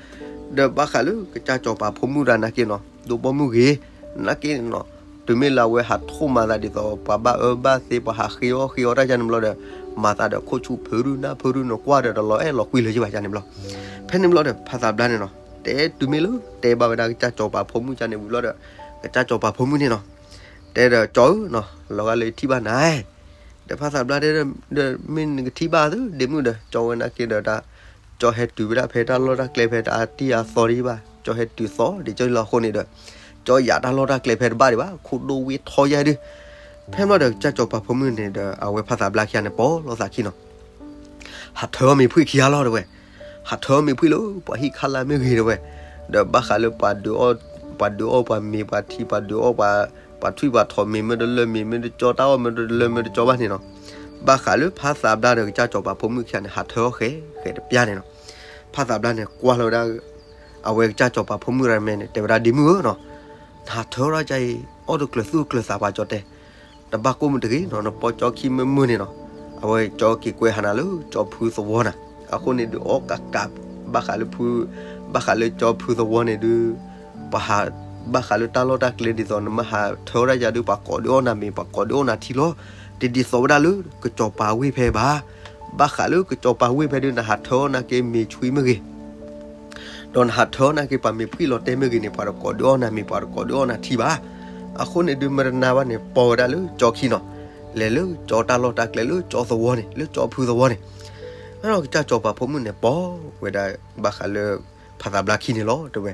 ဒီးဘၣ်ဃးလၢကစၢ်စီၤပၤဖိမုၣ်တဂၤနာ်က့နီၤ ဒိၣ်ပိာ်မုၣ်ဂ့ၤ, နာ်က့န့ၣ်နီၤ တုၤမ့ၢ်လၢအဝဲဟးထိၣ်မၤသးဒ်သိး ပှၤဘၣ်အၢဘၣ်သီ ပှၤဟးဃ့အီၣ်ဃ့အီတၢ်ယါန့ၣ်ဘျီဒီး မၤသးဒီးခိၣ်ဆူၣ်ဖုရူနၢ်ဖုရူန့ၣ် ကွၢ်ဒီးတလီၤအဲၣ်လီၤကွံလၢၤယ့ၢ်ဘၣ်ယါန့ၣ်ဘျီ, ဖဲန့ၣ်ဘျီဒီး ဖးသးဘျါန့ၣ်နီၤ တဲတုၤမ့ၢ်လၢ တဲဘၣ်ဝဲဒၣ်ကစၢ်စီၤပၤဖိမုၣ်ယါန့ၣ်ဝံၤဘျီဒီး ကစၢ်စီၤပၤဖိမုၣ်န့ၣ်နီၤ တဲဒီးကၠီဧၢနီၤ လီၤဂာ်လၢယထံၣ်ဘၣ်နၤ ဒီးဖးသးဘျါတဲဒီး မ့ၢ်နကထံၣ်ဘၣ်သု ဒ့မုၣ်ဒီး ကၠီဝဲနာ်က့ဒီးတၢ် ကၠီဟဲတုၤဝဲဒၣ်ဖဲတၢ်လီၢ်တၢ်ကျဲဖဲတၢ်အတံၢ်အသီဒ်ဘၣ် ကၠီဟဲတုၤသီဒ်ကၠီလီၤအဃိန့ၣ်ဒီး ကၠီယၤတၢ်လီၢ်တၢ်ကျဲဖဲတဘၣ်ဒံးဘၣ် ခိၣ်ဒိၣ်ဝ့ၢ်ထီယါဒုး, ဖဲမ့ၢ်ဒီးကစၢ်စီၤပၤဖိမုၣ်န့ၣ်ဒီး အဝဲဖးသးဘျါခံဂၤန့ၣ် ပိာ်လီၤသးခံနီၤ ဟးထၢအီၣ်မ့ၤဖှံခံဂၤလီၤတဲဝဲ, ဟးထၢအီၣ်မ့ၤဖှံလၢ ပှၤဟံၣ်ခါလၢ်မ့ၢ်ဂ့ၤတဲဝဲ, ဒီးဘၣ်ဃးလၢပှၤဒုးအီၣ် ပှၤဒုးအီၣ်ပှၤမ့ၤပှၤထံ ပှၤဒုးအီၣ်ပှၤ ပှၤထွံၣ်ပှၤထိးမ့ၤမ့ၢ်တလၢမ့ၤ မ့ၢ်တကၠီတၢ်အီၣ်မ့ၢ်တလၢမ့ၢ်တကၠီဘၣ်န့ၣ်နီၤ, ဘၣ်ဃးလၢဖးသးဘျါဒီးကစၢ်စီၤပၤဖိမုၣ်ခံဂၤန့ၣ် ဟးထၢအီၣ်ဃဲ ဃဲတပျၢ်န့ၣ်နီၤ, ဖးသးဘျါန့ၣ် ကွၢ်လီၤဝဲဒၣ် အဝဲကစၢ်စီၤပၤဖိမုၣ်တဂၤမဲာ်န့ၣ် တဲဝဲဒၣ်ဒ့မုၣ်ဧၢနီၤ, နဟးထၢထီၣ်ဒ်အံၤ အီၣ်တကျၢၤသူၣ်တကျၢၤသးပှၤကၠီတဲ တဘၣ်ကိၢ်မုၢ်တဂ့ၤနီၤ နပီကၠီခံမုၢ်မုၢ်န့ၣ်နီၤ, အဝဲကၠီက့ၤကွဲးဟးနၤလၢကၠီဖုသဝီနၤ, အဃိန့ၣ်ဒုးအီၣ်ကးကး ဘၣ်ဃးလၢဖု ဘၣ်ဃးလၢကၠီဖုသဝီန့ၣ်ဒုး ပှၤဟး ဘၣ်ဃးလၢတၢ်လီၢ်တၢ်ကျဲဒ်သိး နမ့ၢ်ဟးထၢထီၣ်ဒ်အံၤဒုး ပှၤကိးဒုးအီၣ်နၤမ့ၤ ပှၤကိးဒုးအီၣ်နၤထံလီၤ, တဒ်သိးဝဲဒၣ်လၢကစီၤပၤဝ့ၢ်ဖဲဘၣ်, ဘၣ်ဃးလၢကစီၤပၤဝ့ၢ်ဖဲဒုး နဟးထၢထီၣ်နာ်က့မ့ၤဆွံမ့ၢ်ဂ့ၤ ဒီးနဟးထၢထီၣ်နာ်က့ပှၤမ့ၤဖှံလီၤတဲာ်မ့ၢ်ဂ့ၤန့ၣ် ပှၤတကိးဒုးအီၣ်နၤမ့ၤ ပှၤတကိးဒုးအီၣ်နၤထံဘၣ်, အဃိန့ၣ်ဒုး မတနာ်ဘၣ်န့ၣ် ပိာ်ဝဲဒၣ်လၢကၠီခံနီၤ, လဲၤလၢကၠီတၢ်လီၢ်တၢ်ကျဲလၢကၠီသဝီန့ၣ် လၢကၠီဖုသဝီန့ၣ်, ဖဲန့ၣ်ကစၢ်စီၤပၤဖိမုၣ်န့ၣ် ပိာ်ဝဲဒၣ်ဘၣ်ဃးလၢ ဖါသးဘျါခံန့ၣ်လီၤ တဲဝဲ.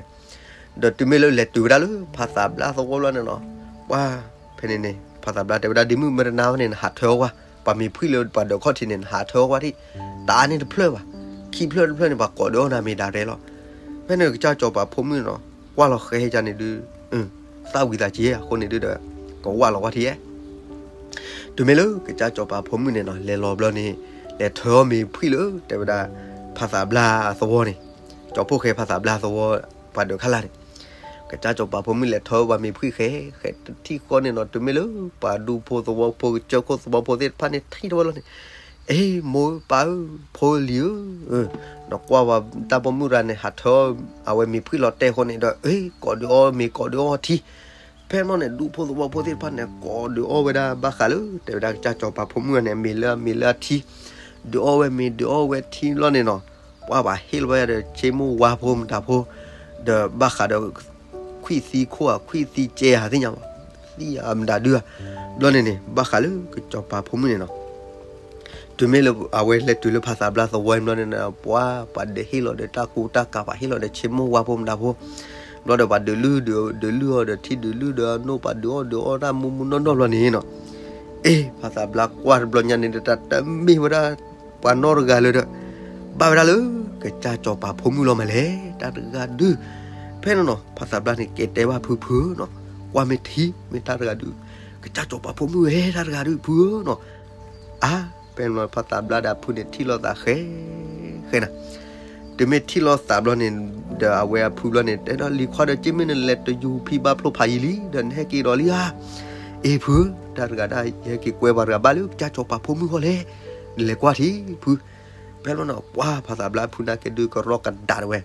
ဒီးတုၤမ့ၢ်လၢလဲၤတုၤဝဲဒၣ်လၢဖါသးဘျါသဝီဘျီန့ၣ်နီၤ, ပှၢ်ဖဲန့ၣ်န့ၣ် ဖါသးဘျါတဲဝဲဒၣ် ဒ့မုၣ် မ့ၢ်တနာ်ဝဲန့ၣ် နဟးထၢအီၣ်ကွၢ်, ပှၤမ့ၤဖှံလၢပှၤဒၢးခီၣ်ထံးန့ၣ် နဟးထၢအီၣ်ကွၢ်ထံၣ်, တအါန့ၢ်တဖျၢၣ်ဘၣ်, ခံဖျၢၣ်တဖျၢၣ်န့ၣ် ပှၤကိးဒုးအီၣ်နၤမ့ၤဒၣ်ရဲလီၤ. ဖဲန့ၣ်ကစၢ်စီၤပၤဖိမုၣ်နီၤ ကွၢ်လီၤဃဲၤယါန့ၣ်ဒုး သၣ်ဝံၤသးက့ၤ အဃိန့ၣ်ဒုးဒီး ကဝၢ်လီၤဝဲထံၣ်ဧါ. တုၤမ့ၢ်လၢကစၢ်စီၤပၤဖိမုၣ်န့ၣ်နီၤ လဲၤလီၤဘျီန့ၣ် လဲၤထၢအီၣ်မ့ၤဖှံလၢ တဲဝဲဒၣ် ဖါသးဘျါအသဝီန့ၣ်, ကၠီဖှိၣ်ဃဲဖါသးဘျါအသဝီ ပှၤဒၢးခါလာ်န့ၣ်, ကစၢ်စီၤပၤဖိမုၣ်လဲၤထၢအီၣ်ပှၤမ့ၤဖှံဃဲ, ဃဲတထံၣ်ဃီန့ၣ်နီၤ တုၤမ့ၢ်လၢပှၤဒူဖိသဝီဖိ ကစၢၢ်ခိၣ်သဝီဖိသ့ၣ်တဖၣ်န့ၣ် ထံၣ်ထီၣ်ဝဲလီၤန့ၣ်, အ့ မိၢ်ဧၢပၢ်ဧၢ ဖိလံၤဧၢ, နကွၢ်ဝဲတၢ်ပိာ်မုၣ်တဂၤန့ၣ် ဟးထၢအီၣ် အဝဲမ့ၤဖှံလီၤတဲာ်ဃီန့ၣ်ဒီး အ့ ကိးဒုးအီၣ်မ့ၤ ကိးဒုးအီၣ်ထံ ဖဲန့ၣ်ဘျီန့ၣ် ဒူဖိသဝီဖိသ့ၣ်တဖၣ်န့ၣ် ကိးဒုးအီၣ်ဝဲဒၣ်ဘၣ်ဃးလၢ တဲဝဲဒၣ်ကစၢ်စီၤပၤဖိမုၣ်န့ၣ် မ့ၤလၢအမ့ၤလၢအထံ, ဒုးအီၣ်ဝဲမ့ၤ ဒုးအီၣ်ဝဲထံဘျီန့ၣ်နီၤ, ပှၢ်ပှၤဟ့ၣ်လီၤဝဲဒီး ဆ့မိၢ်ဝါဖိမတၤဖိ, ဒီးဘၣ်ဃးဒီး ခွံၣ်သံခိၣ်ဧါ ခွံၣ်သံကဲဧါ သ့ၣ်ညါဘၣ်, သံဧါမတၤဒုဧါ, ဘျီန့ၣ်န့ၣ် ဘၣ်ဃးလၢကစၢ်စီၤပၤဖိမုၣ်န့ၣ်နီၤ တုၤမ့ၢ်လၢအဝဲလဲၤတုၤလၢဖါသးဘျါသဝီဘျီန့ၣ် ပှၢ်ပှၤဒုးဟ့ၣ်လီၤဒီးတၢ်ကူတၢ်ကၤ ပှၤဟ့ၣ်လီၤဒီးဆ့မိၢ်ဝါဖိမတၤဖိ, ဘျီဒီးပှၤဒုးလုၢ်ဒုးလုၢ်အီၤဒီးထံ ဒုးလုၢ်ဒီးအနိၣ် ပှၤဒုးအီၣ်ဒုးအီတၢ်မူမူနီၢ်နီၢ်ဘျီန့ၣ်နီၤ, အ့ ဖါသးဘျါကွၢ်တဘျီညါန့ၣ်ဒီး တၢ်တမ့ၢ်ဝဲဒၣ် ပှၤနီတဂၤလၢၤဒီး ဘၣ်ဝဲဒၣ်လၢ ကစၢ်စီၤပၤဖိမုၣ်လီၤမးလဲၣ် တၢ်တဂၤဒုး, ဖဲန့ၣ်နီၤ ဖါသးဘျါန့ၣ် ကဲတဲဘၣ်ဖုဖုဧၢနီၤ, ကွၢ်မ့ၢ်ထံမ့ၢ်တၢ်တဂၤဒုး, ကစၢ်စီၤပၤဖိမုၣ်ဝဲတၢ်တဂၤဒုး ဖုဧၢနီၤ, အါ ဖဲန့ၣ်ဘျီဖါသးဘျါဒီးအဖုန့ၣ် ထံၣ်လိာ်သးဃဲ ဃဲနၤ, တုၤမ့ၢ်ထံၣ်လိာ်သးဘျီန့ၣ် ဒီးအဝဲအဖုဘျီန့ၣ် တဲဒီးလံၤခွါဒီး က့မ့ၢ်နလဲၤတယူၤဖံဘၣ်ဖျိဖးယံၤလံ ဒီးနဟဲက့ၤဒီးလံဧါ, အ့ဖုဧၢ တၢ်တဂၤဒၣ် ယဟဲက့ၤကွဲပှၤတဂၤဘၣ်လၢကစၢ်စီၤပၤဖိမုၣ်ဃီလဲၣ်, နလဲၤကွၢ်ထံၣ်ဖု, ဖဲန့ၣ်ဘျီန့ၣ် ပှၢ်ဖါသးဘျါအဖုနာ်က့ဒုးကရီကဒါတဝဲ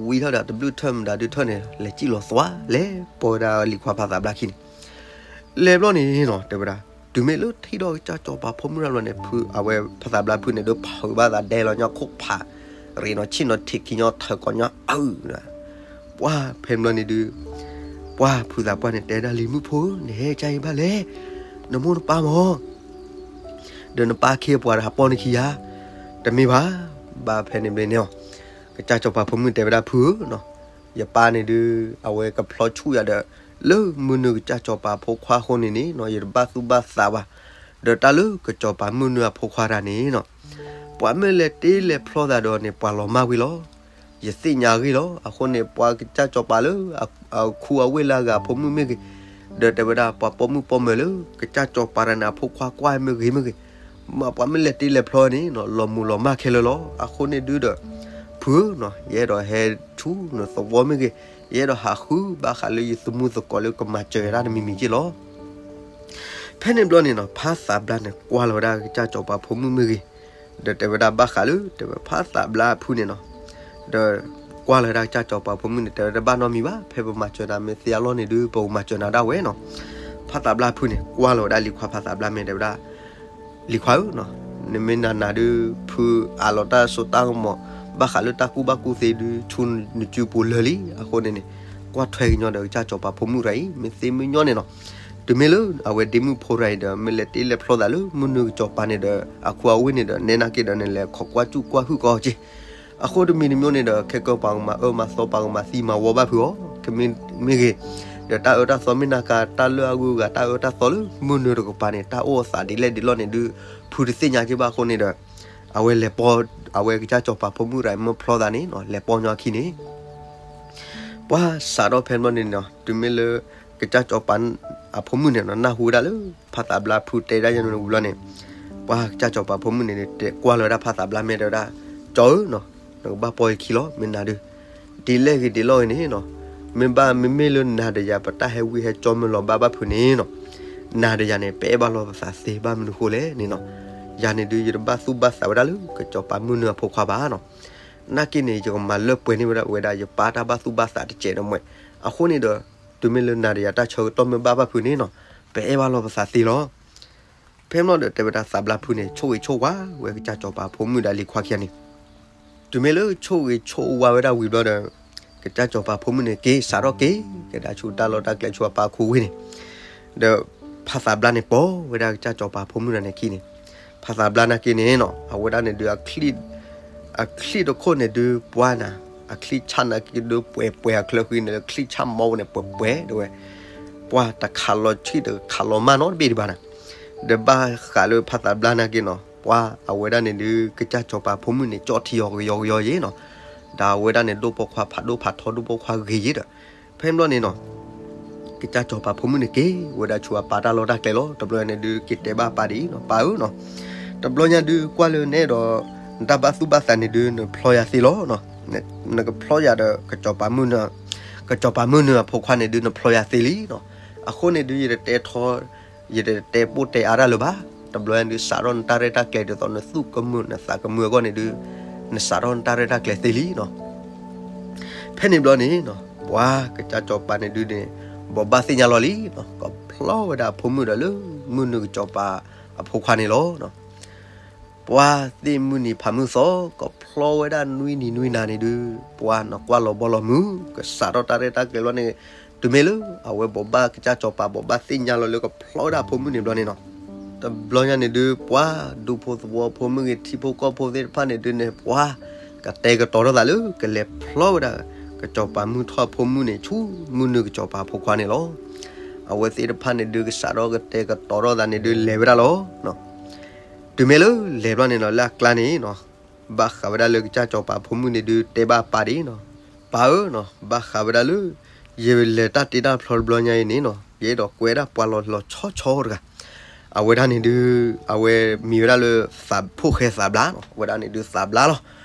ဝံၤထီၣ်ဒီးတဘျုးထၢၣ်မတၤဒုးထၢၣ်န့ၣ် လဲၤစံၣ်လီၤသွါ လဲၤပိာ်ဝဲဒၣ်လံၤခွါဖါသးဘျါခံန့ၣ်, လဲၤဘျီန့ၣ်နီၤ တဲဝဲဒၣ် တုၤမ့ၢ်လၢထံၣ်ဒီးကစၢ်စီၤပၤဖိမုၣ်တဘျီန့ၣ် ဖု အဝဲဖါသးဘျါဖုန့ၣ် ဒုးဖုးဘၣ်သးဒဲလီၤညီခိၣ်ဖး ရ့ၣ်နီၤဆံၣ်နီၤထံးခံညီထၢၣ်ကီညီအုၣ်, ပှၢ်ဖဲန့ၣ်ဘျီန့ၣ်ဒုး ပှၢ်ဖုသးပှၢ်န့ၣ် တဲဒၣ်လံၤမုၣ်ဖိ နဟဲကါအံၤဘၣ်လဲၣ်, နမိၢ်နပၢ်မၢ် ဒီးနပၢ်ခ့ပှၤတဟးပီၢ်နခံဧါ, တမ့ၢ်ဘၣ်, ဘၣ်ဖဲန့ၣ်ဘျီန့ၣ် ကစၢ်စီၤပၤဖိမုၣ်တဲဝဲဒၣ်ဖုဧၢနီၤ, ယပၢ်န့ၣ်ဒုး အဝဲကဖျီဆူၣ်ယၤဒီး လၢမုၢ်နုာ်ကစၢ်စီၤပၤဖိခွါအဃိန့ၣ်န့ၣ်နီၤ ယတဘၣ်သူၣ်ဘၣ်သးဘၣ်, ဒီးတၢ်လၢကစီၤပၤမုၢ်နုာ်အဖိခွါတဂၤန့ၣ်နီၤ ပှၤမ့ၢ်လဲၤတ့လဲၤဖျီသးဒီးန့ၣ် ပှၤလီၤမၢ်ဝံၤလီၤ. ယသ့ၣ်ညါအဂ့ၢ်လီၤ. အဃိန့ၣ် ပှၤကစၢ်စီၤပၤလၢ အခူအဝ့ၢ်လၢအဂၤအဖိမုၣ်မ့ၢ်ဂ့ၤ, ဒီးတဲဝဲဒၣ်ပှၤပိာ်မုၣ်ပိာ်မၢၤလၢ ကစၢ်စီၤပၤတဂၤန့ၣ် အဖိခွါကွၢ်မ့ၢ်ဂ့ၤမ့ၢ်ဂ့ၤ, မ့ၢ်ပှၤမ့ၢ်လဲၤတ့လဲၤဖျီန့ၣ်နီၤ လီၤမုၢ်လီၤမၢ်ခဲလၢာ်လီၤ. အဃိန့ၣ်ဒုဒီး ဖုဧၢနီၤ ယအဲၣ်ဒိးဟဲဆူနသဝီမ့ၢ်ဂ့ၤ, ယအဲၣ်ဒိးဟးဃုဘၣ်ဃးလၢယသမူသကိးလၢကမၤစၢၤယၤတၢ်တမံၤမံၤက့ၢ်လီၤ. ဖဲန့ၣ်ဘျီန့ၣ်နီၤ ဖါသးဘျါန့ၣ် ကွၢ်လီၤဝဲဒၣ်ကစၢ်စီၤပၤဖိမုၣ်မ့ၢ်ဂ့ၤ, ဒီးတဲဝဲဒၣ်ဘၣ်ဃးလၢ တဲဝဲဖါသးဘျါအဖုန့ၣ်နီၤ, ဒီးကွၢ်လီၤဝဲဒၣ်ကစၢ်စီၤပၤဖိမုၣ်န့ၣ် တဲဝဲဒၣ်ဘၣ်နီတမံၤဘၣ်, ဖဲပမၤစၢၤနၤမ့ၢ်သ့အလီၢ်န့ၣ်ဒု ပကမၤစၢၤနၤဒၣ်ဝဲနီၤ. ဖါသးဘျါအဖုန့ၣ် ကွၢ်လီၤဝဲဒၣ်လံၤခွါဖါသးဘျါမ့ၢ်တဲဝဲဒၣ် လံၤခွါဧၢနီၤ, နမ့ၢ်နၤနၤဒု ဖုအးလီၤတၢ်စိတၢ်ကမီၤ ဘၣ်ဃးလၢတၢ်ကူၣ်ဘၣ်ကူၣ်သ့ဒု ဆူနစုပူၤလၢာ်လံ. အဃိန့ၣ်န့ၣ် ကွၢ်ထွဲကညီဒီးကစၢ်စီၤပၤဖိမုၣ်တဂၤအံၤ မ့ၢ်သ့မ့ၢ်ညီန့ၣ်နီၤ, တုၤမ့ၢ်လၢအဝဲဒ့မုၣ်ဖိတဂၤအံၤဒီး မ့ၢ်လဲၤတ့လဲၤဖျီသးလၢမုၢ်နုာ်ကစီၤပၤန့ၣ်ဒီး အခူအဝ့ၢ်န့ၣ်ဒီး နဲနာ်က့ဒီး နလဲၤခိးကွၢ်စူၣ်ကွၢ်ဟုၣ်ကီးက့ၤ အဃိတမံၤတမံၤန့ၣ်ဒီး ခဲကၢပှၤကမၤအၢမၤသီပှၤကမၤသံမၤဝီဘၣ်ဖုအီၤ ကမ့ၢ်မ့ၢ်ဂ့ၤ, ဒီးတၢ်အၢတၢ်သီမ့ၢ်နၤကၤ တၢ်လၢအဂုၤအဂၤ တၢ်အၢတၢ်သီလၢမုၢ်နုာ်တကပၤန့ၣ် တၢ်အိၣ်အသးဒ်လဲၣ်ဒ်လဲၣ်န့ၣ်ဒု ဖုတသ့ၣ်ညါက့ၤဘၣ်အဃိန့ၣ်ဒီး အဝဲလဲၤပိာ် အဝဲကစၢ်စီၤပၤဖိမုၣ်တဂၤမ့ၢ်ဖျီသးန့ၣ်နီၤ လဲၤပိာ်ညီအခံန့ၣ် ပှၤစးထီၣ်ဖဲန့ၣ်ဘျီန့ၣ်နီၤ တုၤမ့ၢ်လၢ ကစၢ်စီၤပၤအဖိမုၣ်န့ၣ်နီၤ နၢ်ဟူဝဲဒၣ်လၢ ဖါသးဘျါဖုတဲဒၣ်ယဲန့ၣ်ဝံၤဘျီန့ၣ် ပှၤကစၢ်စီၤပၤဖိမုၣ်န့ၣ် တဲကွၢ်လီၤဝဲဒၣ်ဖါသးဘျါမ့ၢ်တဲဝဲဒၣ် ကၠီဧၢနီၤ နကဘၣ်ပိာ်ယခံလီၤ မ့ၢ်နၤဒု ဒ်လဲၣ်ဂ့ၤဒ်လဲၣ်ဂ့ၤန့ၣ်နီၤ မ့ၢ်ဘၣ်မ့မ့ၢ်လၢနၤဒီးယၤ ပတၢ်ဟဲဝံဟဲကၠီမ့ၢ်လီၤဘၣ်ဘၣ်ဖုးန့ၣ်နီၤ နၤဒီးယၤန့ၣ် ပအဲၣ်ဘၣ်လိာ်ပသးသ့ဘၣ်မနုၤဃိလဲၣ်န့ၣ်နီၤ ယၤန့ၣ်ဒု ယတဘၣ်သူၣ်ဘၣ်သးဝဲဒၣ်လၢ ကစီၤပၤမုၢ်နုာ်အဖိခွါဘၣ်နီၤ နာ်က့န့ၣ် ယကမၤလၢပှဲၤန့ၢ်ဝဲဒၣ်ဝဲဒၣ် ယပၢ်တၢ်ဘၣ်သူၣ်ဘၣ်သးတစဲးဒီးမွဲၣ် အဃိန့ၣ်ဒီး တုၤမ့ၢ်လၢနၤဒီးယၤတၢ်ဆၢကတီၢ်မ့ၢ်ဘၣ်ဘၣ်ဖုးန့ၣ်နီၤ ပအဲၣ်ဘၣ်လိာ်ပသးသ့လီၤ ဖဲမ့ၢ်ဒီးတဲဝဲဒၣ်သးဘျါဖုးန့ၣ် ဆိၣ်ဂ့ၤဆိၣ်ဝါဝဲကစၢ်စီၤပၤဖိမုၣ်ဒီးလံၤခွါခံဂၤန့ၣ် တုၤမ့ၢ်လၢဆိၣ်ဂ့ၤဆိၣ်ဝါဝဲဒၣ်ဝံၤဘျီဒီး ကစၢ်စီၤပၤဖိမုၣ်န့ၣ် က့ၤစးထီၣ်က့ၤ ကဲဒၣ်ဆူတၢ်လီၢ်တၢ်ကျဲဆူအပၢ်ခူဝ့ၢ်န့ၣ် ဒီးဖါသးဘျါန့ၣ် ပိာ်ဝဲဒၣ်ကစၢ်စီၤပၤဖိမုၣ်တဂၤန့ၣ်အခံန့ၣ် ဖးသးဘျါနာ်က့န့ၣ်နီၤ အဝဲဒၣ်န့ၣ်ဒုး အချံၣ်တခိၣ်န့ၣ်ဒုး ပှၤနၤ, အချံၣ်ဆၣ်နာ်က့ဒုး ပှဲၤပှဲၤအချၢဃံန့ၣ်လၢ ချံၣ်ဆၣ်မီဝဲန့ၣ် ပှဲၤပှဲၤတဲဝဲ, ပှၤတခးလီၤဆံၣ်တခးလီၤမၢ်နီတဘ့ၣ်ဒံးဘၣ်နၤ, ဒီးဘၣ်ဃးလၢဖးသးဘျါနာ်က့နီၤ ပှၤအဝဲဒၣ်န့ၣ်ဒုး ကစၢ်စီၤပၤဖိမုၣ်န့ၣ် ကၠီၣ်ထံအီၤကယီကယီယ့နီၤ, ဒီးအဝဲဒၣ်န့ၣ် ဒိၣ်ပိာ်ခွါဖးဒိၣ်ဖးထီ ဒိၣ်ပိာ်ခွါဂ့ၤယ့ဒီး ဖဲန့ၣ်ဘျီန့ၣ်နီၤ ကစၢ်စီၤပၤဖိမုၣ်န့ၣ်က့ၤဝဲဒၣ်ဆူအပၢ်တၢ်လီၢ်တၢ်ကျဲလီၤ. တဘျီန့ၣ်ဒုး က့ၤတဲဘၣ်အပၢ်ဒ်အံၤနီၤ, ပၢ်ဧၢနီၤ, တဘျီညါဒုးကွၢ်လၢနအဲၣ်ဒိး နတၢ်ဘၣ်သူၣ်ဘၣ်သးန့ၣ်ဒုး နဖျီယၤသ့လီၤ. နကဖျီယၤဒီး ကစၢ်စီၤပၤမုၣ်နုာ်အဖိခွါန့ၣ်ဒုး နဖျီယၤသ့လံနီၤ. အဃိန့ၣ်ဒုး ယတတဲထီ ယတတဲပိၢ်တဲအါတၢ်လၢၤဘၣ်. တဘျီညါဒုး စးထီၣ်နတၢ်ရဲၣ်တၢ်ကျဲၤဒ်သိး နသူၣ်ကမုာ်နသးကမုာ်အဂီၢ်န့ၣ်ဒုး နစးထီၣ်နတၢ်ရဲၣ်တၢ်ကျဲၤသ့လံနီၤ. ဖဲန့ၣ်ဘျီန့ၣ်နီၤ ပှၤကစၢ်စီၤပၤန့ၣ်ဒုးန့ၣ် ဘိးဘၣ်သ့ၣ်ညါလီၤလံနီၤ, ကဖျီဝဲဒၣ်အဖိမုၣ်ဒီးလၢ မုၢ်နုာ်ကစၢ်စီၤပၤအဖိခွါန့ၣ်လီၤ. ပှၤသ့ၣ်မုၢ်နံၤဖးမုၢ်သီ ကဖျီဝဲဒၣ်နွံနံၤနွံနၤန့ၣ်ဒုး ပှၤနကွၢ်လီၤဘီလီၤမုၢ် ကစးထီၣ်တၢ်ရဲၣ်တၢ်ကျဲၤလီၤန့ၣ်, တုၤမ့ၢ်လၢအဝဲဘိးဘၣ် ကစၢ်စီၤပၤဘိးဘၣ်သ့ၣ်ညါလီၤလၢကဖျီဝဲဒၣ်အဖိမုၣ်န့ၣ်ဘျီန့ၣ်နီၤ, တဘျီညါန့ၣ်ဒုး ပှၤဒူဖိသဝီဖိမုၣ်ဂ့ၤ ထံဖိကီၢ်ဖိသ့ၣ်တဖၣ်န့ၣ်ဒုးန့ၣ် ပှၤကတဲာ်ကတီၤထီၣ်သးလၢ ကလဲၤဖျီဝဲဒၣ် ကစၢ်စီၤပၤမုၢ်ထီၣ်အဖိမုၣ်န့ၣ် ဆူမုၢ်နုာ်ကစၢ်စီၤပၤအဖိခွါန့ၣ်လီၤ. အဝဲသ့ၣ်တဖၣ်န့ၣ်ဒုး ကစးထီၣ်ကတဲာ်ကတီၤထီၣ်သးန့ၣ်ဒုး လဲၤဝဲဒၣ်လီၤ. တုၤမ့ၢ်လၢလဲၤဘျီန့ၣ်နီၤ လၢအကျါန့ၣ်နီၤ, ဘၣ်ဃးဝဲဒၣ်လၢကစၢ်စီၤပၤဖိမုၣ်န့ၣ်ဒုး တဲဘၣ်အပၢ်ဒ်အံၤနီၤ, ပၢ်ဧၢနီၤ, ဘၣ်ဃးဝဲဒၣ်လၢ ယလဲၤတၢ်တ့တၢ်ဖျီတဘျီညါအံၤန့ၣ်နီၤ ယအဲၣ်ဒိးကွဲဒၣ်ပှၤလီၤလီၤဆီဆီတဂၤ, အဝဲဒၣ်န့ၣ်ဒုး အဝဲမံၤဝဲဒၣ်လၢ သးဖိၣ်ဃဲသးဘျါနီၤ, အဝဲဒၣ်န့ၣ်ဒုးသးဘျါလီၤ.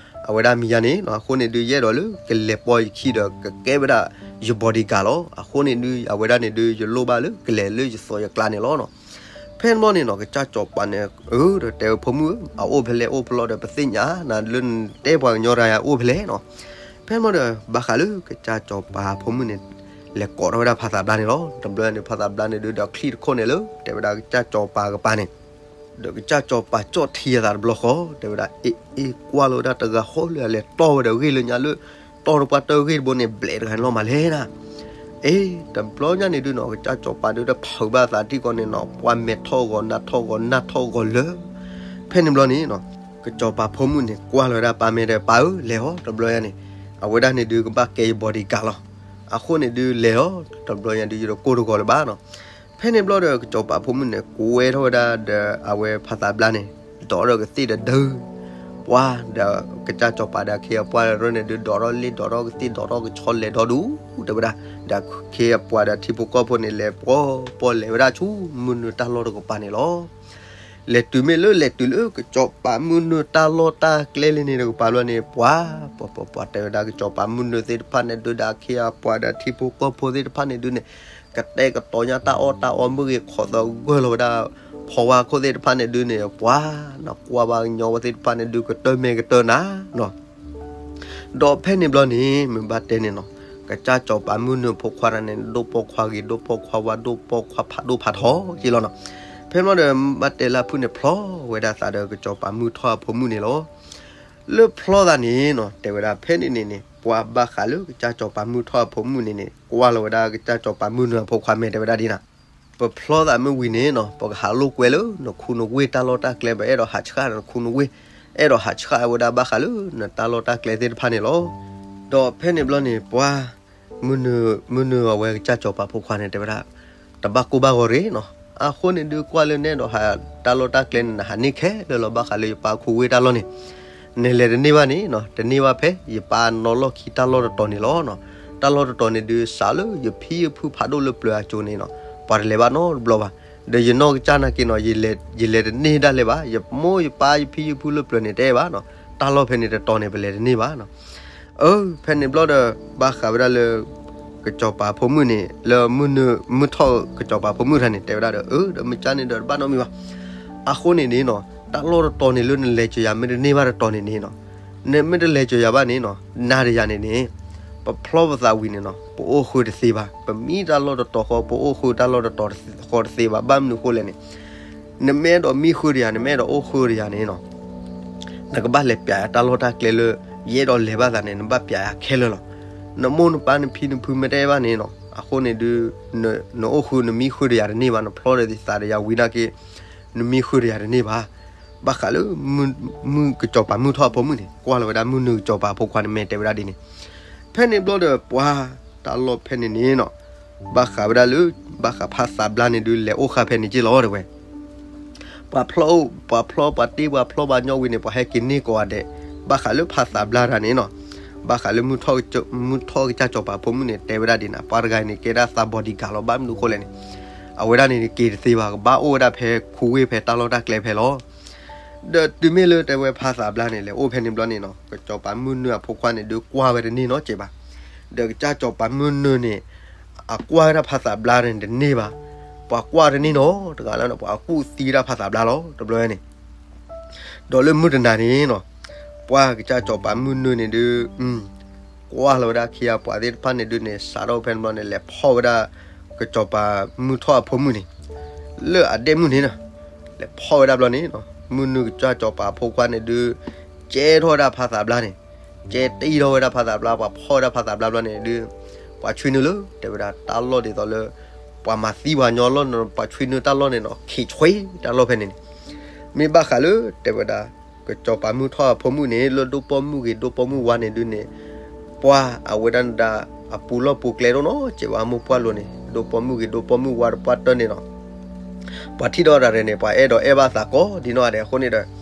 အဝဲဒၣ်မံၤယါန့ၣ်နီၤ အဃိန့ၣ်ဒုး ယအဲၣ်ဒိးလၢ ကလဲၤပိာ်ယခံဒီး ကကဲဝဲဒၣ်ယ bodyguard လီၤ. အဃိန့ၣ်ဒုး အဝဲဒၣ်န့ၣ်ဒုး ယလိၣ်ဘၣ်လၢကလဲၤလၢယသိးယကျါန့ၣ်လီၤနီၤ. ဖဲန့ၣ်ဘျီန့ၣ်နီၤ ကစၢ်စီၤပၤန့ၣ် အၢ ဒီးတဲဝဲဖိမုၣ်ဧၢ, အအိၣ်ဖဲလဲၣ်အိၣ်ဖဲလဲၣ်ဒီး ပသ့ၣ်ညါနၤလၢနတဲပှၤကညီတဂၤအအိၣ်ဖဲလဲၣ်နီၤ. ဖဲန့ၣ်ဘျီဒီး ဘၣ်ဃးလၢကစၢ်စီၤပၤဖိမုၣ်န့ၣ် လဲၤကိးထီၣ်ဝဲဒၣ်ဖးသးဘျါန့ၣ်လီၤ. တဘျီန့ၣ် ဖးသးဘျါန့ၣ်ဒုး ဒီးချံၣ်တခိၣ်န့ၣ်လၢ တဲဝဲဒၣ်ကစၢ်စီၤပၤကပၤန့ၣ် ဒီးကစၢ်စီၤပၤကၠီၣ်ထံအသးတဘျီဃီ တဲဝဲဒၣ် အ့ အ့ ကွၢ်လီၤဝဲဒၣ်တဂၤဃီလၢအလဲၤတီၢ်ဝဲဒီး ဂ့ၢ်လၢညါလၢ တီၢ်တပှၢ်တၢၢ်ဂ့ၢ်တဘိန့ၣ် ဘျဲးတဂၤန့ၣ်လီၤမးလဲၣ်နၤ. အ့ တဘျီညါန့ၣ်ဒုးနီၤ ကစၢ်စီၤပၤဒုးတဖုးဘၣ်သးထံၣ်ကီးန့ၣ်နီၤ ပှၤမဲာ်ထီၣ်ဂီၤနါထီၣ်ဂီၤနါထီၣ်ဂီၤလၢ ဖဲန့ၣ်ဘျီန့ၣ်နီၤ ကစၢ်စီၤပၤဖိမုၣ်န့ၣ် ကွၢ်လီၤဝဲဒၣ်ပၢ်မဲာ်ဒီး ပၢ်ဧၢ လဲၤဟီ တဘျီညါန့ၣ် အဝဲဒၣ်န့ၣ်ဒုးကဘၣ်ကဲယ bodyguard လီၤ. အဃိန့ၣ်ဒုးလဲၤလီၤ တဘျီညါဒုး ယတကိၢ်တဂီၤလၢၤဘၣ်နီၤ. ဖဲန့ၣ်ဘျီဒီး ကစၢ်စီၤပၤဖိမုၣ်န့ၣ် ကွဲထီၣ်ဝဲဒၣ်ဒီးအဝဲဖးသးဘျါန့ၣ် ဒိးထီၣ်ကသ့ၣ်ဒီးဒၢ ပှၤဒီးကစၢ်စီၤပၤဒီးအခ့အပှၤရၢန့ၣ်ဒုး ဒိးထီၣ်လ့ၣ်ဒိးထီၣ်ကသ့ၣ်ဒိးထီၣ်ကဆီလဲၤဒီဒူၣ် တဲဝဲဒၣ် ဒီးအခ့အပှၤဒီးထံဖိကီၢ်ဖိန့ၣ် လဲၤပှီၢ်ပှီၢ်လဲၤဝဲဒၣ်ဆူမုၢ်နုာ်တၢ်လီၢ်တကပၤန့ၣ်လီၤ. လဲၤတုၤမ့ၢ်လၢလဲၤတုၤလၢကစၢ်စီၤပၤမုၢ်နုာ်တၢ်လီၢ်တၢ်ကျဲလံန့ၣ်တကပၤလီၤန့ၣ် ပှၤ ပှၤ ပှၤ ပှၤတဲဝဲဒၣ် ကစၢ်စီၤပၤမုၢ်နုာ်သ့ၣ်တဖၣ်န့ၣ်ဒုးဒီးအခ့အပှၤဒီးထံဖိကီၢ်ဖိသ့ၣ်တဖၣ်န့ၣ်ဒုးန့ၣ် ကတဲာ်ကတီၤညါတၢ်အီၣ်တၢ်အီမုၢ်ဂ့ၤခီသီဂၢၢ်လီၤဝဲဒၣ် ဖီဝါခိၣ်သ့ၣ်တဖၣ်န့ၣ်ဒုးန့ၣ် ပှၤ နကွၢ်ဘၣ်ကညီဝဲသ့ၣ်တဖၣ်န့ၣ်ဒုး ကတၢၢ်မဲာ်ကတၢၢ်နါနီၤ. ဒီးဖဲန့ၣ်ဘျီန့ၣ် မ့ၢ်ဘၣ်တဲန့ၣ်နီၤ ကစၢ်စီၤပၤမုၢ်နုာ်ဖိခွါတဂၤန့ၣ် ဒိၣ်ပိာ်ခွါဂ့ၤ ဒိၣ်ပိာ်ခွါဝါ ဒိၣ်ပိာ်ခွါဖးဒိၣ်ဖးထီက့လီၤနီၤ. ဖဲန့ၣ်ဘျီဒီး ဘၣ်တဲလၢအဖုၣ်န့ၣ် ဖျီဝဲဒၣ်သးဒီးကစၢ်စီၤပၤမုၢ်ထီၣ်အဖိမုၣ်န့ၣ်လီၤ. လၢဖျီသးန့ၣ်နီၤ တဲဝဲဒၣ်ဖဲန့ၣ်န့ၣ်န့ၣ် ပှၤဘၣ်ဃးလၢကစၢ်စီၤပၤမုၢ်ထီၣ်အဖိမုၣ်န့ၣ်န့ၣ် ကွၢ်လီၤဝဲဒၣ်ကစၢ်စီၤပၤမုၢ်နုာ်အဖိခွါမဲာ်တဲဝဲဒၣ်ဒ်နၤ ပဖျီသးမ့ၢ်ဝံၤန့ၣ်နီၤ ပကဟးလိာ်ကွဲလၢနခူနဝ့ၢ်တၢ်လီၢ်တၢ်ကျဲ ပအဲၣ်ဒိးဟးဆှၣ်နခူနဝ့ၢ် အဲၣ်ဒိးဟးဆှၣ်ဝဲဒၣ်ဘၣ်ဃးလၢနတၢ်လီၢ်တၢ်ကျဲသ့ၣ်တဖၣ်န့ၣ်လီၤ. ဒီးဖဲန့ၣ်ဘျီန့ၣ် ပှၤ မုၢ်နုာ် မုၢ်နုာ်အဝဲကစၢ်စီၤပၤဖိခွါန့ၣ် တဲဝဲဒၣ် တဘၣ်ကိၢ်ဘၣ်ဂီၤရ့ၣ်နီၤ. အဃိန့ၣ်ဒုးကွၢ်လၢနအဲၣ်ဒိးဟးတၢ်လီၢ်တၢ်ကျဲန့ၣ် နဟးန့ၢ်ခဲလၢာ်လီၤ ဘၣ်ဃးလၢယပၢ်ခူဝ့ၢ်တၢ်လီၢ်န့ၣ် နလဲၤတန့ၢ်ဘၣ်န့ၣ်နီၤ တန့ၢ်ဘၣ်ဖဲယပၢ်နီၣ်လီၢ်ခံတၢ်လီၢ်တတီၤန့ၣ်လီၤနီၤ. တၢ်လီၢ်တတီၤန့ၣ်ဒုး စးလၢယဖံယဖုဖးဒိၣ်လၢပျၢၤအစိၤန့ၣ်နီၤ ပှၤတလဲၤဘၣ်နီတဘျီဘၣ်. ဒီးယနီၢ်ကစၢ်နာ်က့နီၤ ယလဲၤတန့ၢ်ဒၣ်လဲာ်ဘၣ် ယမိၢ်ယပၢ်ယဖံယဖုလၢပျၢၤန့ၣ် တအဲၣ်ဘၣ်နီၤ တၢ်လီၢ်ဖဲန့ၣ်တတီၤန့ၣ် ပလဲၤတန့ၢ်ဘၣ်နီၤ. အၢ ဖဲန့ၣ်ဘျီဒီး ဘၣ်ဃးဝဲဒၣ်လၢ ကစၢ်စီၤပၤဖိမုၣ်န့ၣ် လၢမုၢ်နုာ် မုၢ်ထီၣ်ကစၢ်စီၤပၤဖိမုၣ်တဂၤန့ၣ် တဲဝဲဒၣ်ဒီး အၢ ဒီးမ့ၢ်ကၢ်န့ၣ်ဒီးတဘၣ်နီတမံၤဘၣ်. အဃိန့ၣ်န့ၣ်နီၤ တၢ်လီၢ်တတီၤန့ၣ်လၢနလဲၤကၢၤယၤမ့ၢ်တန့ၢ်ဘၣ်တတီၤန့ၣ်န့ၣ်နီၤ နမ့ၢ်တလဲၤကၢၤယၤဘၣ်န့ၣ်နီၤ နၤဒီးယၤန့ၣ်န့ၣ် ပဖျီပသးဝံၤန့ၣ်နီၤ ပအိၣ်ဃုာ်တသ့ဘၣ် ပမံတၢ်လီၢ်တတီၤဃီ ပအိၣ်ဃုာ်တၢ်လီၢ်တတီၤဃီတသ့ဘၣ် ဘၣ်မနုၤအဃိလဲၣ်န့ၣ် နမ့ၢ်အဲၣ်ဒိးမံဃုာ်ဒီးယၤ နမ့ၢ်အဲၣ်ဒိးအိၣ်ဃုာ်ဒီးယၤန့ၣ်နီၤ နကဘၣ်လဲၤပျးယၤတၢ်လီၢ်တၢ်ကျဲလၢ ယအဲၣ်ဒိးလဲၤဘၣ်သးန့ၣ် နဘၣ်ပျးယၤခဲလၢာ်လီၤ. နမိၢ်နပၢ်နဖံနဖုမ့ၢ်တအဲၣ်ဘၣ်န့ၣ်နီၤ အဃိန့ၣ်ဒုး နအိၣ်ဃုာ်နမံဃုာ်ဒီးယၤတန့ၢ်ဘၣ် နဖျီဒီးသးဒီးယၤဝံၤနာ်က့ နမံဃုာ်ဒီးယၤတန့ၢ်ဘၣ်. ဘၣ်ဃးလၢ မုၢ်ကစီၤပၤမုၢ်ထီၣ်အဖိမုၣ်န့ၣ် ကွၢ်လီၤဝဲဒၣ်မုၢ်နုာ်ကစီၤပၤအဖိခွါန့ၣ် မ့ၢ်တဲဝဲဒၣ်ဒ်န့ၣ်. ဖဲန့ၣ်ဘျီဒီး ပှၤတၢ်လီၢ်ဖဲန့ၣ်န့ၣ်နီၤ, ဘၣ်ဃးဝဲဒၣ်လၢ ဘၣ်ဃးဖးသးဘျါန့ၣ်ဒုး လဲၤအိၣ်ဃာ်ဖဲန့ၣ်က့ၢ်လီၤ တဲဝဲ. ပှၤဖျီ ပှၤဖျီ ပှၤတ့ ပှၤဖျီ ပှၤညီဝံၤန့ၣ် ပှၤဟဲက့ၤန့ၢ်ကိးဂၤဒဲး, ဘၣ်ဃးလၢဖးသးဘျါတၢ်န့ၣ်နီၤ, ဘၣ်ဃးလၢ မုၢ်ထီၣ်ကစၢ်စီၤပၤဖိမုၣ်န့ၣ် တဲဝဲဒၣ်ဒ်န့ၣ်, ပှၤတဂၤန့ၣ် ကဲဒၣ်သး bodyguard လီၤ, ဘၣ်မနုၤအဃိလဲၣ်န့ၣ်, အဝဲဒၣ်န့ၣ် က့ၤတသ့ဘၣ်, ကဘၣ်အိၣ်ဝဲဒၣ်ဖဲခူဝ့ၢ် ဖဲတၢ်လီၢ်တၢ်ကျဲဖဲလီၤ. ဒီးတုၤမ့ၢ်လၢတဲဝဲဖးသးဘျါန့ၣ် လဲၤအိၣ်ဖဲန့ၣ်ဘျီန့ၣ်နီၤ, ကစီၤပၤမုၢ်နုာ်အဖိခွါန့ၣ်ဒုး ကွၢ်ဝဲတန့ၢ်နီတစဲးဘၣ်. ဒီးကစၢ်စီၤပၤမုၢ်နုာ်န့ၣ် အကွၢ်ဝဲဒၣ်ဖးသးဘျါန့ၣ်တန့ၢ်ဘၣ်, ပှၤကွၢ်တန့ၢ်နီတဂၤလၢ ပှၤကူၣ်သံဝဲဒၣ်ဖးသးဘျါလီၤ တဘျီန့ၣ်. ဒီးလၢမုၢ်တနၤန့ၣ်နီၤ, ပှၤကစၢ်စီၤပၤမုၢ်နုာ်န့ၣ်ဒုး ကွၢ်လီၤဝဲဒၣ်ခံဂၤပှၤသ့ၣ်တဖၣ်န့ၣ်ဒုးန့ၣ် စးထီၣ်ဖဲန့ၣ်ဘျီန့ၣ် လဲၤဖီၣ်ဝဲဒၣ် ကစီၤပၤမုၢ်ထီၣ်အဖိမုၣ်န့ၣ် လၢအဒဲၣ်မုၢ်န့ၣ်နီၤ, လဲၤဖီၣ်ဝဲဒၣ်ဘျီန့ၣ်နီၤ, မုၢ်နုာ်ကစၢ်စီၤပၤအဖိခွါန့ၣ်ဒုး ကဲထီၣ်ဝဲဒၣ်ဖးသးဘျါန့ၣ်, ကဲတံၢ်ထီၣ်ဝဲဒၣ်ဖးသးဘျါ, ပှၤဖီၣ်ဝဲဒၣ်ဖးသးဘျါဘျီန့ၣ်ဒုး ပှၤဆွံနုာ်လၢ တဲဝဲဒၣ်တၢ်လီၢ်ဒ်သိးလၢ ပှၤမၤသံပှၤညီလီၢ်န့ၣ်, ပှၤဆွံနုာ်တၢ်လီၢ်န့ၣ်နီၤ, ခံးဆွံတၢ်လီၢ်ဖဲန့ၣ်န့ၣ်. မ့ၢ်ဘၣ်ဃးလၢ တဲဝဲဒၣ် ကစီၤပၤမုၢ်ထီၣ်အဖိမုၣ်န့ၣ် လၢဒိၣ်ပိာ်မုၣ်ဂ့ၤ ဒိၣ်ပိာ်မုၣ်ဝါန့ၣ်ဒုးန့ၣ်, ပှၤအဝဲဒၣ်န့ၣ်ဒၣ် အပူၤလီၢ်ပူၤကျဲတအိၣ်နီတစဲးဘၣ်, အမိၢ်ပှၢ်လိၤန့ၣ် ဒိၣ်ပိာ်မုၣ်ဂ့ၤ ဒိၣ်ပိာ်မုၣ်ဝါတပှၢ်တၢၢ်န့ၣ်နီၤ, ပှၤထံၣ်ဒီးတၢ်ရဲၣ်န့ၣ် ပှၤအဲၣ်ဒိးအဲၣ်ဘၣ်သးကိးဒ်နီၢ်ဂၤဒဲးအဃိန့ၣ်ဒီး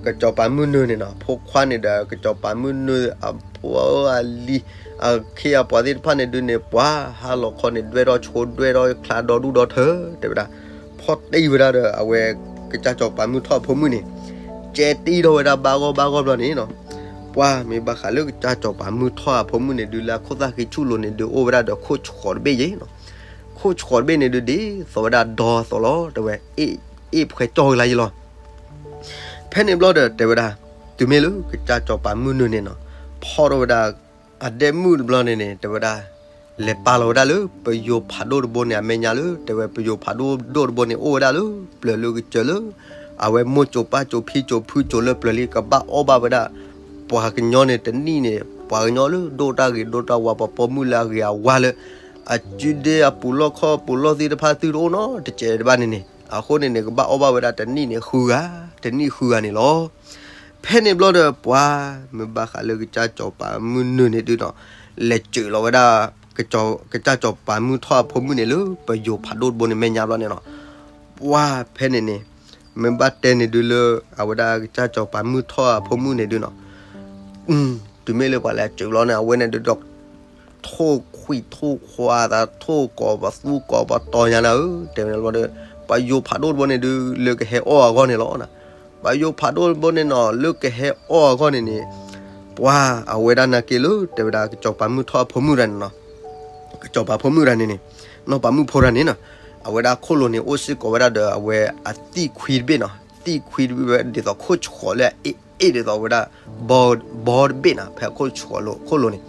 ကစီၤပၤမုၢ်နုာ်န့ၣ်နီၤ, အဖိခွါန့ၣ်ဒီး ကစီၤပၤမုၢ်နုာ်အဖိအလံၤ အခ့အပှၤသ့ၣ်တဖၣ်န့ၣ်ဒုးန့ၣ် ပှၤဟးလီၤခီန့ၣ် ဒွဲၣ်ထီၣ်ဆိဒွဲၣ်ထီၣ်ချါဒီဒူၣ်ဒီထၢ တဲဝဲဒၣ်, ဖီၣ်တံၢ်ဝဲဒၣ်ဒီး အဝဲ ကစၢ်စီၤပၤမုၢ်ထီၣ်အဖိမုၣ်န့ၣ် ကဲတံၢ်ထီၣ်ဝဲဒၣ်ဘၣ်ဂီၢ်ဘၣ်ဂီၢ်ဘျီန့ၣ်နီၤ, ပှၤမ့ၢ်ဘၣ်ဃးလၢကစၢ်စီၤပၤမုၢ်ထီၣ်အဖိမုၣ်န့ၣ်ဒုး လၢအခိၣ်သၣ်ဃံဆူၣ်လိၤန့ၣ်ဒုး အိၣ်ဝဲဒၣ်ဒီးခိၣ်ဆှီးတဘ့ၣ်ယဲနီၤ, ခိၣ်ဆှီးတဘ့ၣ်န့ၣ်ဒုး ဒ်သိးဝဲဒၣ်ဒီသိးလီၤ တဲဝဲ, အ့ၣ်ဖှဲကၠီၣ်ဂ့ၤလါယဲလီၤ. ဖဲန့ၣ်ဘျီဒီးတဲဝဲဒၣ်, တုၤမ့ၢ်လၢကစၢ်စီၤပၤမုၢ်နုာ်န့ၣ်နီၤ, ဖီၣ်ထီၣ်ဝဲဒၣ် အဒဲၣ်မုၣ်တဘျီန့ၣ်န့ၣ် တဲဝဲဒၣ်, လဲၤပာ်လီၤဝဲဒၣ်လၢပယိၤဖးဒိၣ်တဘိန့ၣ် အမဲာ်ညါလၢ တဲဝဲပယိၤဖးဒိၣ်ဒိၣ်တဘိန့ၣ် အိၣ်ဝဲဒၣ်လၢပျၢၤလၢကစၢၢ်လၢ အဝဲမိၢ်စိၤပၢ်စိၤဖံစိၤဖုစိၤလၢပျၢၤလံ ကဘၣ်အီၣ်ဘၣ်ဝဲဒၣ် ပှၤကညီန့ၣ်တနံၣ်န့ၣ် ပှၤကညီလၢဒိၣ်တၢ်ဂ့ၤဒိၣ်တၢ်ဝါ ပှၤပိာ်မုၣ်လၢအဂ့ၤအဝါလၢ အစုဒ့အပူၤလီၢ်ခီပူၤလီၢ်သ့ၣ်တဖၣ်သုတအိၣ်နီတစဲးတဘၣ်န့ၣ်န့ၣ် အဃိန့ၣ်န့ၣ် ကဘၣ်အီၣ်ဘၣ်ဝဲဒၣ်တနံၣ်န့ၣ်ဃုဂၤ, တနံၣ်ဃုဂၤန့ၣ်လီၤ. ဖဲန့ၣ်ဘျီဒီးပှၤ မ့ၢ်ဘၣ်ဃးလၢကစၢ်စီၤပၤမုၢ်နုာ်န့ၣ်ဒုးနီၤ, လဲၤစၢၤလီၤဝဲဒၣ် ကစၢ်စီၤပၤမုၢ်ထီၣ်အဖိမုၣ်န့ၣ်လၢ ပယိၤဖးဒိၣ်တဘိန့ၣ်မဲာ်ညါဘျီန့ၣ်နီၤ, ပှၤဖဲန့ၣ်န့ၣ် မ့ၢ်ဘၣ်တဲန့ၣ်ဒုးလၢ အဝဲဒၣ်ကစၢ်စီၤပၤမုၢ်ထီၣ်အဖိမုၣ်န့ၣ်ဒုးနီၤ, တုၤမ့ၢ်လၢပှၤလဲၤစၢၤလီၤန့ၣ် အဝဲန့ၣ်ဒုးဒီး ထိၣ်ခွံထိၣ်ခွါသး ထိၣ်ကိးပသူကိးပတီၤညါနၤဧၢ တဲဝဲန့ၣ်ဘျီဒီး ပယိၤဖးဒိၣ်တဘိန့ၣ်ဒုး လၢကဟဲအီၣ်အဂီၢ်န့ၣ်လီၤ. ပယိၤဖးဒိၣ်တဘိန့ၣ်နီၤ လၢကဟဲအီၣ်အဂီၢ်န့ၣ်န့ၣ် ပှၤအဝဲဒၣ်နာ်က့လၢ တဲဝဲဒၣ်ကစီၤပၤမုၢ်ထီၣ်အဖိမုၣ်တဂၤန့ၣ်နီၤ, ကစီၤပၤဖိမုၣ်တဂၤန့ၣ်န့ၣ် နီၢ်ပၤမုၣ်ဖိတဂၤန့ၣ်နီၤ, အဝဲဒၣ်ခိၣ်လိၤန့ၣ် အိၣ်စ့ၢ်ကီးဝဲဒၣ်ဒီးအဝဲအသံၣ်ခွံတဘ့ၣ်နီၤ, သံၣ်ခွံတဘ့ၣ်ဝဲဒ်သိးခိၣ်ဆှီးလၢအအ့ၣ်အ့ၣ်ဒ်သိးဝဲဒၣ် ဘီတဘ့ၣ်နီၤ, ဖဲခိၣ်ဆှီးလိၤခိၣ်လိၤန့ၣ်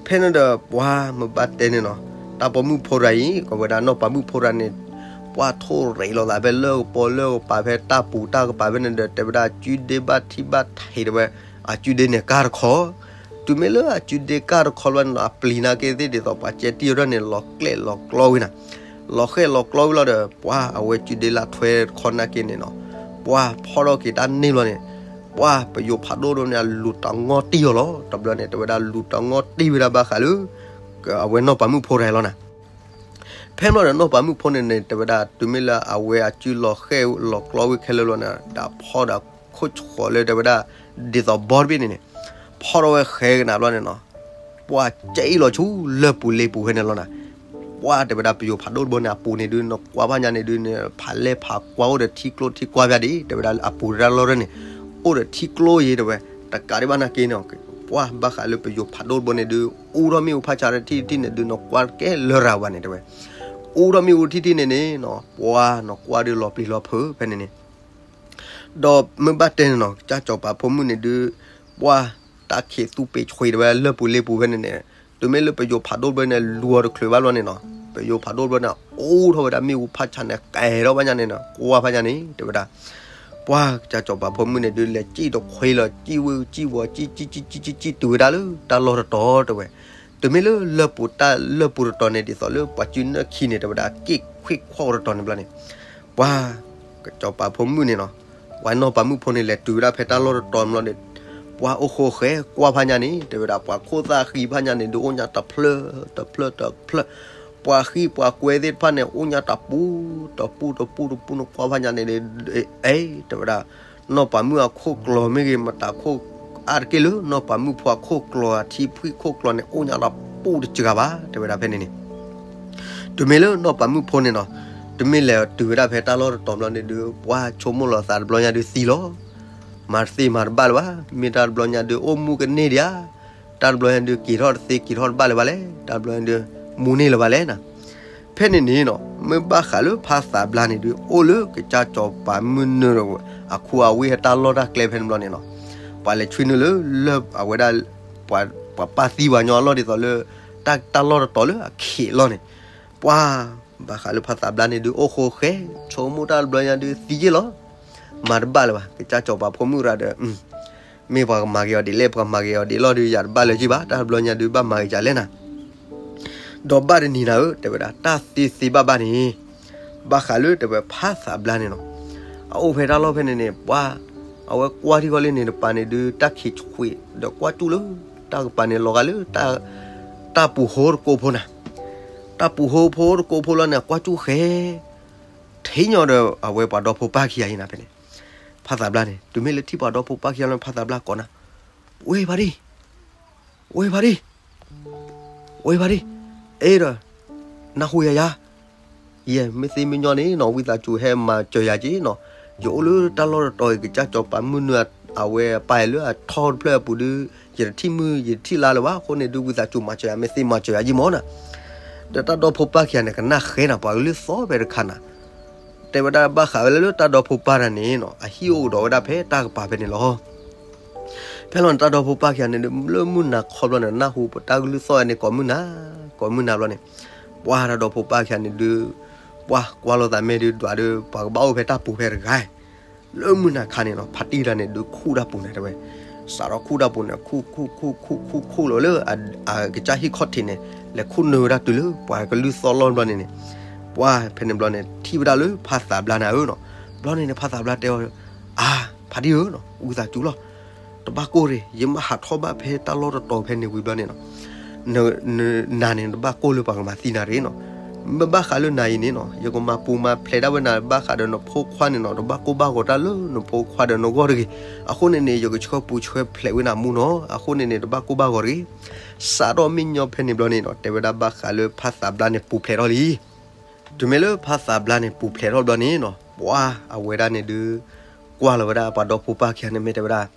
ဖဲန့ၣ်ဒီးပှၤမ့ၢ်ဘၣ်တဲန့ၣ်နီၤ, တၢ်ပိာ်မုၣ်ဖိတဂၤအံၤ ကဝဲဒၣ်နီၢ်ပၤမုၣ်ဖိတဂၤန့ၣ် ပှၤထိၣ်ရံးလိာ်သးဖဲလၢကပီၤလၢကပၤဖဲတၢ်ပူၤတၢ်ကပၤဖဲန့ၣ်ဒီး တဲဝဲဒၣ်အစုဒ့ဘၣ်ထံၣ်ဘၣ်ထံးတဲဝဲ အစုဒ့န့ၣ်ကၢ်တခီ, တုၤမ့ၢ်လၢအစုဒ့ကၢ်တခီဘျီန့ၣ်နီၤ အပျံၤနာ်က့သ့ၣ်ဒ်သိးပှၤကဲတံၢ်ဝဲဒၣ်န့ၣ် လီၤကျဲၣ်လီၤကျီဝဲနၤ, လီၤကျဲၣ်လီၤကျီဝဲလီၤဒီး ပှၤအဝဲစုဒ့လၢထွဲတခီနာ်က့န့ၣ်နီၤ, ပှၤဖီၣ်ထီၣ်က့ၤတၢ်န့ၢ်ဘျီန့ၣ် ပှၤပယိၤဖးဒိၣ်တဘိန့ၣ် အလူၤတငီၢ်တံၢ်အီၤလီၤ. တဘျီန့ၣ် တဲဝဲဒၣ်လူၤတငီၢ်တံၢ်ဝဲဒၣ်ဘၣ်ဃးလၢ အဝဲနီၢ်ပၤမုၣ်ဖိတဂၤလီၤနၤ. ဖဲန့ၣ်ဒီးနီၢ်ပၤမုၣ်ဖိန့ၣ်န့ၣ် တဲဝဲဒၣ် တုၤမ့ၢ်လၢအဝဲအစုလီၤကျဲၣ်လီၤကျီဝဲခဲလၢာ်လီၤန့ၣ် ဒီးဖီၣ်ဒီးခိၣ်ဆှီးလၢတဲဝဲဒၣ် ဒ်သိးဘီတဘ့ၣ်န့ၣ်န့ၣ် ဖီၣ်ထီၣ်ဝဲဃဲကနၤဘျီန့ၣ်နီၤ ပှၤကဲအံၤလီၤဆူလၢၢ်ပူၤလ့ပူၤဖဲန့ၣ်လီၤနၤ. ပှၤတဲဝဲဒၣ်ပယိၤဖးဒိၣ်တဘိန့ၣ် အပူၤန့ၣ်ဒုး နကွၢ်ဖးညါန့ၣ်ဒုးန့ၣ် ဖးလဲၢ်ဖးကွၢ်အိၣ်ဒီးထံကျိထံကွၢ်ဖဲဒၣ် တဲဝဲဒၣ်အပူၤတရၢလီၤရၢၢ်န့ၣ် အိၣ်ဒီးထံကျိယဲတဲဝဲ တကးဒံးဘၣ်နာ်က့န့ၣ် ပှၤဘၣ်ဃးလၢပယိၤဖးဒိၣ်တဘိန့ၣ်ဒုး အူထီၣ်မ့ၣ်အူဖးဆါတထံၣ်တထံၣ်န့ၣ်ဒုး နကွၢ်တကဲလၢရၤဝဲန့ၣ်တဲဝဲ အူထီၣ်မ့ၣ်အူထံၣ်ထံၣ်န့ၣ်န့ၣ်နီၤ ပှၤနကွၢ်ဒုးလီၤပျံၤလီၤဖုးဖဲန့ၣ်န့ၣ် ဒီးမ့ၢ်ဘၣ်တဲန့ၣ်နီၤ ကစၢ်စီၤပၤဖိမုၣ်န့ၣ်ဒုး ပှၤတၢ်ခံးသူပ့ၤဆွံးတဲဝဲလၢၢ်ပူၤလ့ပူၤဖဲန့ၣ်န့ၣ် တုၤမ့ၢ်လၢပယိၤဖးဒိၣ်တဘိန့ၣ် လူၤအီၤတချုးဘၣ်ဘျီန့ၣ်နီၤ ပယိၤဖးဒိၣ်တဘိန့ၣ် အူထီၣ်ဝဲဒၣ်မ့ၣ်အူဖးဆါန့ၣ် ကဲထီၣ်ဘၣ်ညါန့ၣ်နီၤ ကွၢ်ဖးညါန့ၣ် တဲဝဲဒၣ် ပှၤကစၢ်စီၤပၤဖိမုၣ်န့ၣ်ဒုး လဲၤစံၣ်တခွ့လီၤ စံၣ်ဝ့ၢ်စံၣ်ဝီၤ စံၣ်စံၣ်စံၣ်စံၣ်စံၣ်စံၣ်တုၤဝဲဒၣ်လၢ တၢ်လီၢ်တတီၤတဲဝဲ တုၤမ့ၢ်လၢလၢၢ်ပူၤတၢ်လၢၢ်ပူၤတတီၤန့ၣ် ဒ်သိးလၢပှၤစုနၢၣ်ခံန့ၣ် တဲဝဲဒၣ် က့ၣ်ခွ့ၣ်ခွီၣ်တတီၤန့ၣ်ဘျီန့ၣ် ပှၤကစၢ်စီၤပၤဖိမုၣ်န့ၣ်နီၤ ပှၤနီၢ်ပၤမုၣ်ဖိန့ၣ် လဲၤတုၤဝဲဒၣ်ဖဲတၢ်လီၢ်တတီၤဘျီန့ၣ်, ပှၤအိၣ်ဃိဃဲကွၢ်ဖးညါန့ၣ် တဲဝဲဒၣ် ပှၤခိၣ်သၣ်ဃံဖးညါန့ၣ် ဒုးအိၣ်ညါတဖျၢၣ်တဖျၢၣ်တဖျၢၣ်, ပှၤဃံပှၤကွဲသ့ၣ်တဖၣ်န့ၣ် အိၣ်ညါတပူၤတပူၤတပူၤတပူၤန့ၣ် ကွၢ်ဖးညါန့ၣ်, အဲ တဲဝဲဒၣ် နီၢ်ပၤမုၣ်အခိၣ်ကျီၤမ့ၢ်ဂ့ၤ မတၤခိၣ်အါတက့ၢ်လၢ နီၢ်ပၤမုၣ်ဖိအခိၣ်ကျီၤ အထံဖှံၣ်ခိၣ်ကျီၤန့ၣ် အိၣ်ညါတပူၤတစှၤဘၣ် တဲဝဲဒၣ်ဖဲန့ၣ်န့ၣ် တုၤမ့ၢ်လၢနီၢ်ပၤမုၣ်ဖိန့ၣ်နီၤ, တမ့ၢ်လဲၤတုၤဝဲဒၣ်ဖဲတၢ်လီၢ်တတီၤဘျီန့ၣ်ဒုး ပှၤဆိကမိၣ်လီၤသးတဘျီညါဒုးသံလီၤ. မၤတသ့မၤတဘၣ်လၢၤဘၣ်, မ့ၢ်တၢ်တဘျီညါဒုးအိၣ်မူကန့ၢ်ဒံးဧါ, တၢ်တဘျီညါဒုးက့ၤထီၣ်တသ့က့ၤထီၣ်တဘၣ်လၢၤဘၣ်လဲၣ်, တၢ်တဘျီညါဒုး မူန့ၢ်လၢၤဘၣ်လဲၣ်နီၤ. ဖဲန့ၣ်န့ၣ်နီၤ မ့ၢ်ဘၣ်ဃးလၢဖါသးဘျါန့ၣ်ဒုး အိၣ်လၢကစၢ်စီၤပၤမုၢ်နုာ် အခူအဝ့ၢ်တၢ်လီၢ်တၢ်ကျဲဖဲန့ၣ်ဘျီန့ၣ်နီၤ, ပှၤလဲၤဆွံနုာ်လၢ လၢအဝဲဒၣ် ပှၤပာ်သံပှၤညီအလီၢ်ဒ်သိးလၢ တၢ်တၢ်လီၢ်တတီၤလၢအခ့အလီၢ်န့ၣ်, ပှၤ ဘၣ်ဃးလၢဖါသးဘျါန့ၣ်ဒုးအိၣ်ဃိဃဲ, ဆိကမိၣ်တၢ်တဘျီညါဒုးသံက့ၢ်လီၤ. မၤတဘၣ်လၢၤဘၣ်, ကစၢ်စီၤပၤဖိမုၣ်ရၤဒီး မ့ၢ်ပှၤကမၤက့ၤအီၤဒ်လဲၣ် ပှၤမၤက့ၤအီၤဒ်လဲၣ်ဒီး ယၤတဘၣ်လၢၤက့ၤဘၣ်, တၢ်တဘျီညါဒုးဘၣ်မၤက့ၤယၤလဲၣ်နၤ ဒီးဘၣ်တနံၤနၤဧၢ တဲဝဲဒၣ် တၢ်သ့သ့ဘၣ်ဘၣ်န့ၣ်, ဘၣ်ဃးလၢတဲဝဲဖါသးဘျါန့ၣ်နီၤ, အအိၣ်ဖဲတၢ်လီၢ်ဖဲန့ၣ်န့ၣ် ပှၤ အဝဲကွၢ်ထံၣ်ဃီလၢန့ၣ်တပၤန့ၣ်ဒုး တၢ်ခံးဆှံး ဒီးကွၢ်ကၠူၣ်လၢ တၢ်ကပၤန့ၣ်လီၤဂာ်လၢ တၢ်ပူၤဃိတကိးဖိနၤ, တၢ်ပူၤဃိဖိတကိးဖိလီၤန့ၣ် ကွၢ်ကၠူၣ်ဃဲ ထံၣ်ညီဒီးအဝဲပှၤဒီဖိပၢ်ခံဂၤအံၤနၤဖဲန့ၣ်, ဖါသးဘျါန့ၣ် တုၤမ့ၢ်လၢထံၣ်ပှၤဒီဖိပၢ်ခံဂၤလီၤန့ၣ် ဖါသးဘျါကိးနၤ, ဝ့ၢ်ဖါတံၢ် ဝ့ၢ်ဖါတံၢ် ဝ့ၢ်ဖါတံၢ်, အဲၣ်ဒီး နၢ်ဟူယၤယၤ, ယဲ မ့ၢ်သ့မ့ၢ်ညီန့ၣ်နီၤ ဝံသးစူၤဟဲမၤစၢၤယၤက့ၤနီၤ, ယအိၣ်လၢတၢ်လီၢ်တတီၤအံၤ ကစၢ်စီၤပၤမုၢ်နုာ်အဝဲပာ်ယၤလၢအထီတဖျၢၣ်အပူၤဒုး ယတထံၣ်မုၢ်ယတထံၣ်လါလၢၤဘၣ်, အဃိန့ၣ်ဒုး ဝံသးစူၤမၤစၢၤယၤ မ့ၢ်သ့မၤစၢၤယၤယံမၢ်နၤ, ဒီးတၢ်ဒီဖိပၢ်ခံဂၤန့ၣ် ကနၣ်ဃဲနၤ ပှၤကလုၢ်သီၣ်ဖဲတခါနၤ တဲဝဲဒၣ်ဘၣ်ဃးဝဲလၢတၢ်ဒီဖိပၢ်တဂၤန့ၣ်နီၤ အဟံၣ်အိၣ်ကဒီးဝဲဒၣ်ဖဲတၢ်ကပၤဖဲန့ၣ်လီၤ. ဖဲလီၤန့ၣ် တၢ်ဒီဖိပၢ်ခံဂၤန့ၣ်ဒုး လၢမုၢ်နၤခီဘျီန့ၣ် နၢ်ဟူပတၢ်ကလုၢ်သီၣ်ဝဲန့ၣ် ကိးမုၢ်နၤ ကိးမုၢ်နၤဘျီန့ၣ်, ပှၤတၢ်ဒီဖိပၢ်ခံဂၤန့ၣ်ဒုး ပှၤကွၢ်လိာ်သးမ့ၢ်ဒုးဒွးဒုး ပှၤကဘၣ်အိၣ်ဖဲတၢ်ပူၤဖဲတဂၤ လၢမုၢ်နၤခါန့ၣ်နီၤ ဖါတံၢ်တဂၤန့ၣ်ဒုးခူၣ်တၢ်ပူၤန့ၣ်တဲဝဲ, စးထီၣ်ခူၣ်တၢ်ပူၤန့ၣ် ခူၣ်ခူၣ်ခူၣ်ခူၣ်ခူၣ်လီၤလၢ အကစၢ်ဟံၣ်ခီၣ်ထံးန့ၣ် လဲၤခူၣ်နုာ်ဝဲဒၣ်တုၤလၢပှၤကလုၢ်သီၣ်လီၢ်ဘျီန့ၣ်န့ၣ်, ပှၤဖဲန့ၣ်ဘျီန့ၣ် ထံၣ်ဝဲဒၣ်လၢဖါသးဘျါနၤဧၢနီၤ, ဘျီန့ၣ်န့ၣ် ဖါသးဘျါတဲအီၤ, အါ ဖါတံၢ်ဧၢနီၤ ဝံသးစူၤလီၤ, တဘၣ်ကိၢ်ရ့ၣ် ယမ့ၢ်ဟးထီၣ်ဘၣ်ဖဲတၢ်လီၢ်တတီၤဖဲန့ၣ်ဝံၤဘျီန့ၣ်နီၤ နၤန့ၣ် နဘၣ်ကိၢ်လၢပှၤကမၤသံနၤရ့ၣ်နီၤ, မ့ၢ်ဘၣ်ဃးလၢနၤအံၤန့ၣ်နီၤ ယကမၤပူၤမၤဖျဲးဒၣ်ဝဲနၤဘၣ်ဃးဒီးနဖိခွါန့ၣ်နီၤ တဘၣ်ကိၢ်ဘၣ်ဂီၤတၢ်လၢနဖိခွါဒီးနဂီၢ်တဂ့ၤ, အဃိန့ၣ်န့ၣ် ယကဆှၢပူၤဆှၢဖျဲးဝဲနၤမူနီၤ အဃိန့ၣ်န့ၣ် တဘၣ်ကိၢ်ဘၣ်ဂီၤတဂ့ၤ, စးထီၣ်မ့ၢ်ညီဖဲန့ၣ်ဘျီန့ၣ်နီၤ တဲဝဲဒၣ်ဘၣ်ဃးလၢဖါသးဘျါန့ၣ်ပူၤဖျဲးထီၣ်လံ တုၤမ့ၢ်လၢဖါသးဘျါန့ၣ်ပူၤဖျဲးထီၣ်ဘျီန့ၣ်နီၤ ပှၤအဝဲဒၣ်န့ၣ်ဒုး ကွၢ်လီၤဝဲဒၣ်ပှၤဒီဖိပၢ်ခံဂၤန့ၣ်မ့ၢ်တဲဝဲဒၣ်,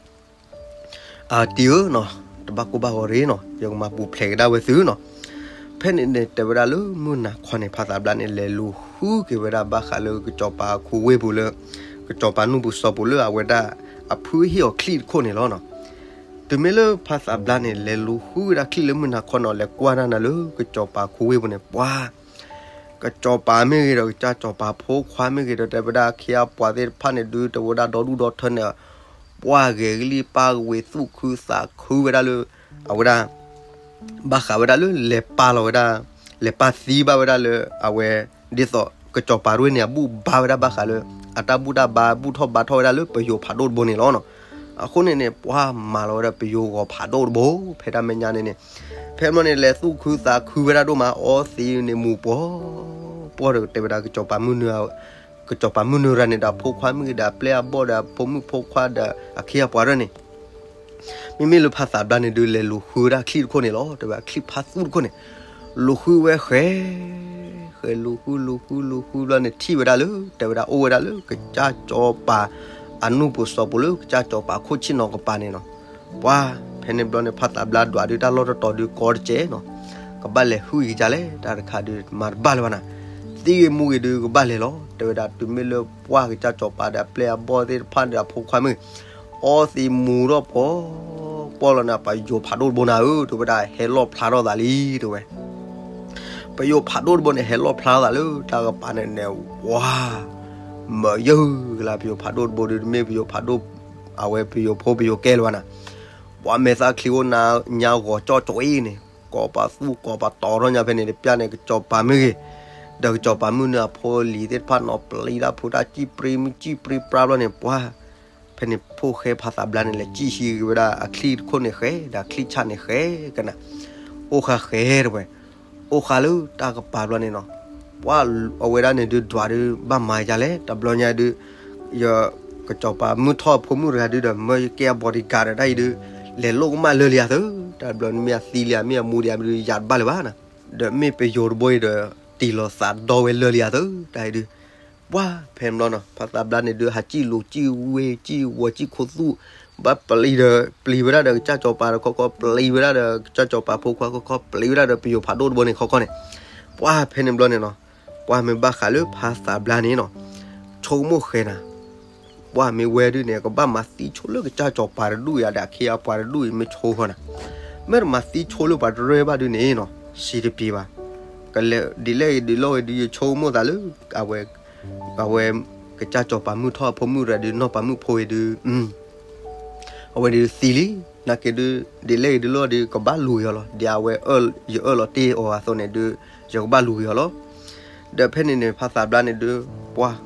အတံၢ်ဧၢနီၤ, တဘၣ်ကိၢ်ဘၣ်ဂီၤရ့ၣ်နီၤ, ယကမၤပူၤဖျဲးကဒါဝဲသုနီၤ, ဖဲန့ၣ်န့ၣ် တဲဝဲဒၣ်လၢမုၢ်နၤခီန့ၣ် ဖါသးဘျါန့ၣ် လဲၤလူၤဃုက့ၤဝဲဒၣ်ဘၣ်ဃးလၢကစီၤပၤခူဝ့ၢ်ပူၤလၢ ကစီၤပၤနူၢ်ပူၤစီၤပူၤလၢအဝဲဒၣ် အဖုဟ့ၣ်အီၤချံၣ်တခိၣ်န့ၣ်လီၤနီၤ, တုၤမ့ၢ်လၢဖါသးဘျါန့ၣ် လဲၤလူၤဃုဝဲဒၣ်ချံၣ်လၢမုၢ်နၤခီနီၤ လဲၤကွၢ်ဒၣ်နၤလၢကစီၤပၤခူဝ့ၢ်ပူၤန့ၣ် ပှၤ ကစီၤပၤမ့ၢ်ဂ့ၤဒီး ကစၢ်စီၤပၤဖိခွါမ့ၢ်ဂ့ၤဒီး တဲဝဲဒၣ်အခ့အပှၤသ့ၣ်တဖၣ်န့ၣ်ဒုး တဲဝဲဒၣ်ဒီဒူၣ်ဒီထၢန့ၣ် ပှၤဂဲၤကလံၢ်ပၢ်ကဝ့ၤသူၣ်ခုသးခုဝဲဒၣ်လၢ အဝဲဒၣ် ဘၣ်ဃးဝဲဒၣ်လၢလဲၤပာ်လီၤဝဲဒၣ် လဲၤပာ်သံဘၣ်ဝဲဒၣ်လၢ အဝဲ ဒ်သိးကစီၤပၤရ့ၣ်န့ၣ် အဘူၣ်ဘါဝဲဒၣ်ဘၣ်ဃးလၢ အတၢ်ဘူၣ်တၢ်ဘါဘူၣ်ထီၣ်ဘါထီၣ်ဝဲဒၣ်လၢပယိၤဖးဒိၣ်တဘိန့ၣ်လီၤနီၤ, အဃိန့ၣ်န့ၣ် ပှၤမၤလီၤဝဲဒၣ်ပယိၤဂီၤဖးဒိၣ်တဘိ ဖဲတၢ်မဲာ်ညါန့ၣ်န့ၣ် ဖဲမ့ၢ်န့ၣ် လဲၤသူၣ်ခုသးခုဝဲဒၣ်ဒိၣ်မး အီသံးန့ၣ်မူၤပှီၤ ပှီၤဒီးတဲဝဲဒၣ်ကစီၤပၤမုၢ်နုာ် ကစီၤပၤမုၢ်နုာ်ရၤန့ၣ်ဒီး အဖိခွါမ့ၢ်ဂ့ၤဒီး အပျဲၢ်အဘီၣ်ဒီး အဖိမုၣ်ဖိခွါဒီး အခ့အပှၤရ့ၣ်န့ၣ် မ့မ့ၢ်လၢဖါသးဘျါန့ၣ်ဒုး လဲၤလူၤဃုဝဲဒၣ်ချံၣ်တခိၣ်န့ၣ်လီၤ. တဲဝဲဒၣ်ချံၣ်ဖးသူတခိၣ်န့ၣ် လူၤဃုဝဲဃဲ ဃဲလူၤဃုလူၤဃုလူၤဃုဘျီန့ၣ် ထံၣ်ဝဲဒၣ်လၢ တဲဝဲဒၣ်အိၣ်ဝဲဒၣ်လၢကစၢ်စီၤပၤ အနူၢ်ပူၤစီၤပူၤလၢကစၢ်စီၤပၤခိၣ်ဆံၣ်နီၤကပၤန့ၣ်နီၤ. ပှၤ ဖဲန့ၣ်ဘျီန့ၣ် ဖါသးဘျါဒွးဒုးတၢ်လီၢ်တတီၤဒုးကီတကဲးနီၤ. ကဘၣ်လဲၤဟုၣ်အံၤကစၢ်လဲၣ် တၢ်တခါဒုးမၤတဘၣ်လၢၤဘၣ်နၤ. သံဂ့ၤမူဂ့ၤဒုးကဘၣ်လဲၤလီၤ. တဲဝဲဒၣ်တုၤမ့ၢ်လၢပှၤကစၢ်စီၤပၤဒီး အပျဲၢ်အဘီၣ်သ့ၣ်တဖၣ်ဒီး အဖိခွါမ့ၢ်ဂ့ၤ အီသံးမူၤထီၣ်ပှီၤပှီၤလီၤန့ၣ် ပယိၤဖးဒိၣ်တဘိနၤဧၢ တဲဝဲဒၣ် ဟဲလီၣ်ဖျါထီၣ်သးလံ တဲဝဲ ပယိၤဖးဒိၣ်တဘိန့ၣ် ဟဲလီၣ်ဖျါထီၣ်သးလၢတၢ်ကပၤန့ၣ်န့ၣ် ဝါ မၢယၢၢ်ကလါ ပယိၤဖးဒိၣ်တဘိဒုး တမ့ၢ်ပယိၤဖးဒိၣ် အဝဲပယိၤဖိပယိၤကဲလၢၤဘၣ်နၤ. ပှၤမဲာ်သၣ်ချံအိၣ်ညါဂီၤကၠီကၠီအံၤန့ၣ် ကိးပသူကိးပတီၤထီၣ်ညါဖဲန့ၣ် တပျၢ်န့ၣ် ကစီၤပၤမ့ၢ်ဂ့ၤ ဒီးကစီၤပၤမုၢ်နုာ်အဖိလံၤသ့ၣ်တဖၣ်နီၤ ပျံၤတၢ်ဖုးတၢ်စံၣ်ပြံမုၢ်စံၣ်ပြံပြါဘျီန့ၣ် ပှၤ ဖဲန့ၣ်ဖိၣ်ဃဲဖါသးဘျါန့ၣ် လဲၤစံၣ်ဟံးဝဲဒၣ်အချံၣ်တခိၣ်န့ၣ်ဃဲ ဒီးအချံၣ်ဆၣ်န့ၣ်ဃဲကနၤ, အိၣ်ဃာ်ဃဲတဝဲ, အိၣ်ဃာ်လၢတၢ်ကပၤဘျီန့ၣ်နီၤ, ပှၢ်အဝဲဒၣ်န့ၣ်ဒုးဒွးဒုး ဘၣ်မၤယၤလဲၣ်, တဘျီညါဒုး ယကစီၤပၤမုၢ်ထီၣ်အဖိမုၣ်တဂၤဒုးဒီး မၢယကဲအ bodyguard ဒီးတၢ်အံၤဒုး လဲၤလိၣ်ကမၣ်လၢာ်လံယၤသု, တၢ်တဘျီန့ၣ်မ့ၢ်အသံလံဧါ မ့ၢ်အမူလံဧါ မ့ၢ်ဒုးယၤတဘၣ်လၢၤဘၣ်နၤ, ဒီးမ့ၢ်ပယိၤတဘိအံၤဒီး တံၢ်လီၤသးဒီဝဲလၢာ်လံယၤသု, တၢ်အံၤဒုး ပှၢ်ဖဲန့ၣ်ဘျီနီၤ ဖါသးဘျါန့ၣ်ဒုး ဟးစံၣ်လိၤစံၣ်ဝ့ စံၣ်ဝီၤစံၣ်ခိၣ်သူၣ်, ဘၣ်ပျံၤဒီး ပျံၤဝဲဒၣ်ဒီးကစၢ်စီၤပၤတခီခီ, ပျံၤဝဲဒၣ်ဒီးကစၢ်စီၤပၤဖိခွါခီခီ, ပျံၤဝဲဒၣ်ဒီးပယိၤဖးဒိၣ်တဘိန့ၣ်ခီခီန့ၣ်, ပှၢ်ဖဲန့ၣ်ဘျီန့ၣ်နီၤ, ပှၢ်မ့ၢ်ဘၣ်ဃးလၢဖါသးဘျါန့ၣ်နီၤ, ဆိကမိၣ်ဃဲနၤ ပှၢ်မ့ၢ်ဝဲဒုးန့ၣ် ကဘၣ်မၤသံဆိလၢကစၢ်စီၤပၤတဒူၣ်အံၤဒီးအခ့အပှၤတဒူၣ်အံၤ မ့ၢ်ဆိဃီနၤ, မ့ၢ်တမၤသံဆိလၢပှၤတရၢဘၣ်ဒုးန့ၣ်နီၤ စံးတပျံၤဘၣ်, ကလဲၤဒ်လဲၣ်ဂ့ၤဒ်လဲၣ်ဂ့ၤဒုး ယဆိကမိၣ်သးလၢ အဝဲ အဝဲ ကစၢ်စီၤပၤမုၢ်ထီၣ်အဖိမုၣ်တဂၤဒုး နီၢ်ပၤမုၣ်ဖိအံၤဒုး အဝဲဒုးသံလံ, နာ်က့ဒုး ဒ်လဲၣ်ဂ့ၤဒ်လဲၣ်ဂ့ၤဒုး ကဘၣ်လူၤက့ၤအီၤလီၤ, ဒ်အဝဲ ယအၢၣ်လီၤတ့ၢ်အီၤအသိးန့ၣ်ဒုး ယကဘၣ်လူၤက့ၤအီၤလီၤ. ဒီးဖဲန့ၣ်န့ၣ် ဖါသးဘျါန့ၣ်ဒုး ပှၢ်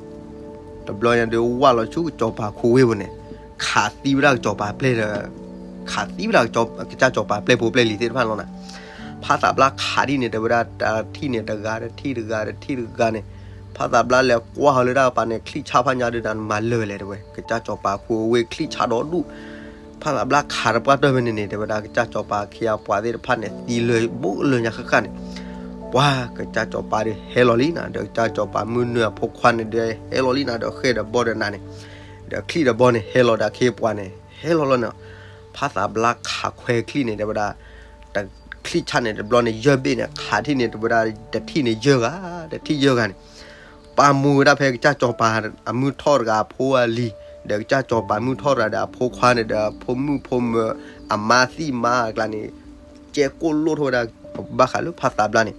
တဘျီညါဒုး ဝၢ်လီၤဆူကစီၤပၤခိဝ့ၢ်ပူၤန့ၣ်, ခးသံဝဲဒၣ်ကစီၤပၤပျဲၢ်ဒီး ခးသံဝဲဒၣ် ကစၢ်စီၤပၤပျဲၢ်ဖိပျဲၢ်လံၤသ့ၣ်တဖၣ်လီၤနၤ, ဖါသးဘျါခးဒ်န့ၣ် တဲဝဲဒၣ် တထံၣ်န့ၣ်တဂၤ တထံၣ်တဂၤ တထံၣ်တဂၤန့ၣ်, ဖါသးဘျါလဲၤကွၢ်ဟီလၢတၢ်ကပၤန့ၣ် ချံၣ်ဆၣ်ဖးညါဒုး နမၤလၢာ်ဝဲလဲၣ်တဲဝဲ, ကစၢ်စီၤပၤခိဝ့ၢ်ချံၣ်ဆၣ်ဒီဒူၣ်, ဖါသးဘျါခးတပှၢ်တၢၢ်ဖဲန့ၣ်န့ၣ် တဲဝဲဒၣ် ကစၢ်စီၤပၤအခ့အပှၤသ့ၣ်တဖၣ်န့ၣ် သံလၢာ်ဘူးကလၢာ်ညါဃၣ်ဃၣ်န့ၣ်, ပှၢ်ကစၢ်စီၤပၤဒုးဟဲလီၤလံနၤ, ဒီးကစၢ်စီၤပၤမုၢ်နုာ်အဖိခွါန့ၣ်ဒုး ဟဲလီၤလံနၤ, ဒီးဃဲၢ်ဒီးဘီဒီးနးန့ၣ်, ဒီးချံၣ်ဒီးဘီန့ၣ် ဟဲလီၤဒီးအခ့အပှၤန့ၣ် ဟဲလီၤလီၤန့ၣ်, ဖါသးဘျါခးခွဲချံၣ်န့ၣ် တဲဝဲဒၣ် တချံၣ်ဆၣ်န့ၣ် တဘျီန့ၣ် ယဲၢ်ဘ့ၣ်န့ၣ် ခးထံၣ်န့ၣ် တဲဝဲဒၣ် တထံၣ်န့ၣ်ယဲၢ်ဂၤ, တထံၣ်ယဲၢ်ဂၤန့ၣ်, ပာ်မူဝဲဒၣ်ဖဲကစၢ်စီၤပၤအမုၢ်ထီၣ်တဂၤအဖိအလံၤ, ဒီးကစၢ်စီၤပၤမုၢ်ထီၣ်တဂၤဒီးအဖိခွါန့ၣ် ဒီးအဖိမုၣ်ဖိမၢၤ အမါသံၣ်မါအကျါန့ၣ်, ကဲကိၣ်လိၣ်ထီၣ်ဝဲဒၣ် ဘၣ်ဃးလၢဖါသးဘျါန့ၣ်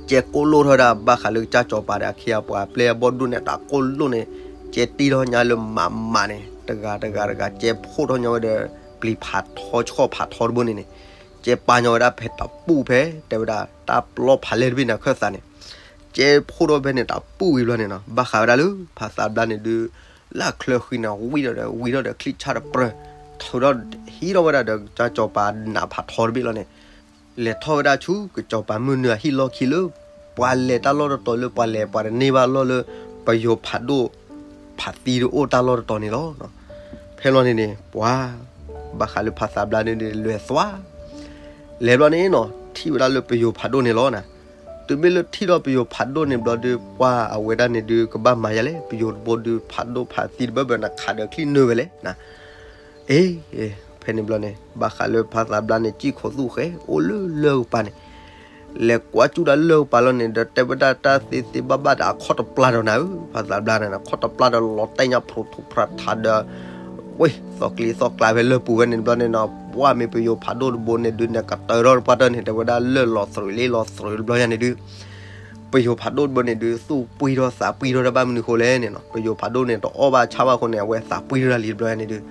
ကဲကိၣ်လိၣ်ထီၣ်ဝဲဒၣ် ဘၣ်ဃးလၢကစၢ်စီၤပၤဒီးအခ့အပှၤအပျဲၢ်အဘီၣ်ဒိၣ်န့ၣ် တၢ်ကိၣ်လိၣ်န့ၣ်, ကဲတ့ထီၣ်ညါလၢမးမးန့ၣ် တဂၤတဂၤတဂၤ ကဲဖှိၣ်ထီၣ်ညါဝဲဒီး ပျံၤဖးထီဆှီၣ်ဖးထီတဘိန့ၣ်န့ၣ်, ကဲပာ်ညါဝဲဒၣ်ဖဲတၢ်ပူၣ်ဖဲ တဲဝဲဒၣ် တၢ်ပျီဖးလဲၢ်တဘ့ၣ်န့ၣ်အခၢၣ်သးန့ၣ်, ကဲဖှိၣ်ထီၣ်ဖဲန့ၣ် တၢ်ပူၣ်ဝံၤဘျီန့ၣ်နီၤ ဘၣ်ဃးဝဲဒၣ်လၢ ဖါသးဘျါန့ၣ်ဒုး လၢအချၢဃံန့ၣ် ဝံထီၣ်ဒီး ဝံထီၣ်ဒီးချံၣ်ဆၣ်တပြၢၤ, ထုးထီၣ်ဟံးထီၣ်ဝဲဒၣ်ဒီးကစၢ်စီၤပၤနးဖးထီတဘ့ၣ်လီၤန့ၣ်, လဲၤထီၣ်ဝဲဒၣ်ဆူကစီၤပၤမုၢ်နုာ်အဟံၣ်လီၢ်ခံလၢ ပှၤလဲၤတၢ်လီၢ်တတီၤလၢ ပှၤလဲၤပှၤတန့ၢ်ဘၣ်လီၢ်လၢ ပယီၤဖးဒိၣ် ဖးသံတအိၣ်တၢ်လီၢ်တတီၤန့ၣ်လီၤ. ဖဲလီၤန့ၣ်န့ၣ် ပှၤ ဘၣ်ဃးလၢဖါသးဘျါန့ၣ်န့ၣ် လဲၤသွါ လဲၤဘျီန့ၣ်နီၤ ထံၣ်ဝဲဒၣ်လၢပယီၤဖးဒိၣ်န့ၣ်လီၤနၤ. တုၤမ့ၢ်လၢထံၣ်ဒီးပယီၤဖးဒိၣ်န့ၣ်ဘျီဒုး ပှၤအဝဲဒၣ်န့ၣ်ဒုး ကဘၣ်မၤယၤလဲၣ်, ပယီၤတဘိဒုး ဖးဒိၣ်ဖးသံတဘၢဘၢနခးဒီးချံၣ်နၢဝဲလဲၣ်နၤ. အ့ ဖဲန့ၣ်ဘျီန့ၣ် ဘၣ်ဃးလၢဖါသးဘျါန့ၣ် စံၣ်ခိၣ်သူၣ်ဃဲ အိၣ်လၢလၢၢ်ကပၤန့ၣ် လဲၤကွၢ်စူၣ်ဒၣ်လၢၢ်ကပၤလီၤန့ၣ် ဒီးတဲဝဲဒၣ်တၢ်သ့သ့ဘၣ်ဘၣ်ဒီး အခီၣ်တပျၢ်ဒီးနၤဧၢ, ဖါသးဘျါန့ၣ် အခီၣ်တပျၢ်ဒီးလီၤတဲာ်ညါဖျိးထူးဖျါထးဒီး ဝ့ၢ် သီၣ်ကျ့သီၣ်ကျါဖဲလၢၢ်ပူၤဝဲန့ၣ်ဘျီန့ၣ်နီၤ ပှၢ်မ့ၢ်ပယီၤဖးဒိၣ်တဘိန့ၣ်ဒုးန့ၣ် ကတၢၢ်ထီၣ်တပှၢ်တၢၢ်န့ၣ် တဲဝဲဒၣ်လၢၢ်လီၤသရူးလ့လီၤသရူးတဘျီညါန့ၣ်ဒုး ပယီၤဖးဒိၣ်တဘိန့ၣ်ဒုး သူၣ်ပှံၢ်ထီၣ်သးပှံၢ်ထီၣ်တၢ်ဘၣ်မနုၤဃိလဲၣ်န့ၣ်နီၤ ပယီၤဖးဒိၣ်န့ၣ် တအီၣ်ဘၣ်ဆၣ်ဘၣ်အဃိန့ၣ် အဝဲသးပှံၢ်ထီၣ်တၢ်လံတဘျီညါန့ၣ်ဒုး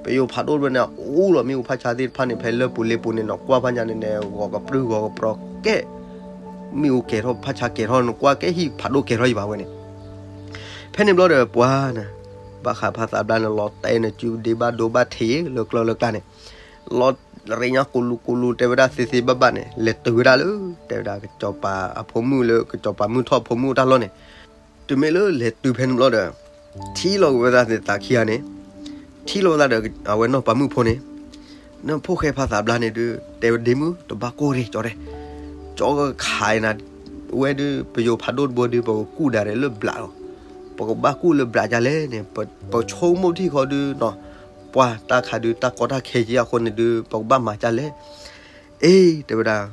ပယီၤဖးဒိၣ်တဘိန့ၣ် အူလီၤမ့ၣ်အူဖးဆါသ့ၣ်တဖၣ်န့ၣ် ဖဲလၢၢ်ပူၤလ့ပူၤန့ၣ်နီၤ ကွၢ်ဖးညါန့ၣ်န့ၣ် ဂီၤကပြုၢ်ဂီၤကပြီၤကဲ မ့ၣ်အူကဲၤထီၣ်ဖးဆါကဲၤထီၣ် နကွၢ်ကဲဟံၣ်ဖးဒိၣ်ကဲၤထီၣ်ယံၤဘၣ်ဝဲန့ၣ် ဖဲန့ၣ်ဘျီဒီးပှၤန့ၣ် ဘၣ်ဃးဖါသးဘျါန့ၣ် လီၤတဲာ်န့ၣ် စုဒ့ဘၣ်ဒိဘၣ်ထံးလၢကျၢၢ်လၢကျါန့ၣ် လီၤရ့ညါကူလူကူလူ တဲဝဲဒၣ်သ့သ့ဘၣ်ဘၣ်န့ၣ် လဲၤတုၤဝဲဒၣ်လၢ တဲဝဲဒၣ်ကစီၤပၤအဖိမုၣ်လၢ ကစီၤပၤမုၢ်ထီၣ်အဖိမုၣ်တၢ်လီၢ်န့ၣ် တုၤမ့ၢ်လၢလဲၤတုၤဖဲန့ၣ်ဘျီဒီး ထံၣ်လီၤက့ၤဝဲဒၣ်သ့ၣ်သးခံဂၤန့ၣ် ထံၣ်လီၤဝဲဒၣ်ဒီး အဝဲနီၢ်ပၤမုၣ်ဖိန့ၣ် နဖိၣ်ဃဲဖါသးဘျါန့ၣ်ဒုး တဲဝဲဒ့မုၣ် တဘၣ်ကိၢ်ရ့ၣ်ကၠီတဲ ကၠီကခးအံၤနၤ ဝဲဒုး ပယီၤဖးဒိၣ်တဘိဒုး ပကကူၣ်ဒၣ်လဲာ်လၢဘျးလီၤ. ပကဘၣ်ကူၣ်လၢဘျးဒ်လဲၣ်န့ၣ် ပဆိကမိၣ်ထံၣ်ဃီဒုးနီၤ ပှၤတၢ်ခးဒုး တၢ်ကီတၢ်ခဲက့အဃိန့ၣ်ဒုး ပကဘၣ်မၤဒ်လဲၣ်. အ့ တဲဝဲဒၣ်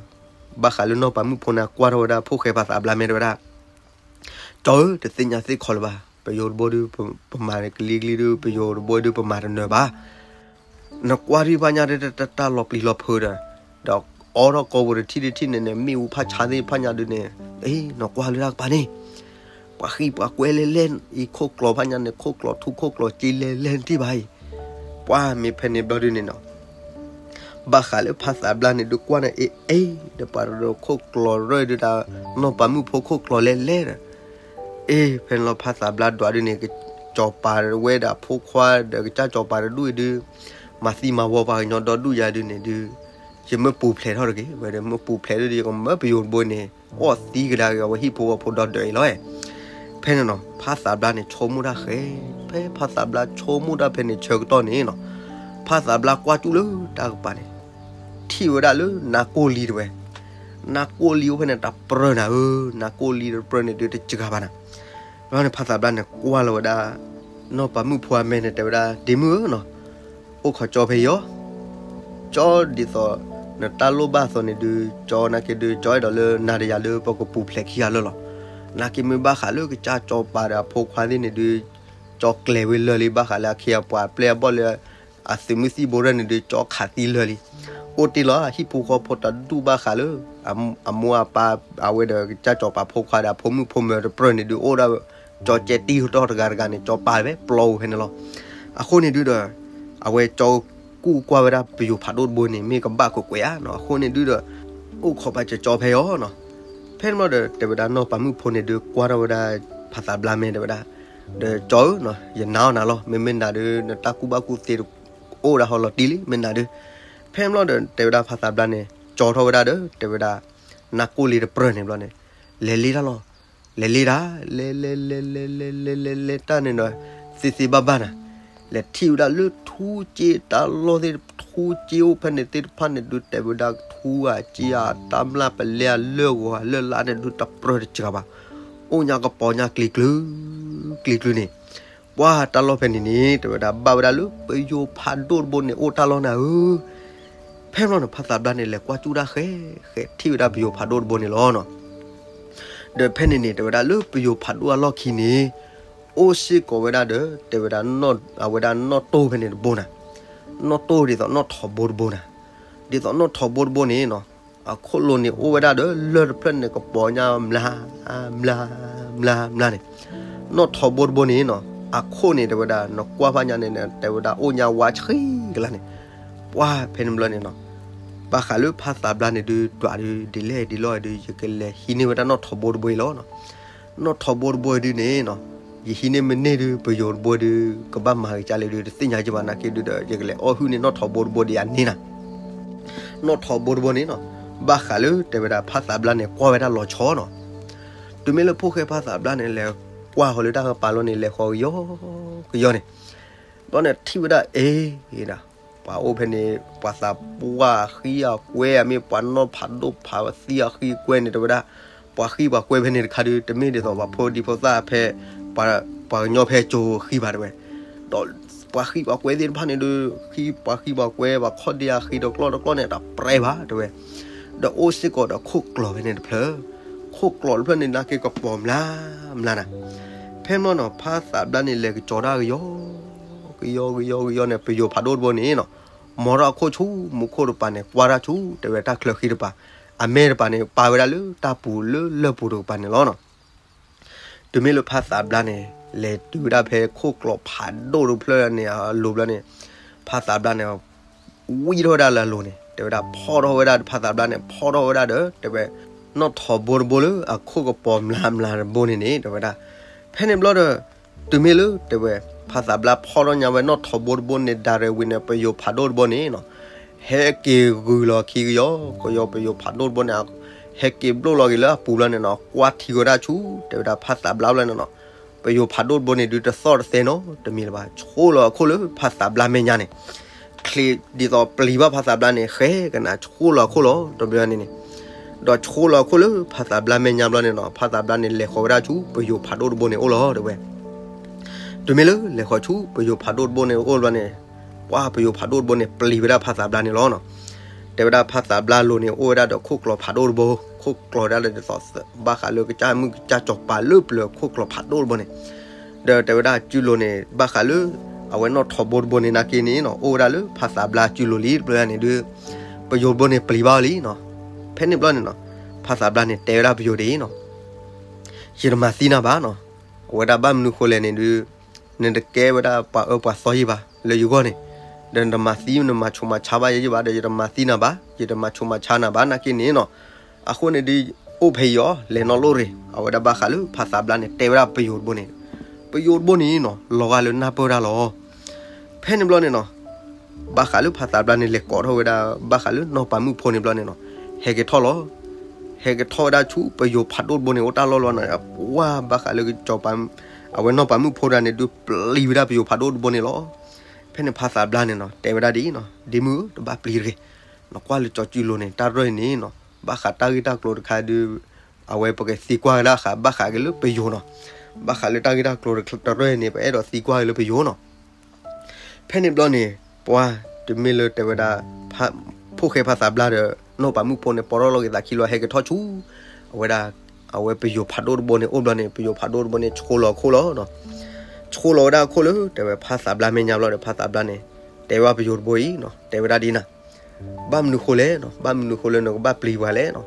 ဘၣ်ဃးလၢနီၢ်ပၤမုၣ်ဖိန့ၣ် ကွၢ်ထီၣ်ဝဲဒၣ်ဖိၣ်ဃဲဖါသးဘျါမဲာ်တဲဝဲဒၣ် ကၠီဧၢ တသ့ၣ်ညါသ့ၣ်ခီလၢၤဘၣ်. ပယီၤတဘိဒုး ပမၤကလံၤကလံၤဒုး ပယီၤတဘိဒုး ပမၤတနၢၤဘၣ်. နကွၢ်ထံၣ်ဖးညါဒုး တၢ်လီၤပျံၤလီၤဖုးဒီး ဒီးအိးထီၣ်ကိးပူၤတထံၣ်တထံၣ်န့ၣ်န့ၣ် မ့ၣ်အူဖးဆါသ့ၣ်ဖးညါဒုးန့ၣ် အ့ နကွၢ်လၢတၢ်ကပၤန့ၣ် ပှၤဃံပှၤကွဲလဲၣ်လဲၣ်အံၤ ခိၣ်ကျီၤဖးညါန့ၣ် ခိၣ်ကျီၤထူခိၣ်ကျီၤစ့လဲၣ်လဲၣ်နထံၣ်ဘၣ်အံၤ. ပှၤမ့ၢ်ဖဲန့ၣ်ဘျီဒုးန့ၣ်နီၤ ဘၣ်ဃးလၢဖါသးဘျါန့ၣ်ဒုးကွၢ်န့ၣ် အ့ အ့ ဒီးပှၤတဒိးခိၣ်ကျီၤရၢၢ်ဒုးတၢ် နီၢ်ပၤမုၣ်ဖိခိၣ်ကျီၤလဲၣ်လဲၣ်ဒီး အ့ ဖဲန့ၣ်လီၤဖါသးဘျါဒွးဒုးန့ၣ် ကစၢ်စီၤပၤဝဲဒီးအဖိခွါဒီးကစၢ်စီၤပၤတဒူၣ်အံၤဒုး မၤသံမၤဝီပှၤကညီဒီဒူၣ်ယၤဒုးန့ၣ်ဒုး ယမ့ၢ်ပူၤဖျဲးထီၣ်တဂ့ၤ, ဝဲဒီးမ့ၢ်ပူၤဖျဲးဒုး ယကမၢပယိၤတဘိန့ၣ် အီၣ်သံကဒါက့ၤ အဝဲဟံၣ်ဖိဃီဖိဒီဒူၣ်အံၤလီၤ. ဖဲန့ၣ်နီၤ ဖါသးဘျါန့ၣ် ဆိကမိၣ်တၢ်ဃဲ, ဖဲဖါသးဘျါဆိကမိၣ်တၢ်ဖဲန့ၣ်ဆၢကတီၢ်န့ၣ်နီၤ ဖါသးဘျါကွၢ်ကၠူၣ်လၢတၢ်ကပၤန့ၣ် ထံၣ်ဝဲဒၣ်လၢနါကိၢ်လံတဝဲ, နါကိၢ်လံအိၣ်ဖဲန့ၣ် တပြၢနၤဧၢ, နါကိၢ်လံတပြၢန့ၣ်ဒုး တစှၤဘၣ်နၤ. ဘျီန့ၣ် ဖါသးဘျါန့ၣ် ကွၢ်လီၤဝဲဒၣ် နီၢ်ပၤမုၣ်ဖိအမဲာ်န့ၣ် တဲဝဲဒၣ် ဒ့မုၣ်ဧၢနီၤ, အိၣ်ခိးကၠီဖဲအံၤအီၤ, ကၠီဒ်သိး နတၢ်လိၣ်ဘၣ်အသိးန့ၣ်ဒုး ကၠီနာ်က့ဒုး ကၠီအဲၣ်ဒိးလၢနၤဒီးယၤလၢပကပူၤဖျဲးခံဂၤလၢာ်လီၤ. နာ်က့မ့ၢ်ဘၣ်ဃးလၢကစၢ်စီၤပၤဒီးအဖိခွါသ့ၣ်န့ၣ်ဒုး ကၠီကျဲၤဝဲလၢာ်လံ, ဘၣ်ဃးလၢအခ့အပှၤအပျဲၢ်အဘီၣ်လၢ အသုးမုၢ်သံၣ်ဘိရဲၣ်န့ၣ်ဒုး ကၠီခးသံလၢာ်လံ. အိၣ်တ့ၢ်လီၤ ဟံၣ်ဖိဃီဖိတဒူၣ်ဘၣ်ဃးလၢ အမိၢ်အပၢ် အဝဲဒီးကစၢ်စီၤပၤဖိခွါဒီးအဖိမုၣ်ဖိမၢၤတပြၢန့ၣ်ဒုး အိၣ်ဒၣ် ကၠီကဲတံၢ်ဟူးထီၣ်တဂၤတဂၤန့ၣ် ကၠီပာ်ဝဲပျီဝဲဖဲန့ၣ်လီၤ. အဃိန့ၣ်ဒုးဒီး အဝဲကၠီကူၣ်ကွၢ်ဝဲဒၣ်ပယိၤဖးဒိၣ်တဘိန့ၣ် မ့ၢ်ကဘၣ်ကွဲးကွဲးဧါနီၤ, အဃိန့ၣ်ဒုးဒီး အိၣ်ခိးပာ်စၢၤကၠီဖဲအံၤအီၤနီၤ. ဖဲန့ၣ်ဘျီဒီး တဲဝဲဒၣ်နီၢ်ပၤမုၣ်ဖိန့ၣ်ဒုး ကွၢ်ထီၣ်ဝဲဒၣ်ဖါသးဘျါမဲာ် တဲဝဲဒၣ်, ဒီးကၠီဧၢနီၤ, ယနာ်အီၤနၤလီၤ, မ့မ့ၢ်နၤဒုး နတၢ်ကူၣ်ဘၣ်ကူၣ်သ့ အိၣ်ဒၣ်ဟီလီၤတံၢ်လံ မ့ၢ်နၤဒုး. ဖဲန့ၣ်ဘျီဒီး တဲဝဲဒၣ်ဖါသးဘျါန့ၣ် ကၠီထီၣ်ဝဲဒၣ်ဒီး တဲဝဲဒၣ် နါကိၢ်လံတပြၢန့ၣ်ဘျီန့ၣ် လဲၤလ့တၢ်လီၤ. လဲၤလ့တၢ် လဲၤလဲၤလဲၤလဲၤလဲၤလဲၤလဲၤလဲၤ လဲၤတၢ်န့ၣ်ဒီး သ့သ့ဘၣ်ဘၣ်နၤ, လဲၤထံၣ်ဝဲဒၣ်လၢထူစ့တၢ်လီၢ်သ့ၣ် ထူစ့အိၣ်ဖဲန့ၣ်သ့ၣ်တဖၣ်န့ၣ်ဒုး တဲဝဲဒၣ်ထူအစ့ဧါ တၢ်မျၢ်ပလဲအလၢၢ်ဂီၤအလၢၢ်လါန့ၣ်ဒုး တပြၢတစှၤဘၣ်, အိၣ်ညါကပီၤညါကျံၤကျုၤ ကျံၤကျုၤန့ၣ် ပှၤတၢ်လီၢ်ဖဲန့ၣ်န့ၣ် တဲဝဲဒၣ်ဘၣ်ဝဲဒၣ်လၢပယိၤဖးဒိၣ်တဘိန့ၣ် အိၣ်တၢ်လီၢ်နၤဧၢ. ဖဲန့ၣ်ဘျီန့ၣ် ဖါသးဘျါန့ၣ် လဲၤကွၢ်ကၠူၣ်တၢ်ဃဲ ဃဲထံၣ်ဝဲဒၣ်ပယိၤဖးဒိၣ်တဘိန့ၣ်လီၤနီၤ. ဒီးဖဲန့ၣ်န့ၣ် တဲဝဲဒၣ်လၢပယိၤဖးဒိၣ်အလီၢ်ခံန့ၣ် အိၣ်စ့ၢ်ကီးဝဲဒၣ်ဒီး တဲဝဲဒၣ် အဝဲဒၣ်နီၣ်တိၢ်ဖဲန့ၣ်တဘိနၤ, နီၣ်တိၢ်ဒ်သိးနီၣ်ထိးဘိတဘိနၤ, ဒ်သိးနီၣ်ထိးဘိတဘိန့ၣ်နီၤ အခိၣ်လိၤန့ၣ်အိၣ်ဝဲဒၣ်ဒီး လၢၢ်တဖျၢၣ်န့ၣ် ကပီၤညါမျါ မျါ မျါ မျါန့ၣ်, နီၣ်ထိးဘိတဘိန့ၣ်နီၤ အခိၣ်န့ၣ် တဲဝဲဒၣ် နကွၢ်ဖးညါန့ၣ် တဲဝဲဒၣ်အိၣ်ညါဝါဆှံကလါန့ၣ်, ပှၤဖဲန့ၣ်ဘျီန့ၣ်နီၤ ဘၣ်ဃးလၢဖါသးဘျါန့ၣ်ဒုး ဒွးဒုး ဒ်လဲၣ်ဒ်လဲၣ်ဒုး ယကလဲၤဟံးန့ၢ်ဝဲဒၣ်နီၣ်ထိးဘိတဘိအံၤလီၤ. နီၣ်ထိးဘိတဘိအံၤဒုးန့ၣ်နီၤ ယဟံးန့ၢ်မ့ၢ်န့ၢ်ဒုး ပယိၤတဘိဒုး ကဘၣ်မၤက့ၤကလဲၣ်ဒုး တသ့ၣ်ညါကဘၣ်နာ်က့ဒုးဒီး ယကလဲၤအီၣ်ဟုၣ်န့ၢ်နီၣ်ထိးဘိတဘိဒ်အန့ၣ်နၤ. နီၣ်ထိးဘိတဘိန့ၣ်နီၤ ဘၣ်ဃးလၢတဲဝဲဒၣ်ဖါသးဘျါန့ၣ် ကွၢ်ဝဲဒၣ်လီၤဆီနီၤ. တုၤမ့ၢ်လၢဖိၣ်ဃဲဖါသးဘျါန့ၣ် လဲၤကွၢ်ဃီၤလၢတၢ်ကပၤလီၤန့ၣ် လဲၤဃီၤကယီကယီန့ၣ် ဘျီန့ၣ်ထံၣ်ဝဲဒၣ်အ့ၣ်ဒၣ် ပှၤအိၣ်ဖဲန့ၣ် ပှၤသးပှၢ်အဃံအကွဲ အမ့ၢ်ပှၤနီၣ်ဖးဒိၣ်ဖးသံအဃံအကွဲန့ၣ် တဲဝဲဒၣ် ပှၤဃံပှၤကွဲဖဲန့ၣ်တခါဒုး တမ့ၢ်ဒ်သိးပှၤဖိဒံဖိသၣ်ဖဲ ပှၤကညီဖဲကၠိဃံဘၣ်တဲဝဲ, ဒီးပှၤဃံပှၤကွဲသ့ၣ်တဖၣ်န့ၣ်ဒုး ဃံပှၤဃံပှၤကွဲ ပှၤခီၣ်ဒ့အဃံတကျီၢ်တကျီၢ်န့ၣ် တပြဲဘၣ်တဲဝဲ, ဒီးအိၣ်စ့ၢ်ကီးဒီးခိၣ်ကျီၤဖဲန့ၣ်တဖျၢၣ်, ခိၣ်ကျီၤတဖျၢၣ်န့ၣ် နာ်က့ကပီၤမျါမျါနၤ. ဖဲမ့ၢ်နီၤ ဖါသးဘျါန့ၣ် လဲၤကစီၤတၢ်ကယီ ကယီကယီကယီန့ၣ် ပယိၤဖးဒိၣ်တဘိန့ၣ်နီၤ မီထီၣ်အခိၣ်ဆူမူခိၣ်တပၤန့ၣ် ကွၢ်တၢ်ဆူ တဲဝဲတၢ်ချၢဃံတပၤ, အမဲတပၤန့ၣ် ပာ်ဝဲဒၣ်လၢတၢ်ပူၤလၢလၢၢ်ပူၤတကပၤန့ၣ်လီၤနီၤ. တုၤမ့ၢ်လၢဖါသးဘျါန့ၣ် လဲၤတုၤဝဲဒၣ်ဖဲခိၣ်ကျီၤဖးဒိၣ်တဖျၢၣ်န့ၣ်အလိၤဘျီန့ၣ် ဖါသးဘျါန့ၣ် ဝံထီၣ်ဝဲဒၣ်လၢအလိၤန့ၣ် တဲဝဲဒၣ်ဖီၣ်ထီၣ်ဝဲဒၣ်ဖါသးဘျါန့ၣ် ဖီၣ်ထီၣ်ဝဲဒၣ်ဒီး တဲဝဲ နီၣ်ထိးဘိတဘိလၢအခိၣ်ကပီၤမျါမျါတဘိန့ၣ်န့ၣ် တဲဝဲဒၣ်. ဖဲန့ၣ်ဘျီဒီး တုၤမ့ၢ်လၢ တဲဝဲ ဖါသးဘျါဖီၣ်ထီၣ်ညါဝဲနီၣ်ထိးဘိတဘိန့ၣ် ဒၣ်ရဲဝံၤန့ၣ် ပယိၤဖးဒိၣ်တဘိန့ၣ်နီၤ ဟဲက့ၤဂုာ်လီၤခံကယီကယီ ပယိၤဖးဒိၣ်တဘိန့ၣ် ဟဲက့ၤဘျိၣ်လီၤက့ၤလၢအပူၤဘျီန့ၣ်နီၤ ကွၢ်ထံဝဲဒၣ်ဆူ တဲဝဲဒၣ်ဖါသးဘျါဘျီန့ၣ်နီၤ ပယိၤဖးဒိၣ်တဘိန့ၣ်ဒုး တသီၣ်တသဲနီတမံၤလၢၤဘၣ် ဆှိလီၤအခိၣ်လၢဖါသးဘျါမဲာ်ညါန့ၣ် ချ့ဒ်သိးပျံၤဘၣ်ဖါသးဘျါန့ၣ် ဃဲကနၣ်ဆှိလီၤအခိၣ်လီၤ တဘျီန့ၣ်န့ၣ် ဒီးဆှိလီၤအခိၣ်လၢဖါသးဘျါမဲာ်ညါဘျီန့ၣ်နီၤ ဖါသးဘျါန့ၣ် လဲၤဃီၤဝဲဒၣ်ဆူပယိၤဖးဒိၣ်တဘိန့ၣ်အိၣ်လီၤ တဲဝဲ. တုၤမ့ၢ်လၢလဲၤဃီၤဆူပယိၤဖးဒိၣ်တဘိန့ၣ်အိၣ်ဘျီန့ၣ် ပှၤပယိၤဖးဒိၣ်တဘိန့ၣ်ပျံၤဝဲဒၣ်ဖါသးဘျါန့ၣ်လီၤနီၤ. တဲဝဲဒၣ်ဖါသးဘျါလိၤန့ၣ် အိၣ်ဝဲဒၣ်ဒီးခိၣ်ကျီၤဖးဒိၣ်တဘိ ခိၣ်ကျီၤဒၣ်လၢဒ်သိး ဘၣ်ဃးလၢကစၢ်မုၢ်ကစၢ်စီၤပၤလၢပျၢၤခိၣ်ကျီၤဖးဒိၣ်တဘိန့ၣ် ဒီးတဲဝဲဒၣ်စုလိၤန့ၣ် ဘၣ်ဃးလၢ အဝဲနီၣ်ထိးဘိတဘိန့ၣ်နာ်က့န့ၣ်နီၤ အိၣ်ဝဲဒၣ်လၢဖါသးဘျါစုလိၤလံ တဘျီန့ၣ်ဒုး ပယိၤတဘိန့ၣ်ပျံၤဘၣ်လံနီၤ. ဖဲန့ၣ်ဘျီန့ၣ်နီၤ ဖါသးဘျါန့ၣ်တဲဝဲဒၣ်ပယိၤဒ်အံၤနီၤ ယတမၤသံနၤဘၣ်နီၤ. အဝဲဒၣ်ဘၣ်မနုၤဃိလဲၣ်န့ၣ်ဒုး နတကဲဝဲဒၣ်ပှၤအၢပှၤသီယံၢ်ဘၣ် လၢယဂီၢ်န့ၣ် ဒီးနတမၤသံနမၤဆူးမၤဆါဘၣ်ယဲယံၢ်ဘၣ် ဒီးယတမၤသံနၤဘၣ် ယတမၤဆူးမၤဆါနၤဘၣ်နာ်က့န့ၣ်နီၤ. အဃိန့ၣ်ဒုး အိၣ်ဖဲအံၤအီၤ လဲၤနီၣ်လိၣ်ရ့ၣ် အဝဲဒၣ်ဘၣ်ဃးလၢဖါသးဘျါန့ၣ် တဲဝဲဒၣ်ပယိၤတဘိန့ၣ် ပယိၤတဘိန့ၣ်နီၤ လီၤဂာ်လၢနၢ်ပၢၢ်တၢ်လီၤ. ဖဲန့ၣ်ဘျီန့ၣ်နီၤ ဘၣ်ဃးလၢဖါသးဘျါန့ၣ် လဲၤကိးထီၣ်ဝဲဒၣ် ဘၣ်ဃးလၢနီၢ်ပၤမုၣ်ဖိန့ၣ်ဘျီန့ၣ်နီၤ, ဟဲက့ၤထီၣ်လီၤ. ဟဲက့ၤထီၣ်ဝဲဒၣ်ဆူပယိၤဖးဒိၣ်တဘိန့ၣ် အိၣ်တၢ်လီၢ်လီၤနီၤ, ပှၢ်ဘၣ်ဃးလၢကစီၤပၤ, အဝဲနီၢ်ပၤမုၣ်ဖိတဂၤန့ၣ် ဒုးပျံၤဝဲဒၣ်ပယိၤဖးဒိၣ်တဘိန့ၣ်လီၤ. ဖဲန့ၣ်ဖါသးဘျါန့ၣ်နီၤ တဲဝဲဒၣ်ဒ်အံၤနီၤ, ဒ့မုၣ်ဧၢ တဘၣ်ပျံၤတဂ့ၤ, နကွၢ်လၢကၠီၤစုလိၤန့ၣ် တၢ်ရဲၣ်န့ၣ်နီၤ ဘၣ်ဃးတၢ်ဂ့ၢ်တၢ်ကျိၤတခါဒုး အဝဲပကသံကွၢ်ကဒါဃး ဘၣ်ဃးက့ၤလၢပယိၤနီၤ, ဘၣ်ဃးလၢတၢ်ဂ့ၢ်တၢ်ကျိၤတရဲၣ်န့ၣ် ပအဲၣ်ဒိးသံကွၢ်က့ၤလၢပယိၤနီၤ. ဖဲန့ၣ်ဘျီန့ၣ် ပှၢ်တမ့ၢ်လၢတဲဝဲဒၣ် ဖိၣ်ဃဲဖါသးဘျါဒီး နီၢ်ပၤမုၣ်ဖိန့ၣ် ပိာ်ထီၣ်လီၤက့ၤသးခံလီၤ ဟဲက့ၤထီၣ်ဆူ အဝဲဒၣ် အဝဲပယိၤဖးဒိၣ်တဘိန့ၣ် အိၣ်ဘျီန့ၣ် ပယိၤဖးဒိၣ်တဘိန့ၣ် ဆှိလီၤအခိၣ်လီၤနီၤ. ဆှိလီၤဝဲဒၣ်အခိၣ်လၢ တဲဝဲဖါသးဘျါမဲာ်ညါဘျီဒီး ဖါသးဘျါန့ၣ် တဲဝဲပယိၤတဘိအံၤနီၤ တဲဝဲဒၣ်ဒ်နၤ ဘၣ်မနုၤဃိလဲၣ်နီၤ, ဘၣ်မနုၤဃိလၢနကဘၣ်ပျံၤပှၤလဲၣ်နီၤ.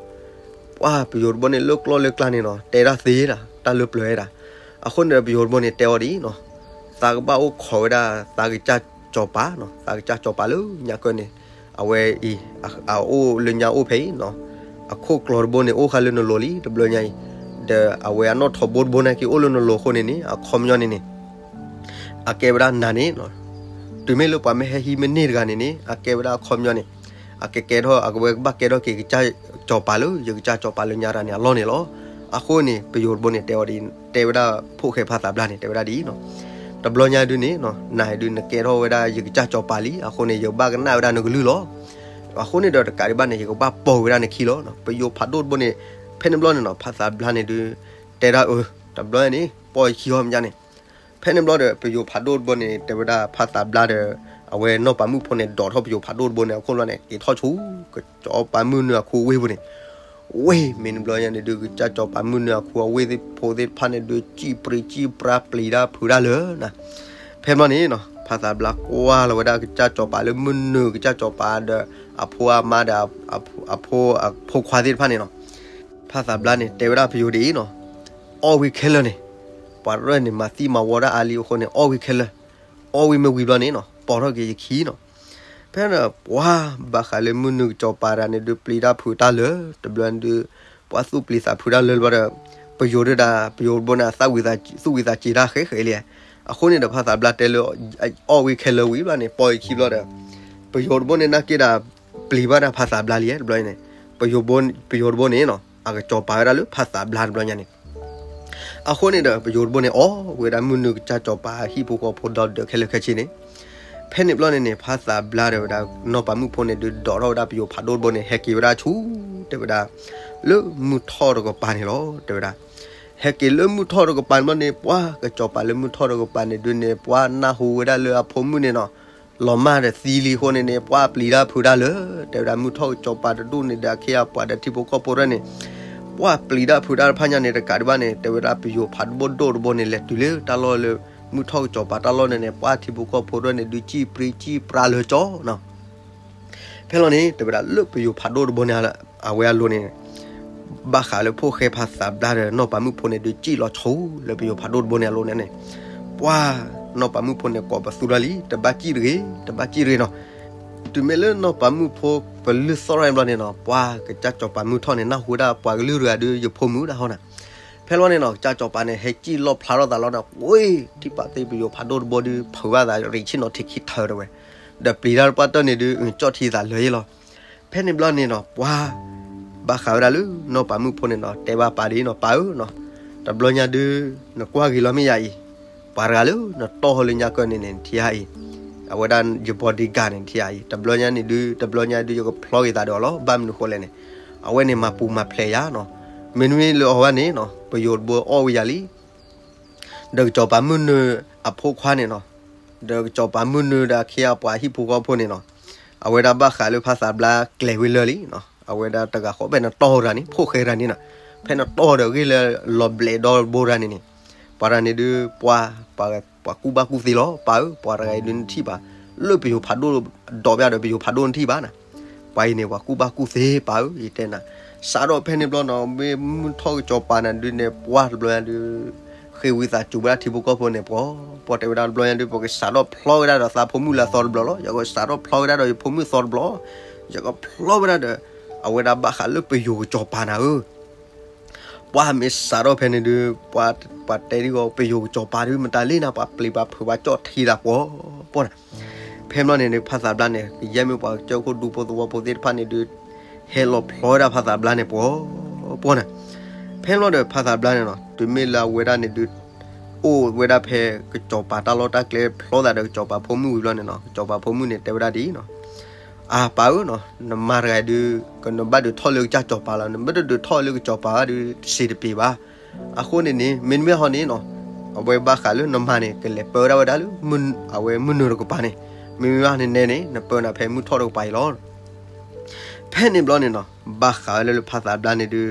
ပှၢ်ပယိၤတဘိန့ၣ် လၢကျီၢ်လၢကျါန့ၣ်နီၤ တဲဒၣ်သ့ဒၣ် တၢ်လၢပျၢၤဝဲဒၣ်. အဃိန့ၣ်ဒီးပယိၤတဘိန့ၣ် တဲအီၤဒ်အံၤနီၤ, သးကဘၣ်အိၣ်ခိးဝဲဒၣ် သးကစၢ်စီၤပၤနီၤ, သးကစၢ်စီၤပၤလၢညါကၢၢ်န့ၣ် အဝဲအံၤ အအိၣ်လၢညါအိၣ်ဖဲအံၤနီၤ, အခိၣ်ကျီၤတဘိန့ၣ် အိၣ်ဃာ်လၢနလိၤလံ တဘျီညါအံၤ, ဒီးအဝဲအနီၣ်ထိးဘိတဘိန့ၣ်က့ၤအိၣ်လၢနလိၤအဃိန့ၣ်န့ၣ် အခီပညီန့ၣ်န့ၣ် အကဲဝဲဒၣ်နၤန့ၣ်နီၤ, တုၤမ့ၢ်လၢပှၤမ့ၢ်ဟဲဟံးမ့ၢ်န့ၢ်တဂၤန့ၣ်န့ၣ် အကဲဝဲဒၣ်အခီပညီန့ၣ် အကကဲထီၣ် အဝဲကဘၣ်ကဲထီၣ်က့ၤကစၢ်စီၤပၤလၢ ယကစၢ်စီၤပၤလၢညါတဂၤန့ၣ် အလီၢ်န့ၣ်လီၤ. အဃိန့ၣ် ပယိၤတဘိန့ၣ် တဲအီၤဒ် တဲဝဲဒၣ်ဖိၣ်ဃဲဖါသးဘျါန့ၣ် တဲဝဲဒၣ်ဒ်အံၤနီၤ, တဘျီညါဒုန့ၣ်နီၤ နၤဒု နကဲထီၣ်ဝဲဒၣ်ယကစၢ်စီၤပၤလံ အဃိန့ၣ် ယကဘၣ်ကနၣ်ဝဲဒၣ်နကလုၢ်လီၤ. အဃိန့ၣ်ဒီးတကးဒံးဘၣ်န့ၣ် ယကဘၣ်ပိာ်ဝဲဒၣ်နခံလီၤ. ပယိၤဖးဒိၣ်တဘိန့ၣ် ဖဲန့ၣ်ဘျီန့ၣ်နီၤ ဖါသးဘျါန့ၣ်ဒု တဲဒၣ်အၢ တဘျီန့ၣ် ပိာ်ယခံအီၤမ့ၢ်န့ၣ် ဖဲန့ၣ်ဘျီဒီး ပယိၤဖးဒိၣ်တဘိန့ၣ် တဲဝဲဒၣ်ဖါသးဘျါဒီး အဝဲနီၢ်ပၤမုၣ်ဖိန့ၣ် ဒိးထီၣ်ပယိၤဖးဒိၣ်တဘိန့ၣ် အခိၣ်လီၤန့ၣ် က့ၤထီၣ်ဆူ ကစီၤပၤမုၢ်နုာ်အခိၣ်ဝ့ၢ်ပူၤန့ၣ် ဝ့ၢ်မ့ၢ်န့ၣ်ဘျီညါန့ၣ်ဒု ကစၢ်စီၤပၤမုၢ်နုာ်အခိၣ်အဝ့ၢ်သ့ၣ်ဖိသ့ၣ်တဖၣ်န့ၣ်ဒု စံၣ်ပြံစံၣ်ပြါပျံၤတၢ်ဖုးတၢ်လၢာ်နီၤ. ဖဲဘျီန့ၣ်နီၤ ဖါသးဘျါကွၢ်လီၤဝဲဒၣ်ကစၢ်စီၤပၤလၢမုၢ်နုာ်ကစၢ်စီၤပၤဒီး အဖိအမါဒီး အဖိအဖိခွါသ့ၣ်တဖၣ်န့ၣ်နီၤ ဖါသးဘျါန့ၣ် တဲဝဲဒၣ်ပယိၤဒ်အံၤနီၤ, အီၣ်ဝံၤခဲလၢာ်န့ၣ် ပှၤရဲၣ်န့ၣ် မၤသံမၤဝီတၢ်အါလံအဃိန့ၣ် အီၣ်ဝံၤခဲလၢာ်, အီၣ်ဝံၤမ့ၢ်ဝံၤဘျီန့ၣ်နီၤ ပိာ်ထီၣ်က့ၤယခံနီၤ. ဖဲန့ၣ်ပှၤဘၣ်ဃးလၢမုၢ်နုာ်ကစီၤပၤတဂၤန့ၣ်ဒု ပျံၤတၢ်ဖုးတၢ်လၢာ် တဘျီန့ၣ်ဒု ပှၤသူၣ်ပျံၤသးဖုးတၢ်လၢာ်ဘျီဒီး ပယိၤဒုဒၣ် ပယိၤတဘိန့ၣ် အသၣ်ဝံၤသးစ့ၤတၢ်ဃဲဃဲလံ. အဃိန့ၣ်ဒီးဖါသးဘျါတဲလၢ အီၣ်ဝံၤခဲလၢာ်ဝံၤဘျီန့ၣ် ပိာ်ယခံဘျီဒီး ပယိၤတဘိန့ၣ် နာ်က့ဒီး ပျံၤဘၣ်တၢ်ဖါသးဘျါလံ တဘျီန့ၣ် ပယိၤ ပယိၤတဘိန့ၣ်နီၤ အကစီၤပၤဝဲဒၣ်လၢဖါသးဘျါတဘျီညါန့ၣ် အဃိန့ၣ်ဒီး ပယိၤတဘိန့ၣ် အီၣ်ဝဲဒၣ်မုၢ်နုာ်ကစၢ်စီၤပၤဟံၣ်ဖိဃီဖိဒီးဒၢးခဲလၢာ်ခဲဆ့န့ၣ် ဖဲန့ၣ်ဘျီန့ၣ်န့ၣ် ဖါသးဘျါဒီးဝဲဒၣ် နီၢ်ပၤမုၣ်ဖိန့ၣ်ဒုး ဒိးထီၣ်ဝဲဒၣ်ပယိၤဖးဒိၣ်တဘိန့ၣ် ဟဲက့ၤဝဲဒၣ်ဆူ တဲဝဲဒၣ် လၢမုၢ်ထီၣ်တကပၤန့ၣ်လီၤ တဲဝဲဒၣ်. ဟဲက့ၤလၢမုၢ်ထီၣ်တကပၤန့ၣ်ဘျီန့ၣ် ပှၤကစီၤပၤလၢမုၢ်ထီၣ်တကပၤန့ၣ်ဒုန့ၣ် ပှၤနၢ်ဟူဝဲဒၣ်လၢအဖိမုၣ်န့ၣ်နီၤ လီၤမၢ်ဒီးသံလံအဃိန့ၣ်န့ၣ် ပှၤပျံၤတၢ်ဖုးတၢ်လၢာ် တဲဝဲဒၣ် မုၢ်ထီၣ်ကစီၤပၤတဒူၣ်န့ၣ်ဒီး အခ့အပှၤဒီးထံဖိကီၢ်ဖိရဲၣ်န့ၣ် ပှၤပျံၤတၢ်ဖုးတၢ်တဖၣ်ညါန့ၣ် တကးဒံးဘၣ်န့ၣ် တဲဝဲဒၣ် ပယိၤဖးဒိၣ်တဘိန့ၣ် လဲၤတုၤလၢတၢ်လီၢ်လၢ မုၢ်ထီၣ်ကစီၤပၤတၢ်လီၢ်န့ၣ်န့ၣ် ပှၤထံဖိကီၢ်ဖိရဲၣ်န့ၣ် ဒုးစံၣ်ပြံစံၣ်ပြါလၢာ်ကၠီနီၤ. ဖဲလီၤန့ၣ် တဲဝဲဒၣ်လၢပယိၤဖးဒိၣ်တဘိန့ၣ် အဝဲအလိၤန့ၣ် ဘၣ်ဃးလၢဖိၣ်ဃဲဖါသးဘျါဒီးနီၢ်ပၤမုၣ်ဖိန့ၣ်ဒုး စံၣ်လီၤဆိလၢပယိၤဖးဒိၣ်တဘိန့ၣ်အလိၤန့ၣ်န့ၣ် ပှၤနီၢ်ပၤမုၣ်ဖိန့ၣ် ကိးပသူထီၣ်လံ တဘၣ်စံၣ်တဂ့ၤ တဘၣ်စံၣ်တဂ့ၤနီၤ. တုၤမ့ၢ်လၢနီၢ်ပၤမုၣ်ဖိပလုၢ်သီၣ်ထီၣ်ဘျီန့ၣ်နီၤ ပှၤကစၢ်စီၤပၤမုၢ်ထီၣ်န့ၣ် နၢ်ဟူဝဲဒၣ်ပှၤကလုၢ်တဂၤဒုး ယဖိမုၣ်ဒၣ်ဟီနီၤ. ဖဲလီၤန့ၣ်နီၤ ကစၢ်စီၤပၤန့ၣ် ဟဲစံၣ်လီၣ်ဖျါထီၣ်သးလီၤန့ၣ် ဝ့ၢ် ထံၣ်ပာ်သ့ၣ်ပယိၤဖးဒိၣ်တဘိဒုး ဖုးဘၣ်သးရံးဆ့ၣ်နီၤထံးခံထၢတဲဝဲ ဒီးပျံၤတၢ်တပှၢ်တၢၢ်န့ၣ်ဒုး ကၠီၣ်ထံသးလၢာ်ယဲလီၤ. ဖဲန့ၣ်ဘျီန့ၣ်နီၤ ပှၤဘၣ်ဃးဝဲဒၣ်လၢနီၢ်ပၤမုၣ်ဖိန့ၣ်နီၤ တဲဘၣ်ပၢ်ဒ်အံၤနီၤ ပၢ်ဧၢနီၤ တဘျီညါဒုး နကွၢ်ဂ့ၤလီၤမ့ၢ်ယၤအံၤ ပှၤတဂၤလၢနတီၢ်ဟီၣ်လၢညါကၢၢ်န့ၣ်န့ၣ် နထံၣ်ဧါအံၤ အဝဲဒၣ်ယ bodyguard န့ၣ် နထံၣ်ဧါအံၤ တဘျီညါန့ၣ်ဒုး တဘျီညါဒုး ယကဖျီက့ၤသးဒီးအီၤလီၤ ဘၣ်မနုၤဃိလဲၣ်န့ၣ် အဝဲန့ၣ်မၤပူၤမၤဖျဲးယၤနီၤ မ့တမ့ၢ်လၢအီၤဘၣ်န့ၣ်နီၤ ပယိၤတဘိအီၣ်ဝံၤယၤလံ ဒီးကစီၤပၤမုၢ်နုာ်အဖိခွါန့ၣ်နီၤ ဒီးကစီၤပၤမုၢ်နုာ်ဒီးအခ့အပှၤဟံၣ်ဖိဃီဖိန့ၣ်နီၤ အဝဲဒၣ်ဘၣ်ဃးလၢဖါသးဘျါကျဲၤဝံၤလၢာ်လံနီၤ အဝဲဒၣ်တဂၤဃီဖဲနတီၢ်တဂၤန့ၣ် ဖိၣ်ဃဲတဂၤန့ၣ်နီၤ ဖဲနတီၢ်ဒီးဂ့ၢ်လၢလီၤဘျဲးဒီဘိတဂၤန့ၣ်န့ၣ် ပှၤတဂၤန့ၣ်ဒုး ပှၤ ပှၤကူၣ်ဘၣ်ကူၣ်သ့လီၤ ပၢ်ဧၢ ပှၤတဂၤအံၤဒုးနထံၣ်ဘၣ် လၢပယိၤဖးဒိၣ် ဒီးပျၢ်ဒီးပယိၤဖးဒိၣ်နထံၣ်ဘၣ်နၤ ပှၤအံၤန့ၣ် ပှၤကူၣ်ဘၣ်ကူၣ်သ့ပၢ်ဧၢ ယတဲနၤ စးထီၣ်ဖဲန့ၣ်ဘျီနီၤ မ့ၢ်မုၢ်ထီၣ်ကစီၤပၤနၤဒုးန့ၣ် ပှၤတဘျီညါဒုး ဃ့ဝံသးစူၤဝဲဒၣ်ထံဖိကီၢ်ဖိန့ၣ် ပှၤ ပှၤတဲဝဲဒၣ်တဘျီညါဒုး ပကစးထီၣ်ဖျီဝဲဒၣ်ဒီးသးဖိမုၣ်လၢအသီတဘျီလီၤ ယကစးထီၣ်ဖျီဝဲဒၣ်ဒီးယဖိမုၣ်သီတဘျီ ယကဖျီဝဲဒၣ်ဒီး အဝဲဒၣ်ဘၣ်ဃးလၢပယိၤကစီၤပၤနၤဧၢ ပှၤမ့ၢ်စးထီၣ်ဖဲန့ၣ်ဒုး ပှၤတဲဒ်ဂီၤ ပယိၤကစီၤပၤဒုး မတၤလဲၣ်နၤ ပှၤပျံၤပှၤဖုးပှၤကၠီၣ်ထံသးပှီၤပှီၤနၤ. ဖဲမ့ၢ်န့ၣ်ဒုး ဖါသးဘျါန့ၣ် ကယဲၢ်မ့ၢ်ပှၤကစၢၢ်ခိၣ်ဒူဖိသဝီဖိသ့ၣ်တဖၣ်န့ၣ်ဒုး ဟဲလီၤဖျီဝဲဒၣ်ဖါသးဘျါန့ၣ်ပှီၤပှီၤနၤ. ဖဲမ့ၢ်ဒီး ဖါသးဘျါန့ၣ်နီၤ တုၤမ့ၢ်လၢအဝဲဒၣ်န့ၣ်ဒုး အိၣ်ဝဲဒၣ်ဖဲကစီၤပၤတၢ်လီၢ်တၢ်ကျဲဖျီသးဒီးကစီၤပၤဖိမုၣ်ဝံၤဘျီန့ၣ်နီၤ ကစီၤပၤဖိမုၣ်န့ၣ် တဲဝဲဒၣ်ဒ်အံၤနီၤ အပၢ်ဧၢနီၤ နမါတဂၤဒုး ကနဘၣ်ဒုးထီၣ်လၢကစၢ်စီၤပၤလီၤ နမ့ၢ်တဒုးထီၣ်လၢကစီၤပၤဘၣ်ဒုး တစံးတပ့ၤဘၣ်. အဃိန့ၣ်န့ၣ် မ့တမ့ၢ်ဟီန့ၣ်နီၤ အဝဲဘၣ်ဃးလၢနမါန့ၣ် ကလဲၤပၢဝဲဒၣ်ဝဲဒၣ်လၢ အဝဲမုၢ်နုာ်တကပၤန့ၣ် မ့မ့ၢ်ဘၣ်န့ၣ်နဲန့ၣ် နပၢနၤဖဲမုၢ်ထီၣ်တကပၤအံၤလီၤ. ဖဲန့ၣ်ဘျီန့ၣ်နီၤ ဘၣ်ဃးဝဲလၢလၢဖါသးဘျါန့ၣ်ဒုး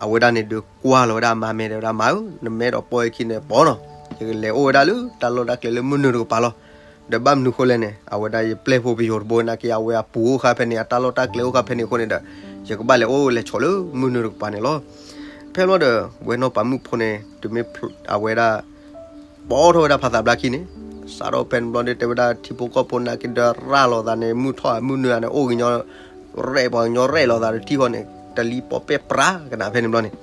အဝဲဒၣ်န့ၣ်ဒုးကွၢ်လီၤဝဲဒၣ်အမါမဲာ်တဲဝဲဒၣ် မါဧၢ နမ့ၢ်အဲၣ်ဒိးပီၢ်အခံန့ၣ်ပီၢ်နီၤ ယကလဲၤအိၣ်ဝဲဒၣ်လၢတၢ်လီၢ်တၢ်ကျဲလၢမုၢ်နုာ်တကပၤလီၤ. ဒီးဘၣ်မနုၤဃိလဲၣ်န့ၣ် အဝဲဒၣ်ယပျဲၢ်ဖိပယိၤတဘိနာ်က့ အဝဲအပူၤအိၣ်ဃာ်ဖဲန့ၣ် အတၢ်လီၢ်တၢ်ကျဲအိၣ်ဃာ်ဖဲန့ၣ်အဃိန့ၣ်ဒီး ယကဘၣ်လဲၤအိၣ်လဲၤဆိးလၢမုၢ်နုာ်တကပၤန့ၣ်လီၤ. ဖဲဘျီဒီး ဝဲနီၢ်ပၤမုၣ်ဖိန့ၣ် တုၤမ့ၢ်အဝဲဒၣ် ပိာ်ထီၣ်ဝဲဒၣ်ဖါသးဘျါခံန့ၣ် စးထီၣ်ဖဲန့ၣ်ဘျီဒီး တဲဝဲဒၣ်ထံဖိကီၢ်ဖိနာ်က့ဒီးရၤလီၤသးန့ၣ် မုၢ်ထီၣ်မုၢ်နုာ်န့ၣ် အိၣ်ကညီ ရဲၣ်ပှၤကညီရဲၣ်လီၤသးဒီးထံဃီန့ၣ် တလံပီပဲၢ်ပြးကနၣ်ဖဲန့ၣ်ဘျီန့ၣ်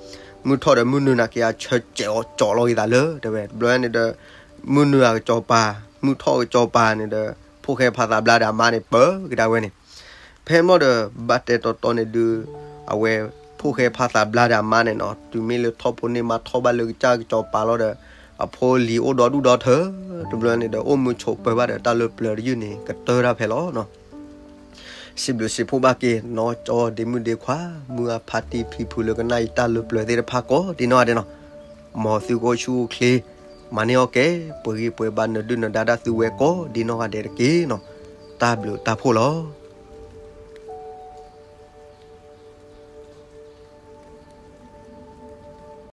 မုၢ်ထီၣ်ဒီးမုၢ်နုာ်နာ်က့ အဆၢကဲးအီၤကၠီလီၤက့ၤသးလၢ တဲဝဲ တဘျီန့ၣ်ဒီး မုၢ်နုာ်အကစီၤပၤ မုၢ်ထီၣ်ကစီၤပၤန့ၣ်ဒီး ဖိၣ်ဃဲဖါသးဘျါဒီးအမါန့ၣ် ပၢကဒါဝဲန့ၣ် ဖဲမ့ၢ်ဒီး ဘၣ်တဲတီတီန့ၣ်ဒုး အဝဲ ဖိၣ်ဃဲဖါသးဘျါဒီးအမါန့ၣ်နီၤ တုၤမ့ၢ်လၢထီၣ်ဖိန့ၢ်မါထီၣ်ဘၣ်လၢကစၢ်ကစီၤပၤလီၤဒီး အဖိလံၤအိၣ်ဒီဒူၣ်ဒီထၢ တဘျီန့ၣ်ဒီး အိၣ်မုာ်ဆိးပၢၤဘၣ်ဒီးတၢ်လၢပျၢၤတယုၢ်န့ၣ် ကတၢၢ်တၢ်ဖဲလီၤနီၤ. စံးဘျုးစံးဖှိၣ်ဘၣ်က့ၤ နီၢ်ကၠီဒ့မုၣ်ဒ့ခွါ မုၢ်အဖါတံၢ်ဖံဖုလၢကနၣ်ယတၢ်လၢပျၢၤသ့ၣ်တဖၣ်ကိးဒ်နီၢ်ဂၤဒဲးနီၤ. မ်သုကအိၣ်ဆူၣ်အိၣ်ချ့ မၤန့ၢ်အီၣ်ကဲ ပှဲၤဂံၢ်ပှဲၤဘါနဒုၣ်နဒါဒၣ်သုဝဲကိးဒ်နီၢ်ဂၤဒဲးတက့ၢ်နီၤ. တၢ်ဘျုးတၢ်ဖှိၣ်လီၤ.